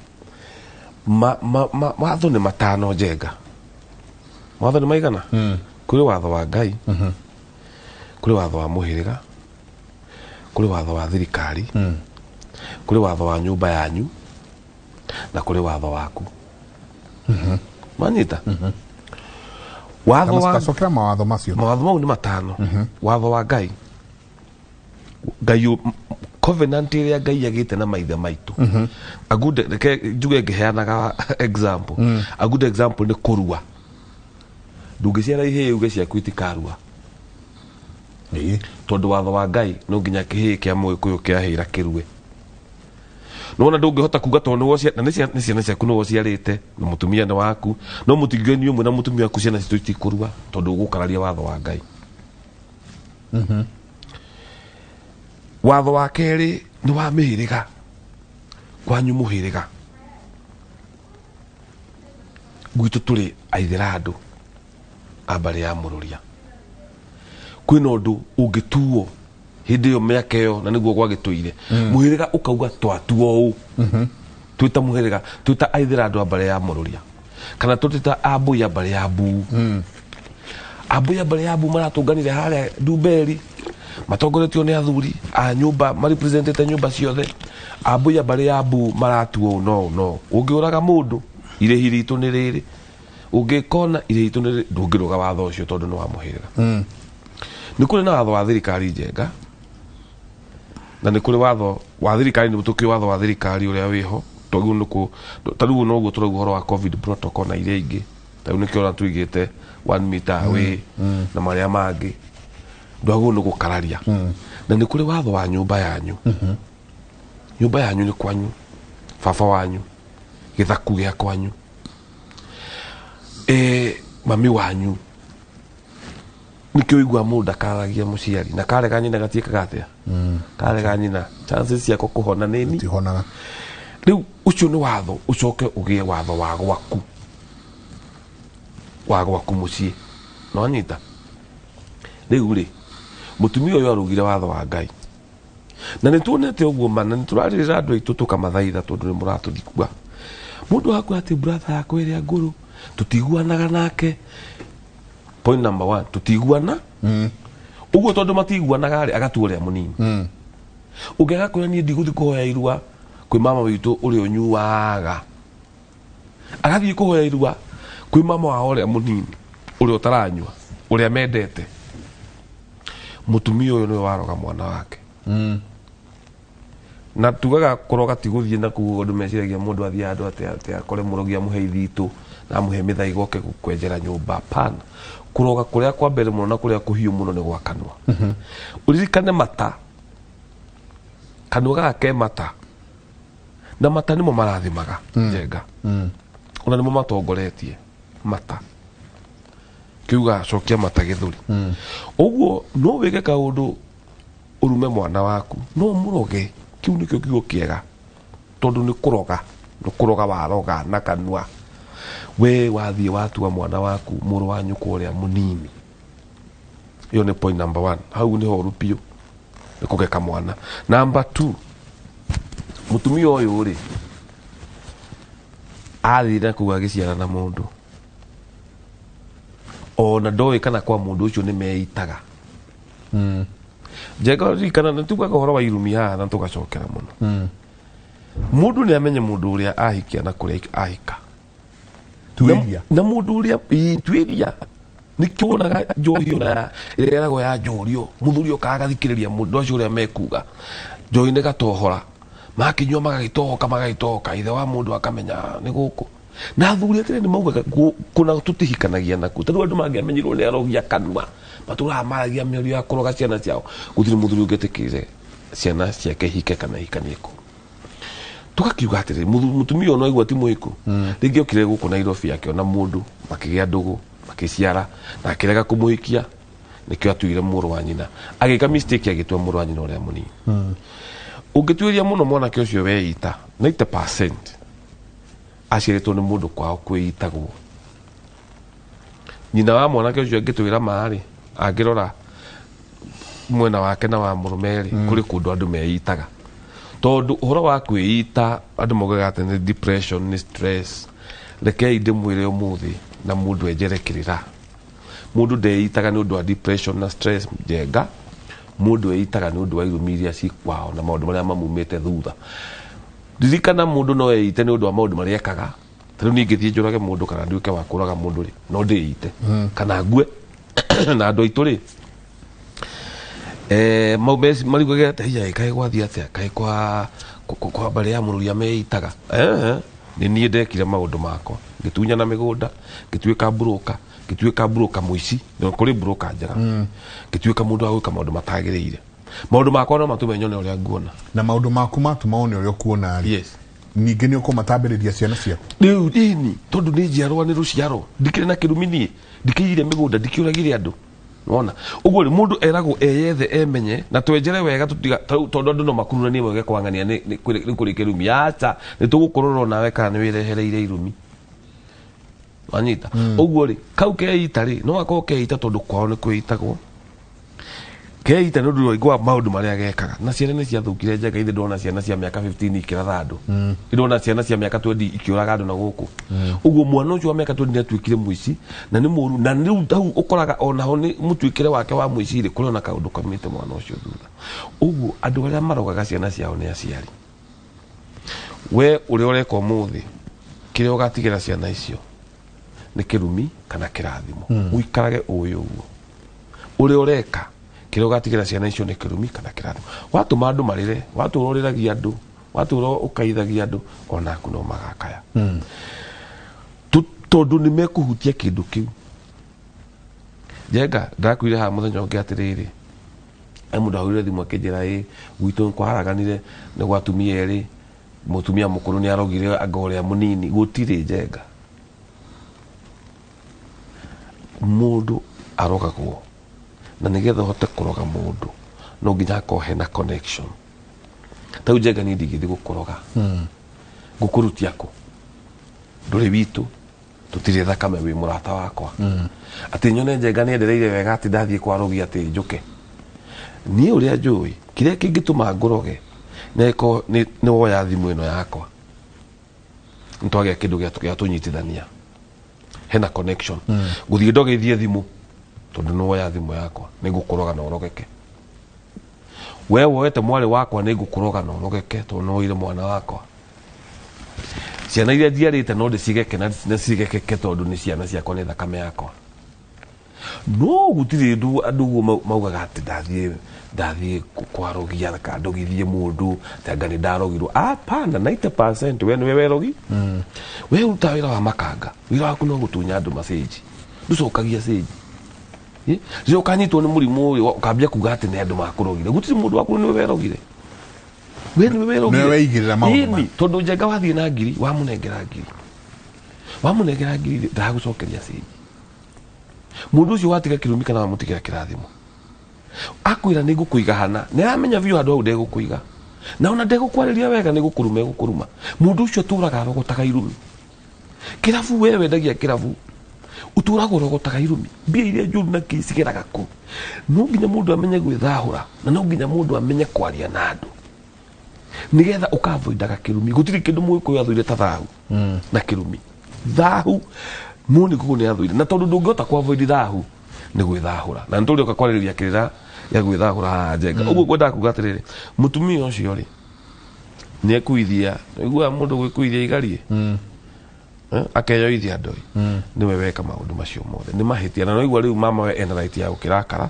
Watho nĩ matano, Njenga. Watho nĩ maigana? Kũrĩ watho wa Ngai. Kũrĩ watho wa mũhĩrĩga, kũrĩ watho wa thirikari, kũrĩ watho wa nyũmba yanyu, na kũrĩ watho waku. Manyita watho wa Tacokera mawatho macio. Mawatho mau nĩ matano. Watho wa Ngai, Ngai covenant ĩrĩa Ngai agĩte na maithe maitũ. A good, reke njuge ngĩheanaga example. A good example nĩ kũrua. Ndũngĩciara ihĩĩ uge ciaku itikarua, tondũ watho wa Ngai no nginya kĩhĩĩ kĩa mũgĩkũyũ kĩahĩra kĩrue. Nĩwona ndũngĩhota kuga tondũ nĩwe na nĩ ciana ciaku nĩwe ũciarĩte na mũtumia nĩ waku, no mũtingĩonio ũmwe na mũtumia waku ciana citũ itikũrua, tondũ ũgũkararia watho wa Ngai. Watho wa kerĩ nĩ wa mĩhĩrĩga kwanyu. Mũhĩrĩga gwitũ tũrĩ aithĩrandũ a mbarĩ ya mũrũria, kwĩna ũndũ ũngĩtuo hĩndĩ ĩyo mĩaka ĩyo na nĩguo gwagĩtũire. Mũhĩrĩga ũkauga twatuo ũũ twĩta mũhĩrĩga, twĩta aithĩrandũ a mbarĩ ya mũrũria, kana tũtĩta ambũi a mbarĩ ya mbuu. Ambũi a mbarĩ ya mbuu maratũnganire harĩa Ndumberi matongoretio nĩ athuri a nyũmba marepresentete nyũmba ciothe. Ambũi a mbarĩ ya mbuu maratuo ũũ no ũũ no ũũ. Ũngĩũraga mũndũ irĩhi ritũ nĩ rĩrĩ, ũngĩkona irĩhi ritũ nĩ rĩrĩ. Ndũngĩrũga watho ũcio tondũ nĩ wa mũhĩrĩga. Nĩ kũrĩ na watho wa thirikari, Njenga, na nĩ kũrĩ watho wa thirikari, nĩ tũkĩũĩ watho wa thirikari ũrĩa wĩho. Twagĩrĩirwo nĩ kũ ta rĩu noguo tũrauga ũhoro wa COVID protocol na iria ingĩ. Ta rĩu nĩkĩo ona tuigĩte 1 meter away na marĩa mangĩ, ndwagĩrĩirwo nĩ gũkararia. Na nĩ kũrĩ watho wa nyũmba yanyu. Nyũmba yanyu nĩ kwanyu, baba wanyu, gĩthaku gĩa kwanyu, mami wanyu. Nĩkĩo ũiguaga mũndũ ndakaragia mũciari na karega nyina gatiĩkaga atĩa, karega nyina chances ciako kũhona nĩ ni. Tihonaga. Rĩu ũcio nĩ watho. Ũcoke ũgĩe watho wa gwaku, wa gwaku mũciĩ. Nĩwanyita? Rĩu rĩ, mũtumia ũyũ arugire watho wa Ngai na nĩ tuonete ũguo ma, na nĩ tũrarĩrĩra andũ aitũ tũkamathaitha tondũ nĩ mũratũthikua. Mũndũ akwa atĩ brother yakwa ĩrĩa ngũrũ tũtiguanaga nake. Point number one, tũtiguana ũguo tondũ matiguanaga rĩ, agatua ũrĩa mũnini. Ũngĩaga kwĩra niĩ ndigũthiĩ kũhoya irua kwĩ mama witũ ũrĩa ũnyuaga, agathiĩ kũhoya irua kwĩ mama wao ũrĩa mũnini, ũrĩa ũtaranyua, ũrĩa mendete. Mũtumia ũyũ nĩwe waroga mwana wake. Na tugaga kũroga ti gũthiĩ na kũu andũ meciragia mũndũ athiĩ handũ atĩ atĩ akore mũrogi amũhe ithitũ na amũhe mĩthaiga oke kwenjera nyũmba. Hapana. Kũroga kũrĩa kwa mbere mũno na kũrĩa kũhiũ mũno nĩ gwa kanua. Ũririkane mata, kanua gaka ke mata, na mata nĩmo marathimaga, Njenga, ona nĩmo matongoretie mata kiuga cokia mata gĩthũri. Ũguo no wĩke kaũndũ ũrume mwana waku, no mũroge. Kĩu nĩkĩo kiugo kĩega, tondũ nĩ kũroga, nĩ kũroga waroga na kanua. We wathiĩ watua mwana waku mũrũ wa nyũkwa ũrĩa mũnini. Ĩyo nĩ point number one. Hau nĩ horu biũ, nĩ kũgeka mwana. Number two, mũtumia ũyũ rĩ, athire kũu agĩciara na mũndũ ona ndoĩ kana kwa mũndũ ũcio nĩ meitaga. Njenga, ririkana nĩ tugaga ũhoro wa irumi haha na tũgacokera mũno. Mũndũ nĩ amenye mũndũ ũrĩa ahikia na kũrĩa ahika. Tuĩria. Na mũndũ ũrĩa ĩĩ, tuĩria. Nĩkĩo wonaga njohi ona ĩrĩa ĩragwo ya njũrio, mũthuri okaga agathikĩrĩria mũndũ acio ũrĩa mekuga, njohi nĩ gatohora, makĩnyua magagĩtohoka, magagĩtohoka, ithe wa mũndũ akamenya nĩ gũkũ. Na athuri atĩrĩ nĩ maugaga kũna tũtihikanagia nakuo, tondũ andũ mangĩamenyirwo nĩ arogia kanua matũraga maragia mĩario ya kũroga ciana ciao, gũtirĩ mũthuri ũngĩtĩkĩrire ciana ciake hike kana hikanie kũu. Tũgakiuga atĩrĩ, mũtumia ũyũ no aigua ti mũhiku. Rĩngĩ okire gũkũ Nairobi akĩona mũndũ, makĩgĩa ndũgũ, makĩciara, na akĩrega kũmũhikia, nĩkĩo atuire mũrũ wa nyina. Agĩka mistake agĩtua mũrũ wa nyina ũrĩa mũnini. Ũngĩtuĩria mũno, mwanake ũcio weita 90% aciarĩtwo nĩ mũndũ kwao kwĩitagwo. Nyina wa mwanake ũcio angĩtwĩra marĩ angĩrora mwena wake na wa mũrũme rĩ, kũrĩ kũndũ andũ meitaga, tondũ ũhoro wa kwĩita andũ maugaga atĩ nĩ depression, nĩ stress. Rekei ndĩmwĩre ũmũthĩ na mũndũ enjere kĩrĩra. Mũndũ ndeitaga nĩ ũndũ wa depression na stress njenga, mũndũ eitaga nĩ ũndũ wa irumi iria ci kwao na maũndũ marĩa mamumĩte thutha. Ririkana mũndũ no eite nĩ ũndũ wa maũndũ marĩa ekaga. Ta rĩu niĩ ingĩthiĩ njũrage mũndũ kana nduĩke wa kũraga mũndũ rĩ, no ndĩite kana ngue. Na andũ aitũ rĩ, mau mariugaga atĩ hiya kaĩ gwathiĩ atĩa, kaĩ kwa mbarĩ ya Mũrũria meitaga. Nĩ niĩ ndekire maũndũ makwa, ngĩtunyana mĩgũnda, ngĩtuĩka mburũka, ngĩtuĩka mburũka mũici, na kũrĩ mburũka njega, ngĩtuĩka mũndũ wa gwĩka maũndũ matagĩrĩire. Maũndũ makwa no matũme nyone ũrĩa nguona. Na maũndũ maku matũma wone ũrĩa ũkuona rĩ, Yes. ningĩ nĩ ũkũmatambĩrĩria ciana ciaku? Rĩu ĩni, tondũ nĩ njiarwa, nĩ rũciaro, ndikĩrĩ na kĩrumi niĩ, ndikĩiyire mĩgũnda, ndikĩũragire andũ. Wona ũguo rĩ, mũndũ eragwo eyethe, emenye na twenjere wega, tũtiga tondũ andũ no makururanie wega kwang'ania nĩ kũrĩ kĩrumi. Aca, nĩ tũgũkũrora onawe kana nĩ wĩrehereire irumi. Wanyita? Ũguo rĩ, kau keita rĩ, no gakorwo keita tondũ kwao nĩ kwĩitagwo. Keita nĩ ũndũ wa maũndũ marĩa gekaga. Na ciana nĩ ciathũkire njenga, ithe ndona ciana cia mĩaka 15 ikĩratha andũ. Ndona ciana cia mĩaka 20 ikĩũraga andũ na gũkũ. Ũguo mwana ũcio wa mĩaka 20 nĩ atuĩkire mũici na nĩ mũru, na rĩu hau ũkoraga onaho nĩ mũtuĩkĩre wake wa mũici rĩ, kũrĩ ona kaũndũ kaumĩte mwana ũcio thutha. Ũguo andũ arĩa marogaga ciana ciao nĩ aciari. We ũrĩa ũreka ũmũthĩ, kĩrĩa ũgatigĩra ciana icio nĩ kĩrumi kana kĩrathimo. Ũikarage ũĩ ũguo. Ũrĩa ũreka, kĩrĩa ũgatigĩra ciana icio nĩ kĩrumi kana kĩrathimo. Watũma andũ marĩre, watũra ũrĩragia andũ, watũra ũkaithagia andũ, onaku no magakaya. Tondũ nĩ mekũhutia kĩndũ kĩu. Njenga, ndakuire haha mũthenya ũngĩ atĩrĩrĩ, he mũndũ ahũrire thimũ akĩnjĩra ĩ, gwitũ kwaharaganire nĩ gwa atumia erĩ, mũtumia mũkũrũ nĩ arogire anga ũrĩa mũnini. Gũtirĩ njenga. Mũndũ arogagwo, na nĩgetha ũhote kũroga mũndũ no nginya hakorwo hena connection. Ta rĩu njenga niĩ ndingĩthiĩ gũkũroga. Ngũkũrutia kũ? Ndũrĩ witũ, tũtirĩ thakame, wĩ mũrata wakwa. Atĩ nyone njenga nĩ endereire wega atĩ ndathiĩ kwarogia atĩ njũke. Niĩ ũrĩa njũĩ, kĩrĩa kĩngĩtũma ngũroge nĩ angĩkorwo nĩ woya thimũ ĩno yakwa. Nĩ twagĩa kĩndũ gĩa tũnyitithania. Hena connection. Ngũthiĩ ndogithie thimũ tondũ nĩ woya thimũ yakwa, nĩ ngũkũroga na ũrogeke. We woete mwarĩ wakwa, nĩ ngũkũroga na ũrogeke tondũ nĩ woire mwana wakwa. Ciana iria njiarĩte no ndĩcigeke na cigekeke tondũ nĩ ciana ciakwa, nĩ thakame yakwa. No gũtirĩ andũ ũguo maugaga atĩ ndathiĩ kwarogia kana ndogithie mũndũ atĩ anga nĩ ndarogirwo. Hapana, 90% we nĩwe werogi. We ũrutaga wĩra wa makanga, wĩra waku no gũtunya andũ macenji, ndũcokagia cenji. Rĩrĩa ũkanyitwo nĩ mũrimũ ũyũ, ũkambia kuga atĩ nĩ andũ makũrogire. Gũtirĩ mũndũ wakũrogire, nĩwe werogire. We nĩwe werogire. Nĩwe weigĩrĩra maũndũ Ĩni, tondũ njenga wathiĩ na ngiri, wamũnengera ngiri. Wamũnengera ngiri, ndagũcokeria cenji. Mũndũ ũcio watiga kĩrumi kana wamũtigĩra kĩrathimo, akwĩra nĩ ngũkũiga hana, nĩ aramenya biũ handũ hau ndegũkũiga. Na ona ndegũkwarĩria wega, nĩ gũkũruma egũkũruma. Mũndũ ũcio atũraga arogotaga irumi. Kĩrabu we wendagia kĩrabu, ũtũraga ũrogotaga irumi. Mbia iria njũru na kĩ cigeraga kũ? No nginya mũndũ amenye gwĩthahũra, na no nginya mũndũ amenye kwaria na andũ, nĩgetha ũkavoidaga kĩrumi. Gũtirĩ kĩndũ mũgĩkũyũ athũire ta thahu na kĩrumi. Thahu mũgĩkũyũ nĩ athũire, na tondũ ndũngĩhota kũavoid thahu nĩ gwĩthahũra. Na nĩtũrĩoka kwarĩrĩria kĩrĩra gĩa gwĩthahũra haha njenga. Ũguo ngwendaga kuga atĩrĩrĩ, mũtumia ũcio rĩ, nĩ ekuithia, ũiguaga mũndũ gwĩkuithia igarie? Akeyoithia ndoi. Nĩwe weka maũndũ macio mothe, nĩ mahĩtia. Na noigua rĩu mama we ena right ya gũkĩrakara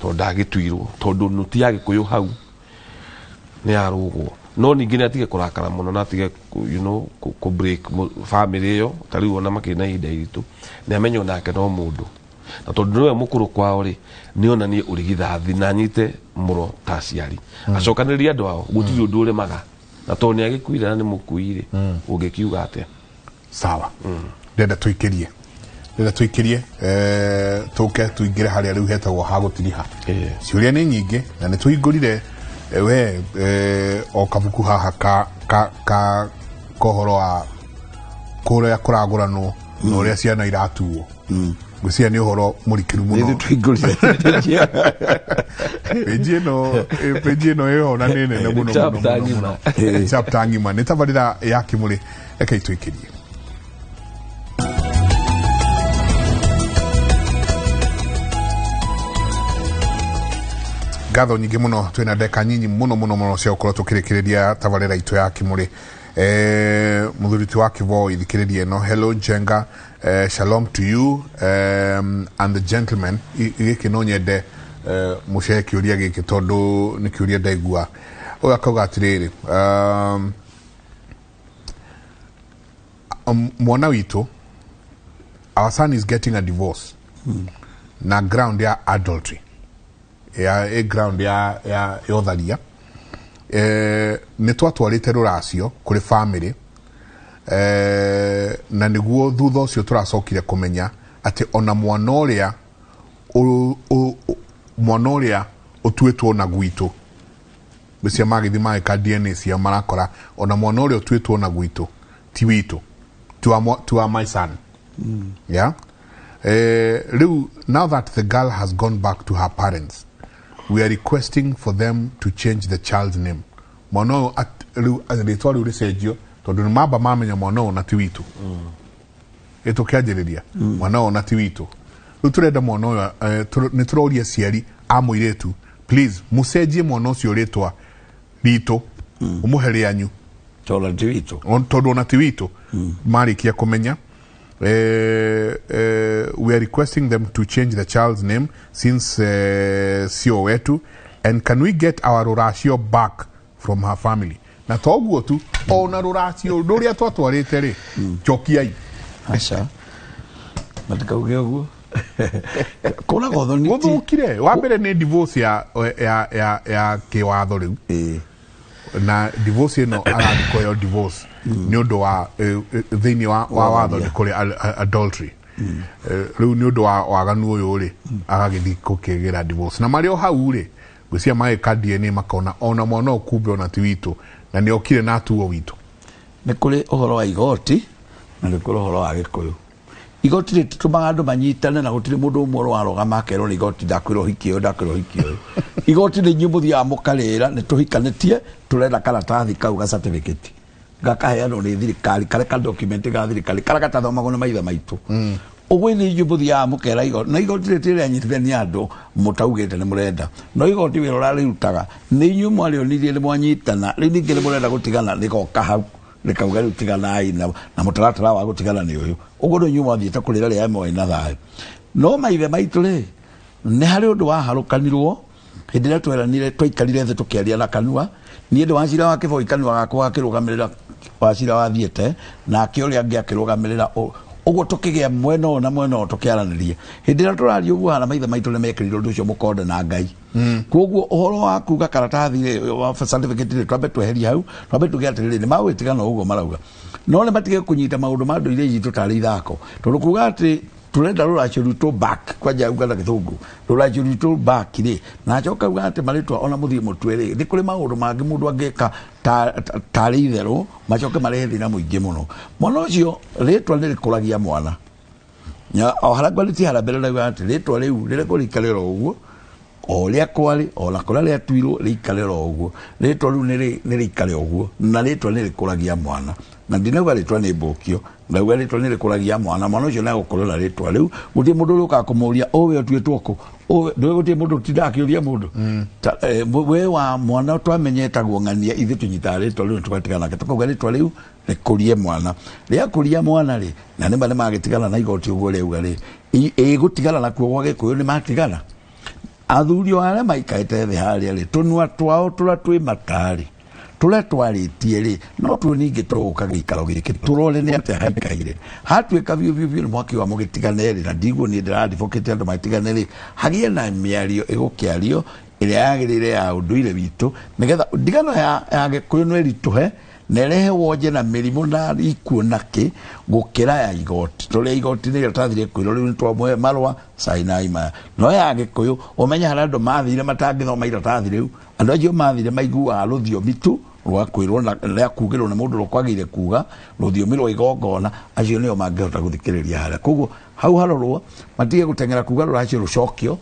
tondũ ndagĩtuirwo, tondũ nũti ya gĩkũyũ hau nĩ yarũgwo. No ningĩ nĩ atige kũrakara mũno na atige kũ break family ĩyo. Ta rĩu ona makĩrĩ na ihinda iritũ, nĩ amenye onake no mũndũ, na tondũ nĩwe mũkũrũ kwao rĩ, nĩ onanie ũrigithathi na anyite mũro ta aciari. Acokanĩrĩrie andũ ao, gũtirĩ ũndũ ũremaga. Na tondũ nĩ agĩkuire na nĩ mũkui rĩ, ũngĩkiuga atĩa? Sawa. Ndĩrenda tũikĩrie, ndĩrenda tũikĩrie, tũke tũingĩre harĩa rĩu hetagwo ha gũtiriha. Ciũria nĩ nyingĩ na nĩ tũhingũrire we o kabuku haha ka kohoro wa kũrĩa kũragũranwo na ũrĩa ciana iratuo. Ngwĩciria nĩ ũhoro mũrikĩru mũno. Nĩ tũhingũrire. Page ĩno ĩho na nĩ nene mũno, mũno, Chapter mũno, ng'ima. mũno. Chapter ng'ima. Nĩ tabarĩra ya Kĩmũrĩ, reke itũikĩrie. Ngatho nyingĩ mũno, twĩna ndeka nyinyi mũno mũno mũno cia gũkorwo tũkĩrĩkĩrĩria tabarĩra itũ ya Kĩmũrĩ. Mũthuri ti wa Kĩboi, thikĩrĩria ĩno. Hello Njenga, shalom to you and the gentleman. Gĩkĩ no nyende mũcee kĩũria gĩkĩ tondũ nĩ kĩũria ndaigua. Ũyũ akauga atĩrĩrĩ, mwana witũ, our son is getting a divorce na ground ya adultery, ya ĩ ground ya ũtharia. Nĩ twatwarĩte rũracio kũrĩ family, na nĩguo thutha ũcio tũracokire kũmenya atĩ ona mwana ũrĩa mwana ũrĩa ũtuĩtwo na gwitũ, gwĩcia magĩthiĩ magĩka DNA ciao, marakora ona mwana ũrĩa ũtuĩtwo na gwitũ ti witũ, ti wa my son. Yeah. Rĩu now that the girl has gone back to her parents, we are requesting for them to change the child's name. Mwana ũyũ rĩu rĩtwa rĩu rĩcenjio tondũ nĩ mamba mamenya mwana ũyũ na ti witũ. Ĩtũkĩanjĩrĩria mwana ũyũ na ti witũ. Rĩu tũrenda mwana ũyũ, nĩ tũroria aciari a mũirĩtu, please mũcenjie mwana ũcio rĩtwa ritũ, ũmũhe rĩanyu. Tondũ ti witũ. Tondũ ona ti witũ marĩkia kũmenya. We are requesting them to change the child's name since sio wetu, and can we get our ruracio back from her family? Na toguo tu, ona ruracio rũrĩa twatwarĩte rĩ, cokiai. Aca, matikauge ũguo, kũraga ũthoni. Gũthũkire wa mbere nĩ divorce ya kĩwatho rĩu, na divorce ĩno arathiĩ kũheo divorce nĩ ũndũ wa thĩinĩ wa watho nĩ kũrĩ adultery. Rĩu nĩ ũndũ wa waganu ũyũ rĩ, agagĩthiĩ gũkĩgĩra divorce, na marĩ o hau rĩ, ngwĩciria magĩka DNA makona ona mwana ũyũ kumbe ona ti witũ, na nĩ okire na atuo witũ. Nĩ kũrĩ ũhoro wa igoti na nĩ kũrĩ ũhoro wa Gĩkũyũ. Igoti rĩtũmaga andũ manyitane, na gũtirĩ mũndũ ũmwe ũrarũgama akerwo nĩ igoti, ndakwĩrwo ũhiki ũyũ, ndakwĩrwo ũhiki ũyũ. Igoti nĩ inyuĩ mũthiaga mũkarĩra nĩ tũhikanĩtie, tũrenda karatathi kau ga certificate gakaheanwo nĩ thirikari, karĩa ka document ga thirikari karĩa gatathomagwo nĩ maithe maitũ. Ũguo nĩ inyuĩ mũthiaga mũkera igoti, na igoti rĩtirĩ rĩanyitithania andũ mũtaugĩte nĩ mũrenda, no igoti wĩra ũrarĩrutaga nĩ inyuĩ mwarĩonirie nĩ mwanyitana. Rĩu ningĩ nĩ mũrenda gũtigana, rĩgoka hau rĩkauga rĩu tiganai, na mũtaratara wa gũtigana nĩ ũyũ. Ũguo nĩ inyuĩ mwathiĩte kũrĩra rĩrĩa mwarĩ na thayũ. No maithe maitũ rĩ, nĩ harĩ ũndũ waharũkanirwo hĩndĩ ĩrĩa tweranire, twaikarire thĩ tũkĩaria na kanua. Niĩ ndĩ wacira wa Kĩboi, kanua gakwa gakĩrũgamĩrĩra wacira wathiĩte, nake ũrĩa angĩ akĩrũgamĩrĩra ũguo, tũkĩgĩa mwena ũyũ na mwena ũyũ tũkĩaranĩria. Hĩndĩ ĩrĩa tũraria ũguo hana, maithe maitũ nĩ mekĩrire ũndũ ũcio mũkonde na Ngai. Koguo ũhoro wa kuga karatathi rĩ, wa certificate rĩ, twambe tweherie hau, twambe tuge atĩrĩrĩ, nĩ magwĩtigana ũguo marauga, no nĩ matige kũnyita maũndũ ma ndũire itũ tarĩ ithako, tondũ kuga atĩ tũrenda rũracio rwitũ back, kwanja uga na Gĩthũngũ rũracio rwitũ back rĩ, na acoka uga atĩ marĩtwa ona mũthiĩ mũtue rĩ, nĩ kũrĩ maũndũ mangĩ mũndũ angĩka tarĩ itherũ macoke marehe thĩna mũingĩ mũno. Mwana ũcio, rĩtwa nĩ rĩkũragia mwana. O harĩa ngwarĩtie harĩa mbere, ndauga atĩ rĩtwa rĩu rĩrekwo rĩikare oro ũguo o ũrĩa kwarĩ, ona kũrĩa rĩatuirwo rĩikare oro ũguo. Rĩtwa rĩu nĩ rĩikare ũguo, na rĩtwa nĩ rĩkũragia mwana, na ndinauga rĩtwa nĩ mbũkio, ndauga rĩtwa nĩ rĩkũragia mwana. Mwana ũcio nĩ na rĩtwa rĩu, gũtirĩ mũndũ ũrĩa ũkaga kũmũria ũwe ũtuĩtwo kũ, ũwe ndũĩ, gũtirĩ mũndũ ũtindaga akĩũria mũndũ. We wa mwana twamenye etagwo ng'ania, ithuĩ tũnyitaga rĩtwa rĩu tũgatigana nake, tũkauga rĩtwa rĩu rĩkũrie mwana. Rĩakũria mwana rĩ, na nĩma nĩ magĩtigana na igoti ũguo rĩauga rĩ, ĩgũtigana nakuo gwa Gĩkũyũ nĩ matigana. Athuri o arĩa maikarĩte thĩ harĩa rĩ, tũnua twao tũrĩa twĩ matarĩ tũrĩa twarĩtie rĩ, no tuo ningĩ tũgũka gĩikaro gĩkĩ tũrore nĩ atĩa haikaire hatuĩka biũ biũ biũ nĩ mwaki wa mũgĩtigane rĩ. Na ndiguo niĩ ndĩradivocate andũ matigane rĩ, hagĩe na mĩario ĩgũkĩario ĩrĩa yagĩrĩire ya ũndũire witũ, nĩgetha ndigano ya Gĩkũyũ no ĩritũhe na ĩrehe wonje na mĩrimũ na ikuũ nakĩ gũkĩra ya igoti, tũrĩa igoti nĩ rĩtathire kwĩrwo rĩu nĩ twamũhe marũa cainai maya. No ya Gĩkũyũ, ũmenye harĩa andũ mathire matangĩthoma iratathi rĩu, andũ acio mathire maiguaga rũthiomi tu rwa kwĩrwo na rĩa kugĩrwo nĩ mũndũ rũkwagĩire kuga rũthiomi rwa igongona, acio nĩo mangĩhota gũthikĩrĩria harĩa. Koguo hau harorwo matige gũteng'era kuga rũracio rũcokio,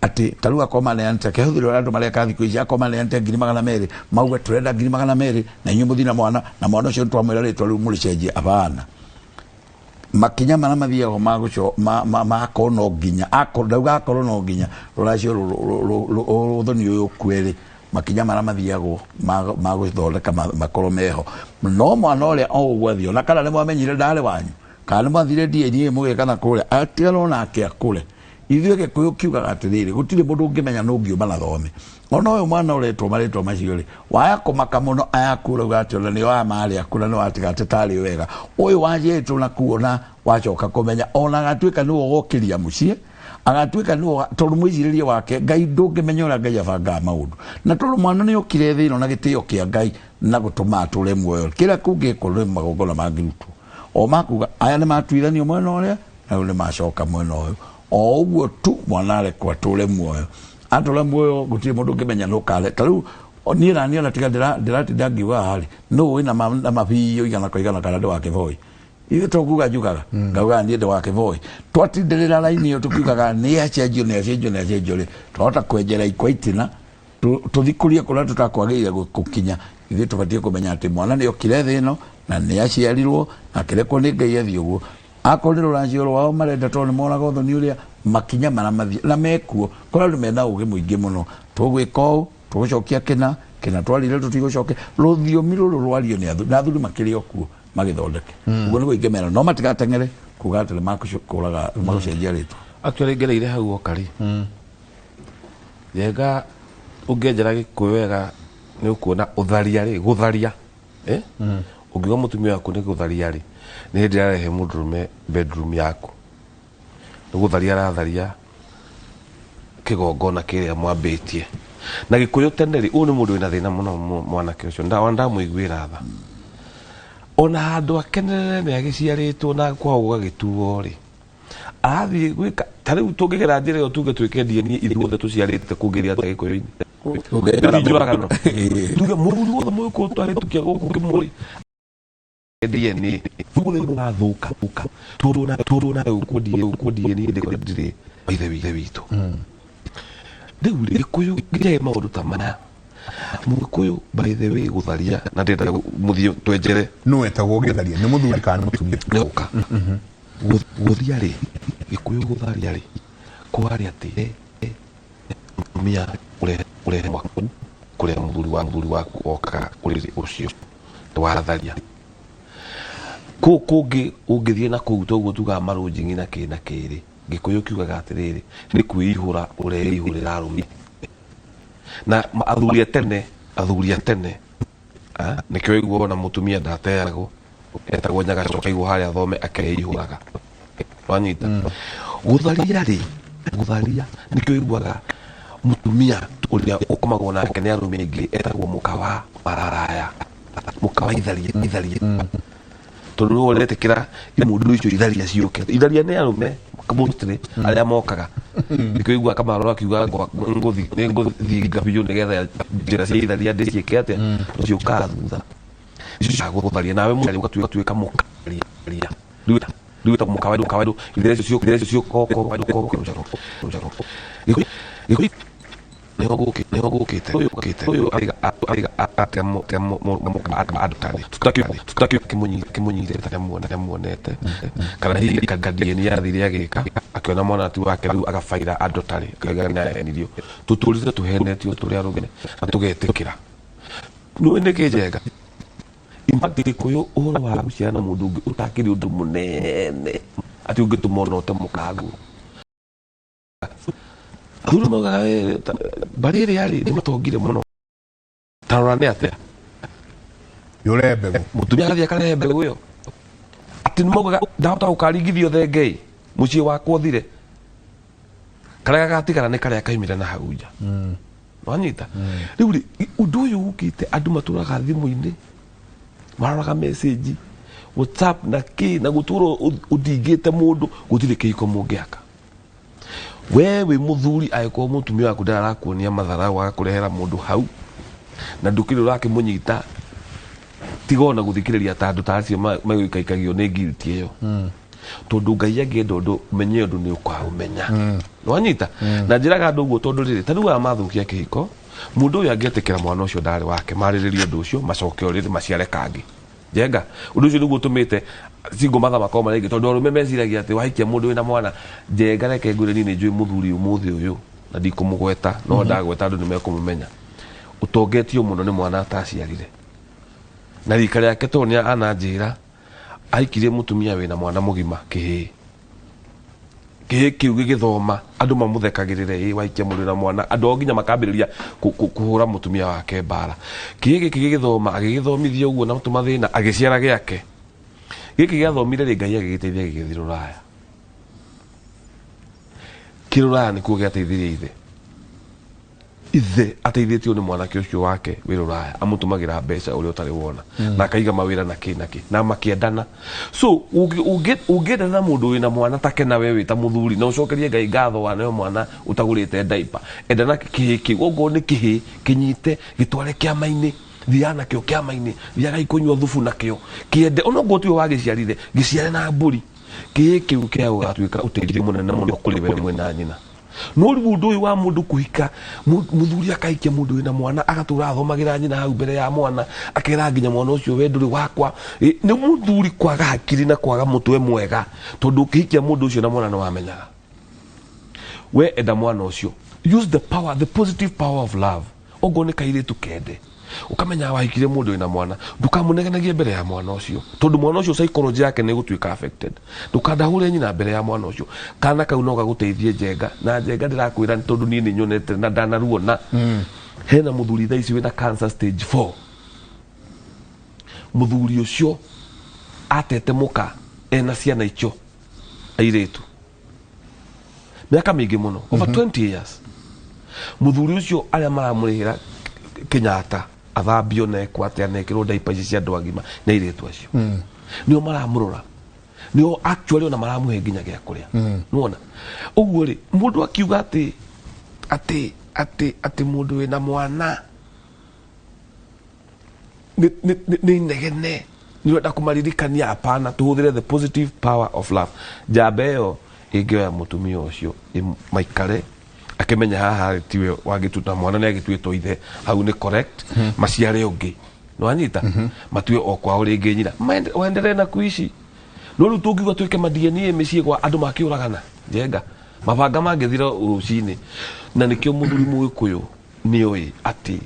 atĩ ta rĩu akorwo maneanĩte kĩhũthĩro ũrĩa andũ mareka thikũ ici, akorwo maneanĩte 200,000, mauge tũrenda 200,000 na inyuĩ mũthiĩ na mwana, na mwana ũcio nĩtwamwĩra rĩtwa rĩu mũrĩcenjie. Abana. Makinya marĩa mathiagwo ma gũco ma makorwo no nginya akorwo ndauga akorwo no nginya rũracio ũthoni ũyũ ũkue rĩ, makinya marĩa mathiagwo ma gũthondeka makorwo meho. No mwana ũrĩa o ũguo athiĩ, ona kana nĩ mwamenyire ndarĩ wanyu, kana nĩ mwathire DNA mũgĩka na kũrĩa, atiganwo nake akũre. Ithuĩ Gĩkũyũ kiugaga atĩrĩrĩ, gũtirĩ mũndũ ũngĩmenya nũ ũngiuma na thome. Ona ũyũ mwana ũretwo marĩtwa macio rĩ, waya kũmaka mũno ayakura uga atĩ ona nĩo aya marĩ akũra nĩ watiga atĩ tarĩ wega ũyũ wanjĩtwo na kuona wacoka kũmenya, ona agatuĩka nĩwe ũgokĩria mũciĩ, agatuĩka nĩwe, tondũ mwĩcirĩrie wake Ngai ndũngĩmenya ũrĩa Ngai abangaga maũndũ. Na tondũ mwana nĩ okire thĩ ĩno na gĩtĩo kĩa Ngai na gũtũma atũre muoyo, kĩrĩa kũngĩkwo nĩ magongona mangĩrutwo o makuga aya nĩ matuithanio mwena ũrĩa na rĩu nĩ macoka mwena ũyũ, o ũguo tu mwana arekwo atũre muoyo, atũra muoyo gũtirĩ mũndũ ũngĩmenya nũ kare. Ta rĩu niĩ naniĩ ona tiga ndĩratinda ngiuga haha rĩ, nũ wĩna na mabiũ 100%, kana ndĩ wa Kĩboi? Ithuĩ to kuga njugaga ngaugaga niĩ ndĩ wa Kĩboi. Twatindĩrĩra raini ĩyo tũkiugaga nĩ acenjio, nĩ acenjio, nĩ acenjio rĩ, twahota kwenjera ikwa itina tũthikũrie kũrĩa tũtakwagĩrĩire gũkinya. Ithuĩ tũbatiĩ kũmenya atĩ mwana nĩ okire thĩ ĩno na nĩ aciarirwo na akĩrekwo nĩ Ngai athiĩ ũguo. Akorwo nĩ rũracio rwao marenda, tondũ nĩ monaga ũthoni ũrĩa makinya marĩa mathiĩ na mekuo kũrĩa andũ mena ũgĩ mũingĩ mũno, tũgwĩka ũũ, tũgũcokia kĩna kĩna twarire, tũtigũcokia rũthiomi rũrũ rwario nĩ athuri, na athuri makĩrĩ o kuo magĩthondeke. Ũguo nĩguo ingĩmera, no matigateng'ere kuga atĩ nĩ makũraga magũcenjia rĩtwa. Actually, ngereire hau woka rĩ, Njenga, ũngĩenjera Gĩkũyũ wega nĩ ũkuona ũtharia rĩ, gũtharia, eh? Ũngiuga mũtumia waku nĩ gũtharia rĩ, nĩ hĩndĩ ĩrarehe mũndũrũme bedroom yaku, nĩ gũtharia aratharia kĩgongona kĩrĩa mwambĩtie. Na Gĩkũyũ tene rĩ, ũyũ nĩ mũndũ wĩna thĩna mũno, mwanake ũcio ona ndamũiguĩra tha. Ona handũ akenerere nĩ agĩciarĩtwo na kwao gũgagĩtuo rĩ, arathiĩ gwĩka ta rĩu tũngĩgera njĩra ĩyo tuge twĩke DNA ithuothe tũciarĩte kũngĩrĩa atĩa Gĩkũyũ-inĩ? Njũragano tuge mũthuri wothe mũgĩkũyũ twarĩtũkia gũkũ kĩmũrĩ DNA guothe mũrathũka tondũ na gũkũ DNA ndĩrĩ ithe witũ. Rĩu rĩ, Gĩkũyũ gĩkĩae maũndũ ta maya. Mũgĩkũyũ, by the way, gũtharia na ndĩrenda mũthiĩ twenjere. Nũ wetagwo gĩtharia, nĩ mũthuri kana nĩ mũtumia? Nĩũka gũtharia rĩ, Gĩkũyũ gũtharia rĩ, kwarĩ atĩ mũtumia ũrehe mwaku kũrĩa mũthuri waku okaga ũrĩrĩ ũcio watharia. Kũu kũngĩ ũngĩthiĩ na kũu toguo tugaga marũnjing'i na kĩ na kĩrĩ, Gĩkũyũ kiugaga atĩrĩrĩ, nĩ kwĩihũra ũreihũrĩra arũme na athuri a tene nĩkĩo iguo ona mũtumia ndateagwo, etagwo nyagacoka igwo harĩa thome akeihũraga. Wanyita gũtharia rĩ, gũtharia nĩkĩo iguaga mũtumia ũrĩa ũkomagwo nake nĩ arũme aingĩ etagwo mũka wa mararaya, mũka wa itharia, itharia, tondũ nĩwe ũretĩkĩra mũndũ icio itharia ciũke. Itharia nĩ arũme mostly arĩa mokaga, nĩkĩo iguaga Kamarũ akiuga nĩngũthinga biũ nĩgetha njĩra cia itharia ndĩciĩke atĩa, ciũkaga thutha icio cia gũtharia. Nawe mũthari ũgatuĩka mũka ria rĩu wĩtagwo mũka wa kawaida itharia icio ciũka. Nĩho gũkĩte ũyũ ũkĩte ũyũ aiga aiga atĩa andũ tũtakĩ kĩmũnyitĩte muonete kana hihi DNA yathire agĩka akĩona mwana ti wake, rĩu agabaira andũ tarĩ akauga nĩahenirio. Tũtũrĩte tũhenetio tũrĩ arũme na tũgetĩkĩra. Nĩũĩ nĩkĩ njega? In fact, Gĩkũyũ ũhoro wa gũciara na mũndũ ũngĩ ũtakĩrĩ ũndũ mũnene atĩ ũngĩtũma ona ũte mũkaguo. Athuri maugaga, "Eh, mbarĩ ĩrĩa rĩ nĩ matongire mũno, ta rora nĩ atĩa." Yũre mbegũ. Mũtumia agathiĩ akarehe mbegũ ĩyo atĩ nĩ maugaga ndahota gũkaringithio thenge mũciĩ wakwa ũthire, karĩa gagatigara nĩ karĩa kaumire na hau nja. Wanyita rĩu rĩ, ũndũ ũyũ ũkĩte andũ matũraga thimũ-inĩ, maroraga message WhatsApp na kĩ na gũtũra ũndingĩte mũndũ, gũtirĩ kĩhiko mũngĩaka. We wĩ mũthuri, angĩkorwo mũtumia waku ndarakuonia matharau, agakũrehera mũndũ hau na ndũkĩrĩ ũrakĩmũnyita, tiga ona gũthikĩrĩria ta andũ ta acio magĩikaikagio nĩ guilt ĩyo, tondũ Ngai angĩenda ũndũ ũmenye, ũndũ nĩ ũkaũmenya. Nĩwanyita na njĩraga andũ ũguo, tondũ rĩrĩ ta rĩu aya mathũkia kĩhiko, mũndũ ũyũ angĩetĩkĩra mwana ũcio ndarĩ wake, marĩrĩrie ũndũ ũcio, macoke ũrĩrĩ maciare kangĩ. Njenga ũndũ ũcio nĩguo ũtũmĩte single mother makorwo marĩ aingĩ, tondũ arũme meciragia atĩ wahikia mũndũ wĩna mwana. Njenga, reke ngwĩre, niĩ nĩ njũĩ mũthuri ũmũthĩ ũyũ na ndikũmũgweta, no ndagweta andũ nĩ mekũmũmenya, ũtongetio mũno nĩ mwana ataciarire na rika rĩake, tondũ nĩ ananjĩra ahikirie mũtumia wĩna mwana mũgima, kĩhĩĩ. Kĩhĩĩ kĩu gĩgĩthoma, andũ mamũthekagĩrĩre, ĩ wahikia mũndũ wĩna mwana, andũ ao nginya makambĩrĩria kũhũra mũtumia wake mbara. Kĩhĩĩ gĩkĩ gĩgĩthoma, agĩgĩthomithia ũguo na tũmathĩna, agĩciara gĩake. Gĩkĩ gĩathomire rĩ, Ngai agĩgĩteithia gĩgĩthiĩ rũraya. Kĩ rũraya nĩkuo gĩateithirie ithe. Ithe ateithĩtio nĩ mwanake ũcio wake wĩ rũraya, amũtũmagĩra mbeca ũrĩa ũtarĩ wona, na akaiga mawĩra na kĩ na kĩ, na makĩendana. So ũngĩendana na mũndũ wĩna mwana take, na we wĩ ta mũthuri na ũcokerie Ngai ngatho waneo mwana ũtagũrĩte ndaipa, endana kĩhĩ kĩu. Okorwo nĩ kĩhĩ, kĩnyite, gĩtware kĩama-inĩ, thiaga nakĩo kĩama-inĩ, thiagai kũnyua thubu nakĩo, kĩende onokorwo tiwe wagĩciarire, gĩciare na mbũri. Kĩhĩ kĩu kĩa gũgatuĩka ũteithio mũnene mũno kũrĩ we mwĩna nyina. No rĩu ũndũ ũyũ wa mũndũ kũhika, mũthuri akahikia mũndũ wĩna mwana, agatũra athomagĩra nyina hau mbere ya mwana, akera nginya mwana ũcio, we ndũrĩ wakwa. Nĩ mũthuri kwaga hakiri na kwaga mũtwe mwega, tondũ ũkĩhikia mũndũ ũcio na mwana nĩ wamenyaga. We enda mwana ũcio, use the power, the positive power of love. Okorwo nĩ kairĩtu, kende, ũkamenya wahikire mũndũ wĩna mwana, ndũkamũnegenagie mbere ya mwana ũcio, tondũ mwana ũcio psychology yake nĩ ĩgũtuĩka affected. Ndũkandahũre nyina mbere ya mwana ũcio. Kana kau no gagũteithie. Njenga na Njenga, ndĩrakwĩra nĩ tondũ niĩ nĩ nyonete na ndanaruona. Hena mũthuri thaa ici wĩna cancer stage 4. Mũthuri ũcio atete mũka ena ciana icio airĩtu mĩaka mĩingĩ mũno, over 20 years. Mũthuri ũcio arĩa maramũrĩhĩra Kenyatta athambio na ekwo atĩa na ekĩrwo ndaipa ici cia andũ agima nĩ airĩtu acio. Nĩo maramũrora, nĩo actually ona maramũhe nginya gĩa kũrĩa. Nĩwona ũguo rĩ, mũndũ akiuga atĩ mũndũ wĩna mwana nĩ inegene, nĩ ũrenda kũmaririkania. Hapana, tũhũthĩre the positive power of love. Njamba ĩyo ĩngĩoya mũtumia ũcio, maikare akĩmenya haha rĩ, tiwe wangĩtuta mwana, nĩ agĩtuĩtwo ithe hau, nĩ correct. Maciare ũngĩ, nĩwanyita, matue o kwao rĩngĩ nyina. Waendelee na kuishi. No rĩu tũngiuga twĩke ma DNA mĩciĩ kwa andũ makĩũragana, Njenga, mabanga mangĩthira rũcinĩ. Na nĩkĩo mũthuri mũgĩkũyũ nĩoĩ atĩ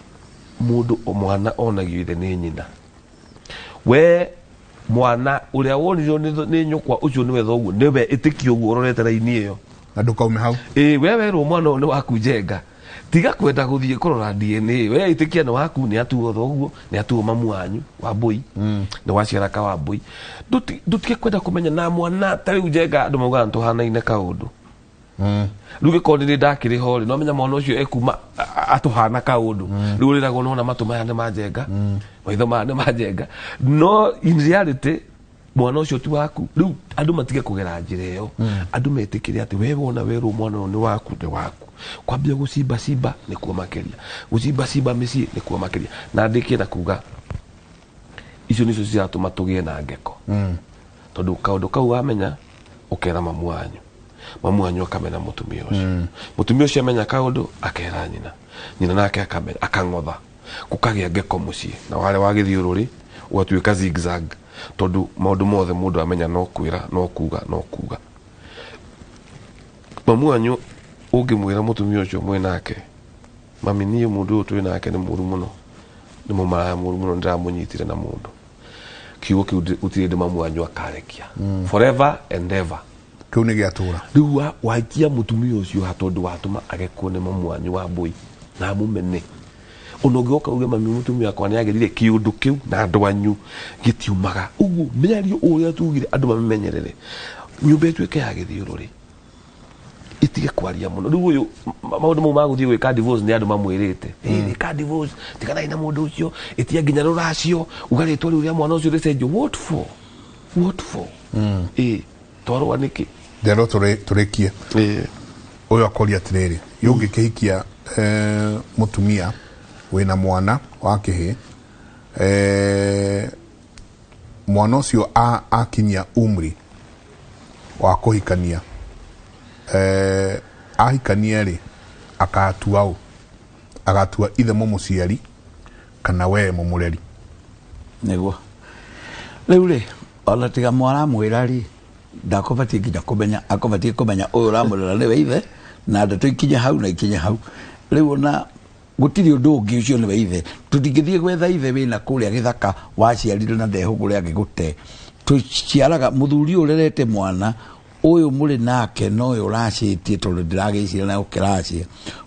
mũndũ o mwana onagio ithe nĩ nyina. We mwana ũrĩa wonirio nĩ nyũkwa, ũcio nĩwe thoguo, nĩwe ĩtĩkio ũguo ũrorete raini ĩyo. Na ndũkaume hau. Ĩĩ, we werwo mwana ũyũ nĩ waku, Njenga, tiga kwenda gũthiĩ kũrora DNA. We ĩtĩkia nĩ waku, nĩ atuo thoguo, nĩ atuo mamu wanyu wa mbũi, nĩ waciara ka wa mbũi. Ndũtige kwenda kũmenya na mwana. Ta rĩu Njenga, andũ maugaga nĩtũhanaine kaũndũ. Rĩu gĩkorwo nĩ ndakĩrĩ ho rĩ, no menya mwana ũcio ekuma atũhana kaũndũ. Rĩu ũrĩragwo nona matũ maya nĩ ma Njenga, maitho maya nĩ ma Njenga, no in reality mwana ũcio ti waku. Rĩu andũ matige kũgera njĩra ĩyo. Andũ metĩkĩre atĩ we wona werwo mwana ũyũ nĩ waku, nĩ waku. Kwambia gũcimba cimba nĩkuo makĩria, gũcimba cimba mĩciĩ nĩkuo makĩria. Na ndĩkie na kuga icio nĩcio ciratũma tũgĩe na ngeko, tondũ kaũndũ kau wamenya ũkera mamu wanyu, mamu wanyu akamena mũtumia ũcio, mũtumia ũcio amenya kaũndũ akera nyina, nyina nake akamenya, akang'otha, gũkagĩa ngeko mũciĩ na warĩ wa gĩthiũrũrĩ ũgatuĩka zigzag, tondũ maũndũ mothe mũndũ amenya no kwĩra, no kuga, no kuga. Mamu wanyu ũngĩmwĩra mũtumia ũcio mwĩ nake, "Mami, niĩ mũndũ ũyũ twĩ nake nĩ mũru mũno, nĩ mũmaraya mũru mũno, ndĩramũnyitire na mũndũ," kiugo kĩu gũtirĩ hĩndĩ mamu wanyu akarekia, forever and ever. Kĩu nĩ gĩatũra. Rĩu waikia mũtumia ũcio ha, tondũ watũma agekwo nĩ mamu wanyu wa mbũi na mũmene. Ona ũngĩgoka uge, "Mami, mũtumia wakwa nĩ agĩrire," kĩũndũ kĩu na andũ anyu gĩtiumaga ũguo. Mĩario ũrĩa tugire andũ mamenyerere, nyũmba ĩtuĩke ya gĩthiũrũrĩ, itige kwaria mũno. Rĩu ũyũ maũndũ mau ma gũthiĩ gwĩka divorce nĩ andũ mamwĩrĩte, "Ĩ, ĩka divorce, tiganai na mũndũ ũcio, ĩtia nginya rũracio, uga rĩtwa rĩu rĩa mwana ũcio rĩcenjio." What for? What for? Ĩ twarũa nĩkĩ? Nderwo tũrĩkie. Ũyũ akoria atĩrĩrĩ, ũngĩkĩhikia mũtumia wĩna mwana wa kĩhĩ, mwana ũcio akinyia umri wa kũhikania, ahikania rĩ, akatua ũ? Agatua ithe mũmũciari kana we mũmũreri? Nĩguo. Rĩu rĩ ona tiga mwaramwĩra rĩ ndakũbatiĩ nginya kũmenya, akũbatiĩ kũmenya ũyũ ũramũrera nĩwe ithe, na ndeto ikinye hau na ikinye hau. Rĩu ona gũtirĩ ũndũ ũngĩ, ũcio nĩwe ithe. Tũtingĩthiĩ gwetha ithe wĩna kũrĩa gĩthaka waciarirwo na ndehũgũre angĩgũte. Tũciaraga mũthuri ũyũ ũrerete mwana ũyũ mũrĩ nake no ũyũ ũracĩtie tondũ ndĩragĩciria na ũkĩracia.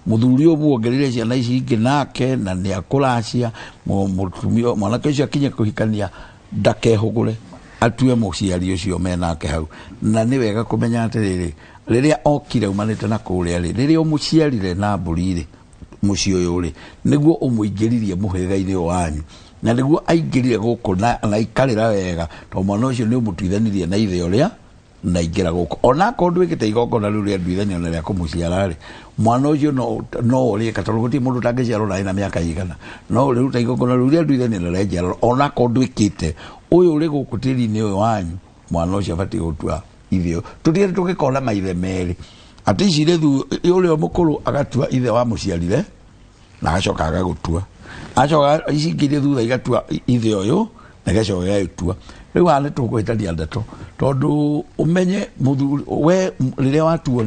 Mũthuri ũyũ muongereire ciana ici ingĩ nake na nĩ akũracia. Mũtumia mwanake ũcio akinye kũhikania ndakehũgũre atue mũciari ũcio menake hau. Na nĩ wega kũmenya atĩrĩrĩ, rĩrĩa okire umanĩte na kũrĩa rĩ, rĩrĩa ũmũciarire na mbũri rĩ, mũciĩ ũyũ rĩ, nĩguo ũmũingĩririe mũhĩrĩga-inĩ ũyũ wanyu, na nĩguo aingĩrire gũkũ na aikarĩra wega, tondũ mwana ũcio nĩ ũmũtuithanirie na ithe ũrĩa na ingĩra gũkũ. Onakorwo ndwĩkĩte igongona rĩu rĩa nduithanio na rĩa kũmũciara rĩ, mwana ũcio no ũrĩka, tondũ gũtirĩ mũndũ ũtangĩciarwo na ena mĩaka igana, no ũrĩruta igongona rĩu rĩa nduithanio na rĩa njiarwa, onakorwo ndwĩkĩte. Ũyũ ũrĩ gũkũ tĩri-inĩ ũyũ wanyu, mwana ũcio abatiĩ gũtua ithe ũyũ. Tũtigere tũgĩkona maithe merĩ, atĩ ici irĩ ũrĩa mũkũrũ agatua ithe wa mũciarire na agacoka agagũtua, acoka ici ingĩ irĩ thutha igatua ithe ũyũ na igacoka igagĩtua. Rĩu haha nĩ tũkũhĩtania ndeto, tondũ ũmenye mũthuri we rĩrĩa watua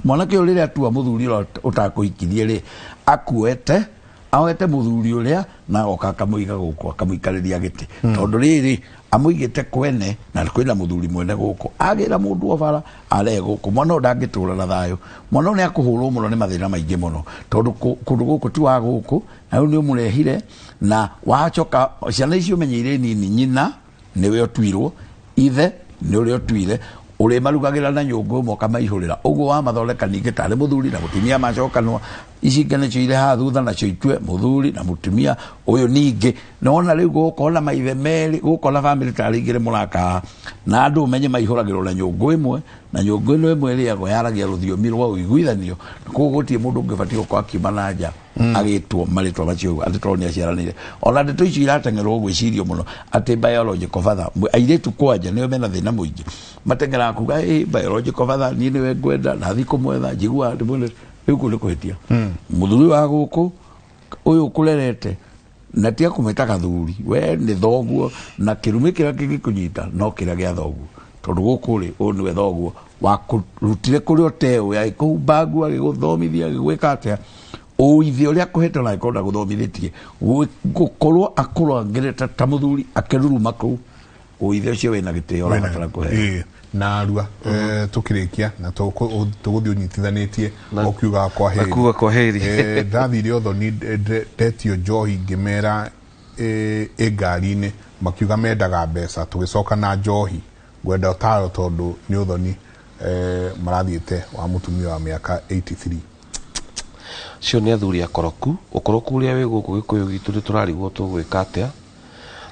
mwanake ũyũ rĩrĩa atua mũthuri ũrĩa ũtakũhikirie rĩ, akuete aoete mũthuri ũrĩa na agoka akamũiga gũkũ akamũikarĩria gĩtĩ. Tondũ rĩrĩ amũigĩte kwene na kwĩna mũthuri mwene gũkũ, agĩra mũndũ o bara arehe gũkũ, mwana ũyũ ndangĩtũra na thayũ. Mwana ũyũ nĩ akũhũrwo mũno nĩ mathĩna maingĩ mũno, tondũ kũndũ gũkũ ti wa gũkũ, na rĩu nĩ ũmũrehire na wacoka ciana icio ũmenyeire nini, nyina nĩwe ũtuirwo, ithe nĩ ũrĩa ũtuire, ũrĩmarugagĩra na nyũngũ ĩmwe ũkamaihũrĩra, ũguo wamathondeka ningĩ tarĩ mũthuri na mũtumia macokanwo, ici ingĩ nĩcio irĩ haha thutha nacio itue mũthuri na mũtumia ũyũ ningĩ. Nĩwona rĩu gũkorwo na maithe merĩ, gũkorwo na bamĩrĩ tarĩ igĩrĩ mũraka, na andũ ũmenye maihũragĩrwo na nyũngũ ĩmwe, na nyũngũ ĩno ĩmwe ĩrĩagwo yaragia rũthiomi rwa ũiguithanio, koguo gũtirĩ mũndũ ũngĩbatiĩ gũkorwo akiuma na nja agĩtwo marĩtwa macio ũguo atĩ tondũ nĩ aciaranĩire. Ona ndeto icio irateng'erwo gwĩcirio mũno atĩ biological father, airĩtu kwanja nĩo mena thĩna mũingĩ, mateng'eraga kuga ĩ biological father niĩ nĩwe ngwenda na thiĩ kũmwetha njiguaga ndĩmwendete. Rĩu kũu nĩ kũhĩtia. Mũthuri wa gũkũ ũyũ ũkũrerete na ti akũmĩta gathuri, we nĩ thoguo, na kĩrumĩ kĩrĩa kĩngĩkũnyita no kĩrĩa gĩa thoguo, tondũ gũkũ rĩ ũyũ nĩwe thoguo wakũrutire kũrĩa ũteũĩ, agĩkũhumba nguo, agĩgũthomithia, agĩgwĩka atĩa, ũithe ũrĩa akũhete na agĩkorwo ndagũthomithĩtie, gũkorwo akũrangĩrĩte ta mũthuri akĩruruma kũu, ũithe ũcio wĩna gĩtĩo ũrabatara kũheo. Na arua, tũkĩrĩkia na tũgũthiĩ ũnyitithanĩtie ũkiuga kwa heri. Kuga kwa heri. Ndathire ũthoni ndetio njohi ngĩmera ĩ ngari-inĩ, makiuga mendaga mbeca, tũgĩcoka na njohi. Ngwenda ũtaro tondũ nĩ ũthoni marathiĩte wa mũtumia wa mĩaka 83. Cio nĩ athuri akoroku, ũkoroku ũrĩa wĩ gũkũ Gĩkũyũ gitũ nĩ tũrarigwo tũgwĩka atĩa,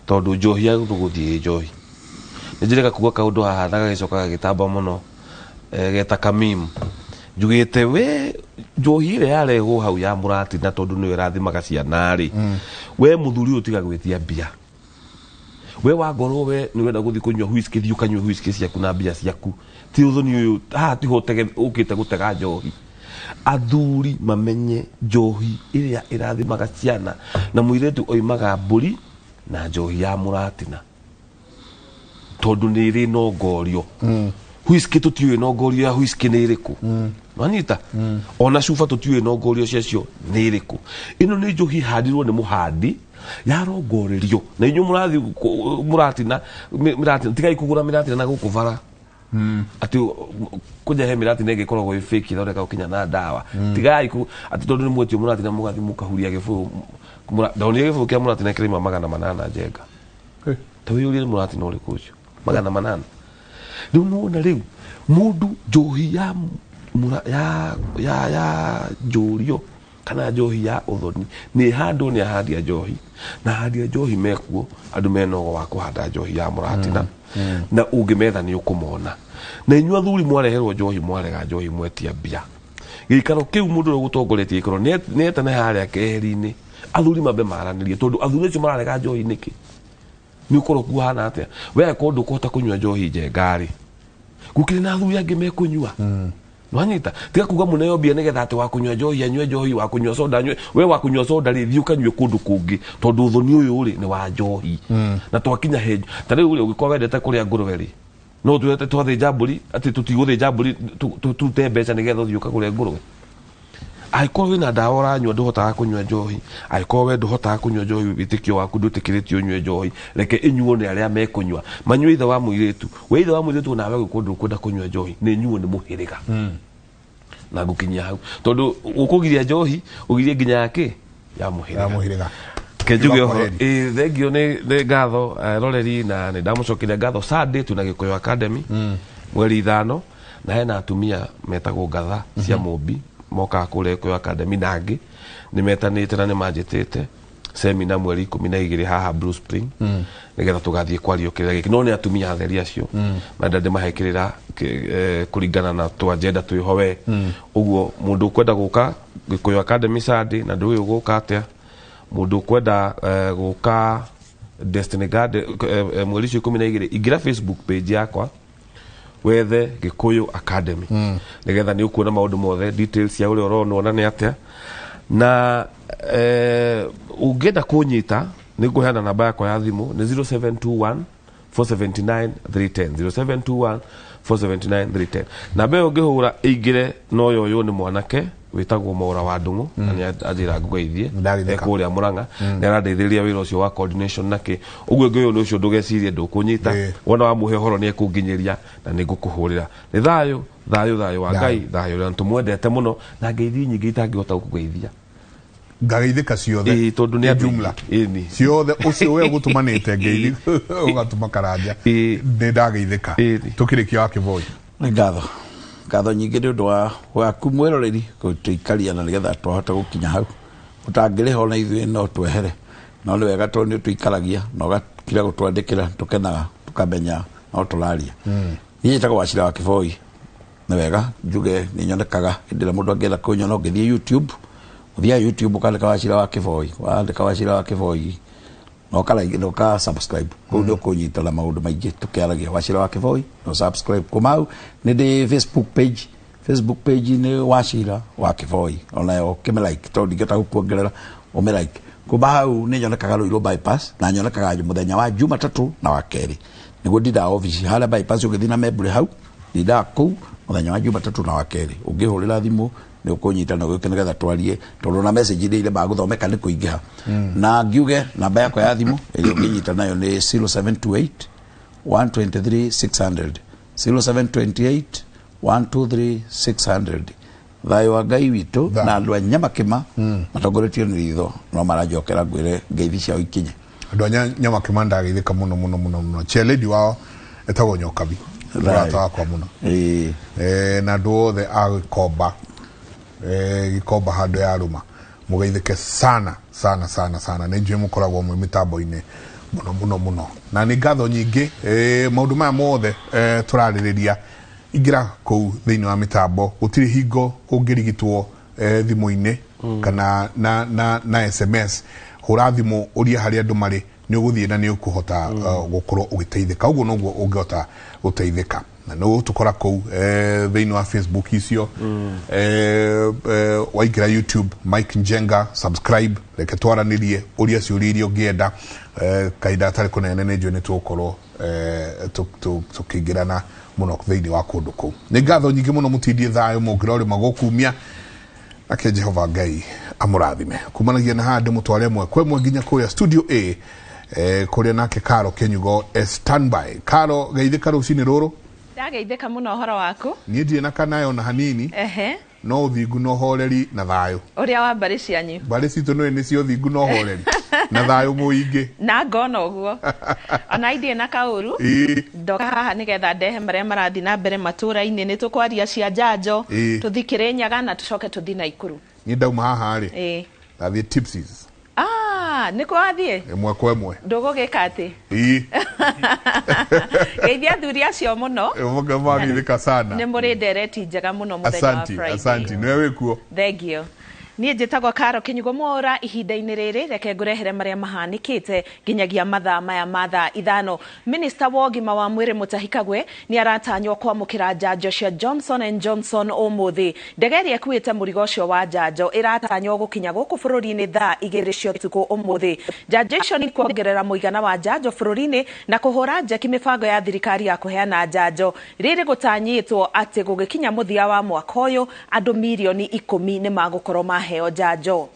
tondũ njohi ya gũthiĩ ĩ njohi. Nĩ njĩrĩga kuga kaũndũ haha na gagĩcoka gagĩtamba mũno, geta kamimu. Njugĩte we njohi ĩrĩa yarehwo hau ya mũratina tondũ nĩyo ĩrathimaga ciana rĩ, we mũthuri ũyũ tiga gwĩtia mbia. We wangorwo we nĩ ũrenda gũthiĩ kũnyua whisky, thiĩ ũkanyue whisky ciaku na mbia ciaku. Ti ũthoni ũyũ, haha tiho ũkĩte gũtega njohi. Athuri mamenye njohi ĩrĩa ĩrathimaga ciana, na mũirĩtu oimaga mbũri na njohi ya mũratina, tondũ nĩ ĩrĩ nongorio. Whisky tũtiũĩ nongorio ya whisky nĩ ĩrĩkũ. Wanyita? Ona cuba tũtiũĩ nongorio ciacio nĩ ĩrĩkũ. Ĩno nĩ njohi ĩhandirwo nĩ mũhandi, yarongorerio. Na inyuĩ mũrathiĩ mũratina, mĩratina, tigai kũgũra mĩratina na gũkũ bara. Atĩ kũnja he mĩratina ĩngĩ ĩkoragwo ĩ fake ĩthondekagwo kinya na ndawa. Tigai atĩ tondũ nĩ mwetio mũratina mũgathiĩ mũkahuria gĩbũyũ, ndonire gĩbũyũ kĩa mũratina kĩrauma 800 njenga. Ta wĩyũrie nĩ mũratina ũrĩkũ ũcio? 800. Rĩu nĩwona rĩu mũndũ njohi ya mũra, ya, ya, ya njũrio kana njohi ya ũthoni nĩ handũ nĩ ahandia njohi, na ahandia njohi mekuo andũ mena ũgo wa kũhanda njohi ya mũratina. Na ũngĩmetha nĩ ũkũmona. Na inyuĩ athuri mwareherwo njohi mwarega njohi mwetia mbia. Gĩikaro kĩu mũndũ ũrĩa ũgũtongoretie gĩikaro nĩ etane harĩa keheri-inĩ, athuri mambe maranĩrie, tondũ athuri acio mararega njohi nĩkĩ? Nĩ ũkoroku ũhana atĩa? We angĩkorwo ndũkũhota kũnyua njohi njenga rĩ, gũkĩrĩ na athuri angĩ mekũnyua. Nwanyita tiga kuga muneo mbia nigetha ati wa kunywa njohi anywe njohi, wa kunywa soda anywe, we wa kunywa soda ri thiĩ ũkanyue kũndũ kũngĩ tondũ ũthoni ũyũ rĩ nĩ wa njohi. Na twakinya he ta rĩu rĩ ũngĩkorwo wendete kũrĩa ngũrwe rĩ no twete twathĩnja mbũri atĩ tũtigũthĩnja mbũri tũrute mbeca nĩgetha ũthiĩ ũkagũre ngũrwe. Angĩkorwo wĩna ndawa ũranyua ndũhotaga kũnyua njohi, angĩkorwo we ndũhotaga kũnyua njohi wĩtĩkio waku ndwĩtĩkĩrĩtie ũnyue njohi, reke ĩnyuo nĩ arĩa mekũnyua, manyue ithe wa mũirĩtu. We ithe wa mũirĩtu nawe gũkorwo ndũkwenda kũnyua njohi, nĩ nyuo nĩ mũhĩrĩga. Na ngũkinyia hau tondũ ũkũgiria njohi ũgirie nginya ya kĩ ya mũhĩrĩga. Ya mũhĩrĩga. Kenjuge Kiuga ũhoro. kwaheri. Ĩĩ, thengio nĩ ngatho roreri na nĩ ndamũcokeria ngatho. Sunday twĩna Gĩkũyũ Academy mweri 5 na hena atumia metagwo ngatha cia mũmbi mokaga kũrĩa Gĩkũyũ Academy, na angĩ nĩ metanĩte na nĩ manjĩtĩte semina mweri 12 haha Blue Spring nĩgetha tũgathiĩ kwario kĩrĩra gĩkĩ, no nĩ atumia atheri acio menda ndĩmahe kĩrĩra kũringana na tũ agenda twĩho we. Ũguo mũndũ ũkwenda gũka Gĩkũyũ Academy Sunday na ndũĩ ũgũka atĩa, mũndũ ũkwenda gũka Destiny Garden mweri ũcio 12, ingĩra Facebook page yakwa wethe Gĩkũyũ Academy nĩgetha nĩ ũkuona maũndũ mothe, details cia ũrĩa ũronwo na nĩ atĩa. Na ũngĩenda kũnyita nĩ ngũheana namba yakwa ya thimũ nĩ 0721 479 310, 0721 479 310. Namba ĩyo ũngĩhũra ĩingĩre no yoywo nĩ mwanake wĩtagwo Mwaura wa Ndung'u na nĩ anjĩra ngũgeithie. Ndageithĩka. Kũrĩa Mũrang'a nĩ arandeithĩrĩria wĩra ũcio wa coordination na kĩ ũguo. Ũngĩ ũyũ nĩ ũcio ndũgecirie ndũkũnyita, wona wamũhe ũhoro nĩ ekũnginyĩria na nĩ ngũkũhũrĩra. Nĩ thayũ thayũ thayũ wa Ngai, thayũ ũrĩa tũmwendete mũno, na ngeithi nyingĩ itangĩhota gũkũgeithia. Ngageithĩka ciothe. Ĩĩ, tondũ nĩ andũ jumla. Aingĩ. Ĩni. Ciothe ũcio we ũgũtũmanĩte ngeithi ũgatũma karanja nĩ ndageithĩka. Tũkĩrĩkia wa Kĩboi. Nĩ ngatho ngatho nyingĩ nĩ ũndũ wa waku mwĩroreri gũtũikaria na nĩgetha twahota gũkinya hau ũtangĩrĩha ona ithuĩ no twehere, no nĩ wega tondũ nĩ ũtũikaragia na ũgakira gũtwandĩkĩra, tũkenaga tũkamenya no tũraria. Niĩ njĩtagwo Wachira wa Kĩboi. Nĩ wega njuge nĩ nyonekaga hĩndĩ ĩrĩa mũndũ angĩenda kũnyona, ũngĩthiĩ YouTube, ũthiaga YouTube ũkandĩka Wachira wa Kĩboi, wandĩka Wachira wa Kĩboi na ũka like na ũka subscribe kũu nĩ ũkũnyita na maũndũ maingĩ tũkĩaragia. Wachira wa Kĩboi na subscribe kuma hau. Nĩ ndĩ Facebook page, Facebook page nĩ Wachira wa Kĩboi, onayo ũkĩmĩ like tondũ ndingĩhota gũkuongerera, ũmĩ like. Kuma hau nĩ nyonekaga Ruiru bypass na nyonekaga mũthenya wa Jumatatũ na wa kerĩ nĩguo ndindaga obici harĩa bypass ũgĩthiĩ na Membure hau, ndindaga kũu mũthenya wa Jumatatũ na wa kerĩ. Ũngĩhũrĩra thimũ nĩ ũkũnyita na ũgĩũke nĩgetha twarie tondũ na message iria iremaga gũthomeka nĩ kũingĩha. Na ngiuge namba yakwa ya thimũ ĩrĩa ũngĩnyita nayo nĩ 0728 123 600, 0728 123 600. Thayũ wa Ngai witũ na andũ a Nyamakĩma matongoretio nĩ ritho no maranjokera ngwĩre ngeithi ciao ikinye. Andũ a Nyamakĩma ndageithĩka mũno mũno mũno mũno. Chairlady wao etagwo Nyokabi, mũrata wakwa mũno. Na andũ othe a Gĩkomba, Gĩkomba handũ ya rũma, mũgeithĩke sana sana sana sana. Nĩ njũĩ mũkoragwo mwĩ mĩtambo-inĩ mũno mũno mũno na nĩ ngatho nyingĩ. Maũndũ maya mothe tũrarĩrĩria, ingĩra kũu thĩinĩ wa mĩtambo, gũtirĩ hingo ũngĩrigitwo thimũ-inĩ kana na SMS. Hũra thimũ ũrie harĩa andũ marĩ, nĩ ũgũthiĩ na nĩ ũkũhota gũkorwo ũgĩteithĩka. Ũguo noguo ũngĩhota gũteithĩka na nĩ ũgũtũkora kũu thĩinĩ wa Facebook icio. Waingĩra YouTube, Mike Njenga, subscribe, reke twaranĩrie, ũria ciũria iria ũngĩenda. Kahinda gatarĩ kũnene nĩ njũĩ nĩ tũgũkorwo tũkĩingĩrana mũno thĩinĩ wa kũndũ kũu. Nĩ ngatho nyingĩ mũno, mũtindie thayũ mũngĩra ũrĩma gũkumia ake Jehova Ngai amũrathime kumanagia na haha ndĩmũtware ĩmwe kwa ĩmwe nginya kũrĩa studio A kũrĩa nake Karo Kenyugo e standby. Karo, geithĩka rũcinĩ rũrũ. Ndageithĩka mũno, ũhoro waku? Niĩ ndirĩ na kanayo na hanini. No ũthingu na ũhoreri na thayũ. Ũrĩa wa mbarĩ cianyu? Mbarĩ citũ nĩ nĩcio ũthingu na ũhoreri na thayũ mũingĩ. Na ngona ũguo ona indirĩ na kaũru. Ndoka haha nĩgetha ndehe marĩa marathiĩ na mbere matũra-inĩ. Nĩ tũkwaria cia njanjo, tũthi Kĩrĩnyaga na tũcoke tũthi Naikuru. Niĩ ndauma haha rĩ, ndathiĩ tipsies. Ah, nĩkuo wathiĩ? Ĩmwe kwa ĩmwe. Ndũgũgĩka atĩ geithia athuri acio mũno. Mageithĩka sana. Nĩ mũrĩ ndereti njega mũno mũthenya wa Asanti. Friday. Asanti, nĩwe wĩkuo. Thengio. Niĩ njĩtagwo Karo Kinyugo Mwaura. Ihinda-inĩ rĩrĩ reke ngũrehere marĩa mahanĩkĩte nginyagia mathaa maya ma thaa 5. Minista wa ũgima wa mwĩrĩ Mutahi Kagwe nĩ aratanywo kwamũkĩra njanjo cia Johnson and Johnson ũmũthĩ. Ndege ĩrĩa ĩkuĩte mũrigo ũcio wa njanjo ĩratanywo gũkinya gũkũ bũrũri-inĩ thaa 2 cia ũtukũ ũmũthĩ. Njanjo icio nĩ kuongerera mũigana wa njanjo bũrũri-inĩ na kũhũra njeki mĩbango ya thirikari ya kũheana njanjo. Rĩrĩ gũtanyĩtwo atĩ gũgĩkinya mũthia wa mwaka ũyũ andũ mirioni 10 nĩ magũkorwo maheo njanjo.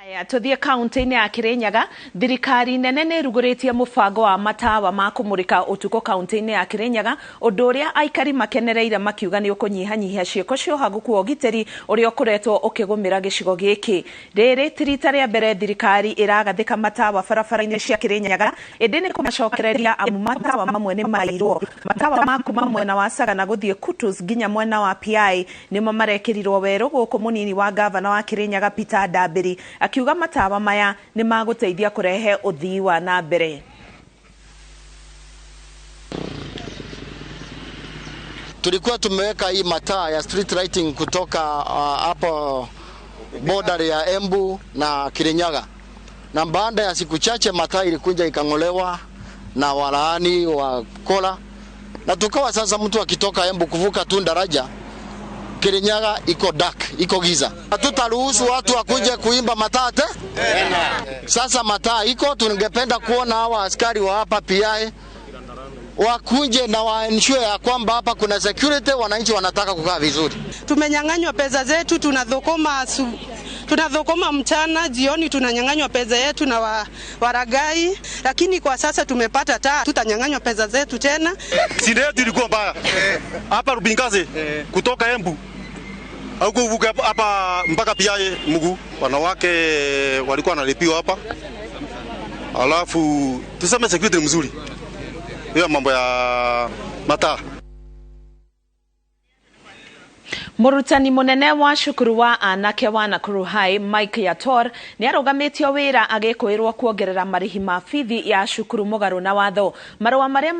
Haya, tuthiĩ kaunti-inĩ ya Kirinyaga. Thirikari nene nĩ ĩrugũrĩtie mũbango wa matawa ma kũmũrĩka ũtukũ kaunti-inĩ ya Kirinyaga, ũndũ ũrĩa aikari makenereire makiuga nĩ ũkũnyihanyihia ciĩko cia ũhagũku wa ũgitĩri ũrĩa ũkoretwo ũkĩgũmĩra gĩcigo gĩkĩ. Rĩrĩ ti rita rĩa mbere thirikari ĩragathĩka matawa barabara-inĩ cia Kirinyaga, ĩndĩ nĩ kũmacokereria amu matawa mamwe nĩ mairwo. Matawa ma kuma mwena wa Sagana gũthiĩ Kutus nginya mwena wa PI nĩmo marekĩrirwo werũ gũkũ mũnini wa gavana wa Kirinyaga Peter Ndambĩri akiuga matawa maya nĩ magũteithia kũrehe ũthii wa na mbere. Tulikuwa tumeweka hii mataa ya street lighting kutoka hapo border ya Embu na Kirinyaga, na baada ya siku chache mataa ilikuja ikang'olewa na walaani wa kola, na tukawa sasa mtu akitoka Embu kuvuka tu daraja Kirinyaga iko dark, iko giza. Hatutaruhusu watu wakuje kuimba mataa tena. Sasa mataa iko, tungependa kuona hawa askari wa hapa PI wakuje na waensure ya kwamba hapa kuna security, wananchi wanataka kukaa vizuri. Tumenyang'anywa pesa zetu, tunadhokoma mchana, jioni tunanyang'anywa pesa yetu na waragai, lakini kwa sasa tumepata taa, tutanyang'anywa pesa zetu tena. Shida yetu ilikuwa mbaya. Hapa Rubingazi kutoka Embu au kuvuka hapa mpaka PI mguu, wanawake walikuwa wanalipiwa hapa. Alafu tuseme security mzuri. Hiyo mambo ya mataa. Mũrutani mũnene wa cukuru wa anake wa Nakuru High Mike Yator nĩ arũgamĩtio wĩra agĩkũĩrwo kuongerera marĩhi ma bithi ya cukuru mũgarũ na watho. Marũa marĩa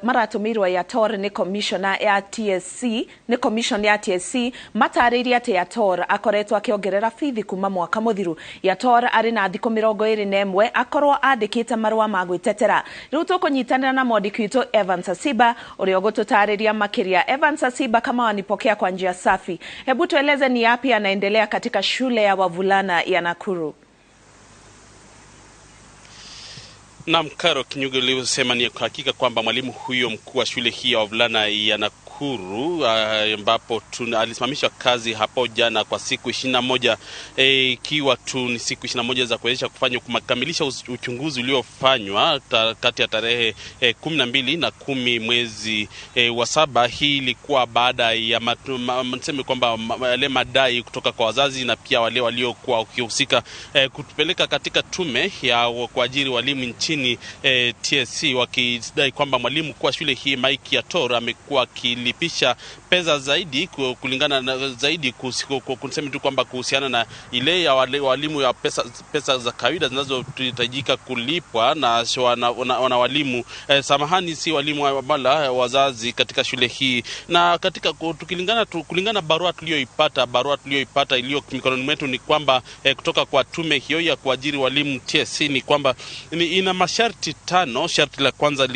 maratũmĩirwo Yator nĩ commissioner ya TSC, nĩ commission ya TSC matarĩirie atĩ Yator akoretwo akĩongerera bithi kuma mwaka mũthiru. Yator arĩ na thikũ 21 akorwo andĩkĩte marũa ma gwĩtetera. Rĩu tũkũnyitanĩra na mwandĩki witũ Evans Asiba ũrĩa ũgũtũtarĩria makĩria. Evans Asiba, kama wanipokea kwa njia safi, hebu tueleze ni yapi yanaendelea katika shule ya wavulana ya Nakuru. Naam, Karo Kinyugo, ulivyosema ni hakika kwamba mwalimu huyo mkuu wa shule hii ya wavulana ya Nakuru ambapo alisimamishwa kazi hapo jana kwa siku 21, ikiwa tu ni siku 21 za kuwezesha kufanya kukamilisha uchunguzi uliofanywa kati ya tarehe 12 na 10 mwezi wa 7. Hii ilikuwa baada ya niseme kwamba yale madai kutoka kwa wazazi na pia wale waliokuwa wakihusika kutupeleka katika tume ya kuajiri walimu nchini TSC, wakidai kwamba mwalimu kwa shule hii Mike Yator amekuwa akilipisha pesa zaidi kulingana na zaidi kusema tu kwamba kuhusiana na ile ya walimu ya pesa za kawaida zinazohitajika kulipwa na na walimu, samahani, si walimu bala wazazi katika shule hii. Na katika kulingana barua tuliyoipata iliyo mikononi mwetu ni kwamba kutoka kwa tume hiyo ya kuajiri walimu TSC ni kwamba ina masharti 5. Sharti la kwanza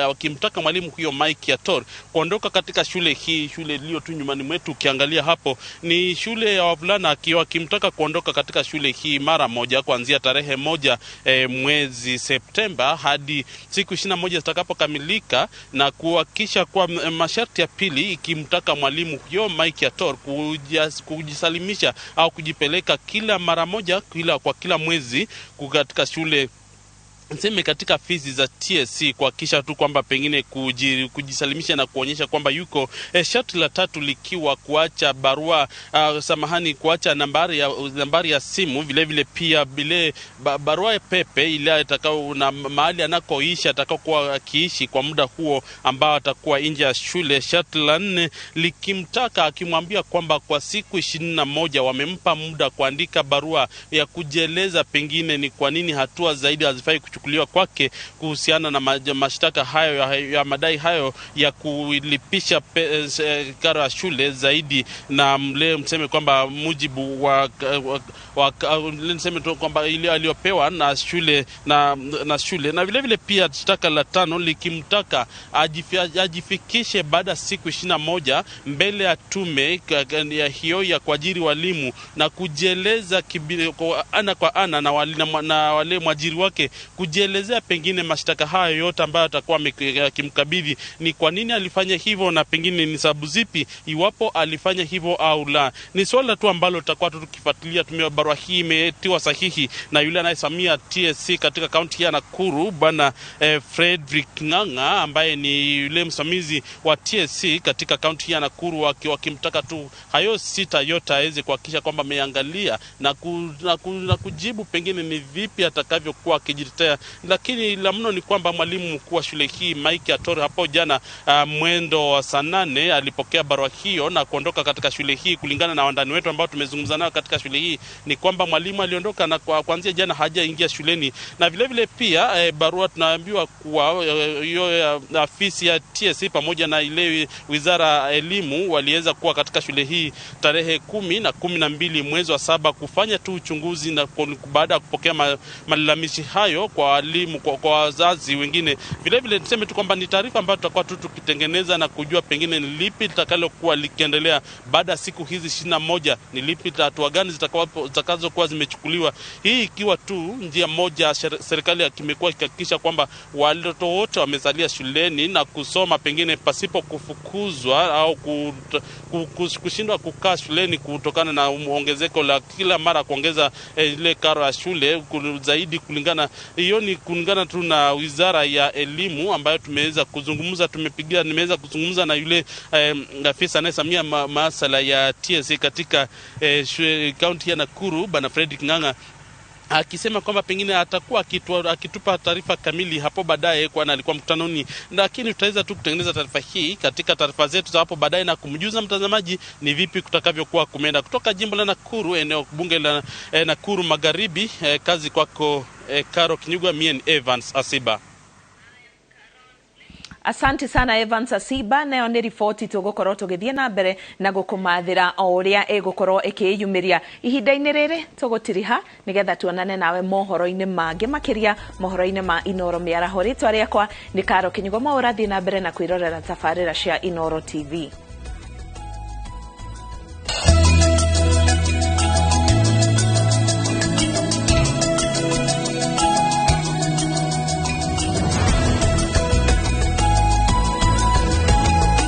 wakimtaka mwalimu huyo Mike Yator kuondoka katika shule hii, shule iliyo tu nyumbani mwetu ukiangalia hapo ni shule ya wavulana, akimtaka kuondoka katika shule hii mara moja kuanzia tarehe 1 mwezi Septemba hadi siku 21 zitakapokamilika, na kuhakikisha kwa masharti ya pili ikimtaka mwalimu huyo Mike Yator kujisalimisha au kujipeleka kila mara moja kwa kila mwezi katika shule, niseme katika fizi za TSC, kuhakikisha tu kwamba pengine kujisalimisha na kuonyesha kwamba yuko. Sharti la tatu likiwa kuacha barua, kuacha nambari ya simu, vile vile pia bile barua pepe ile atakao na mahali anakoishi atakaokuwa akiishi kwa muda huo ambao atakuwa nje ya shule. Sharti la nne likimtaka akimwambia kwamba kwa siku 21 wamempa muda kuandika barua ya kujieleza pengine ni kwa nini hatua zaidi hazifai kuchukuliwa kuchukuliwa kwake kuhusiana na mashtaka hayo ya madai hayo ya kulipisha karo ya shule zaidi, na mle mseme kwamba mujibu wa niseme tu kwamba ile aliyopewa na shule na shule. Na vile vile pia shtaka la 5 likimtaka ajifikishe baada ya siku 21 mbele ya tume ya hiyo ya kuajiri walimu na kujieleza ana kwa ana na wale mwajiri wake, kujielezea pengine mashtaka hayo yote ambayo atakuwa akimkabidhi, ni kwa nini alifanya hivyo na pengine ni sababu zipi iwapo alifanya hivyo au la. Ni swala tu ambalo tutakuwa tukifuatilia. Tumia barua hii imetiwa sahihi na yule anayesimamia TSC katika kaunti ya Nakuru, Bwana Frederick Ng'ang'a, ambaye ni yule msimamizi wa TSC katika kaunti ya Nakuru, wakimtaka tu hayo 6 yote aweze kuhakikisha kwamba ameangalia na kujibu pengine ni vipi atakavyokuwa akijitetea. Lakini la mno ni kwamba mwalimu mkuu wa shule hii Mike Atore hapo jana mwendo wa saa 8 alipokea barua hiyo na kuondoka katika shule hii. Kulingana na wandani wetu ambao tumezungumza nao katika shule hii ni kwamba mwalimu aliondoka na kuanzia jana hajaingia shuleni. Na vile vile pia barua tunaambiwa kuwa hiyo afisi ya TSC pamoja na ile wizara ya elimu waliweza kuwa katika shule hii tarehe 10 na 12 mwezi wa 7 kufanya tu uchunguzi, na baada ya kupokea malalamishi hayo kwa walimu, kwa wazazi wengine. Vile vile tuseme tu kwamba ni taarifa ambayo tutakuwa tu tukitengeneza na kujua pengine ni lipi litakalokuwa likiendelea baada ya siku hizi 21, ni lipi, hatua gani zitakazokuwa zimechukuliwa. Hii ikiwa tu njia moja serikali imekuwa ikihakikisha kwamba watoto wote wamesalia shuleni na kusoma pengine pasipo kufukuzwa au kushindwa kukaa shuleni kutokana na ongezeko la kila mara kuongeza ile karo ya shule zaidi. Kulingana hiyo ni kulingana tu na wizara ya elimu ambayo tumeweza kuzungumza, nimeweza kuzungumza na yule afisa anayesimamia masuala ya TSC katika kaunti ya Nakuru, Bwana Frederick Ng'ang'a, akisema kwamba pengine atakuwa akitupa taarifa kamili hapo baadaye, kwani alikuwa mkutanoni. Lakini tutaweza tu kutengeneza taarifa hii katika taarifa zetu za hapo baadaye na kumjuza mtazamaji ni vipi kutakavyokuwa kumeenda. Kutoka jimbo la Nakuru, eneo bunge la Nakuru Magharibi, kazi kwako Karo Kinyugwa, mie ni Evans Asiba. Asante sana Evans Asiba. Nayo nĩ riboti tũgũkorwo tũgĩthiĩ na mbere na gũkũmathĩra o ũrĩa ĩgũkorwo ĩkĩyumĩria. Ihinda-inĩ rĩrĩ tũgũtiriha nĩgetha tuonane nawe mohoro-inĩ mangĩ, makĩria mohoro-inĩ ma Inoro mĩaraho. Rĩtwa rĩakwa nĩ Karo Kinyugo. Ũrathiĩ na mbere na kwĩrorera tabarĩra cia Inoro TV.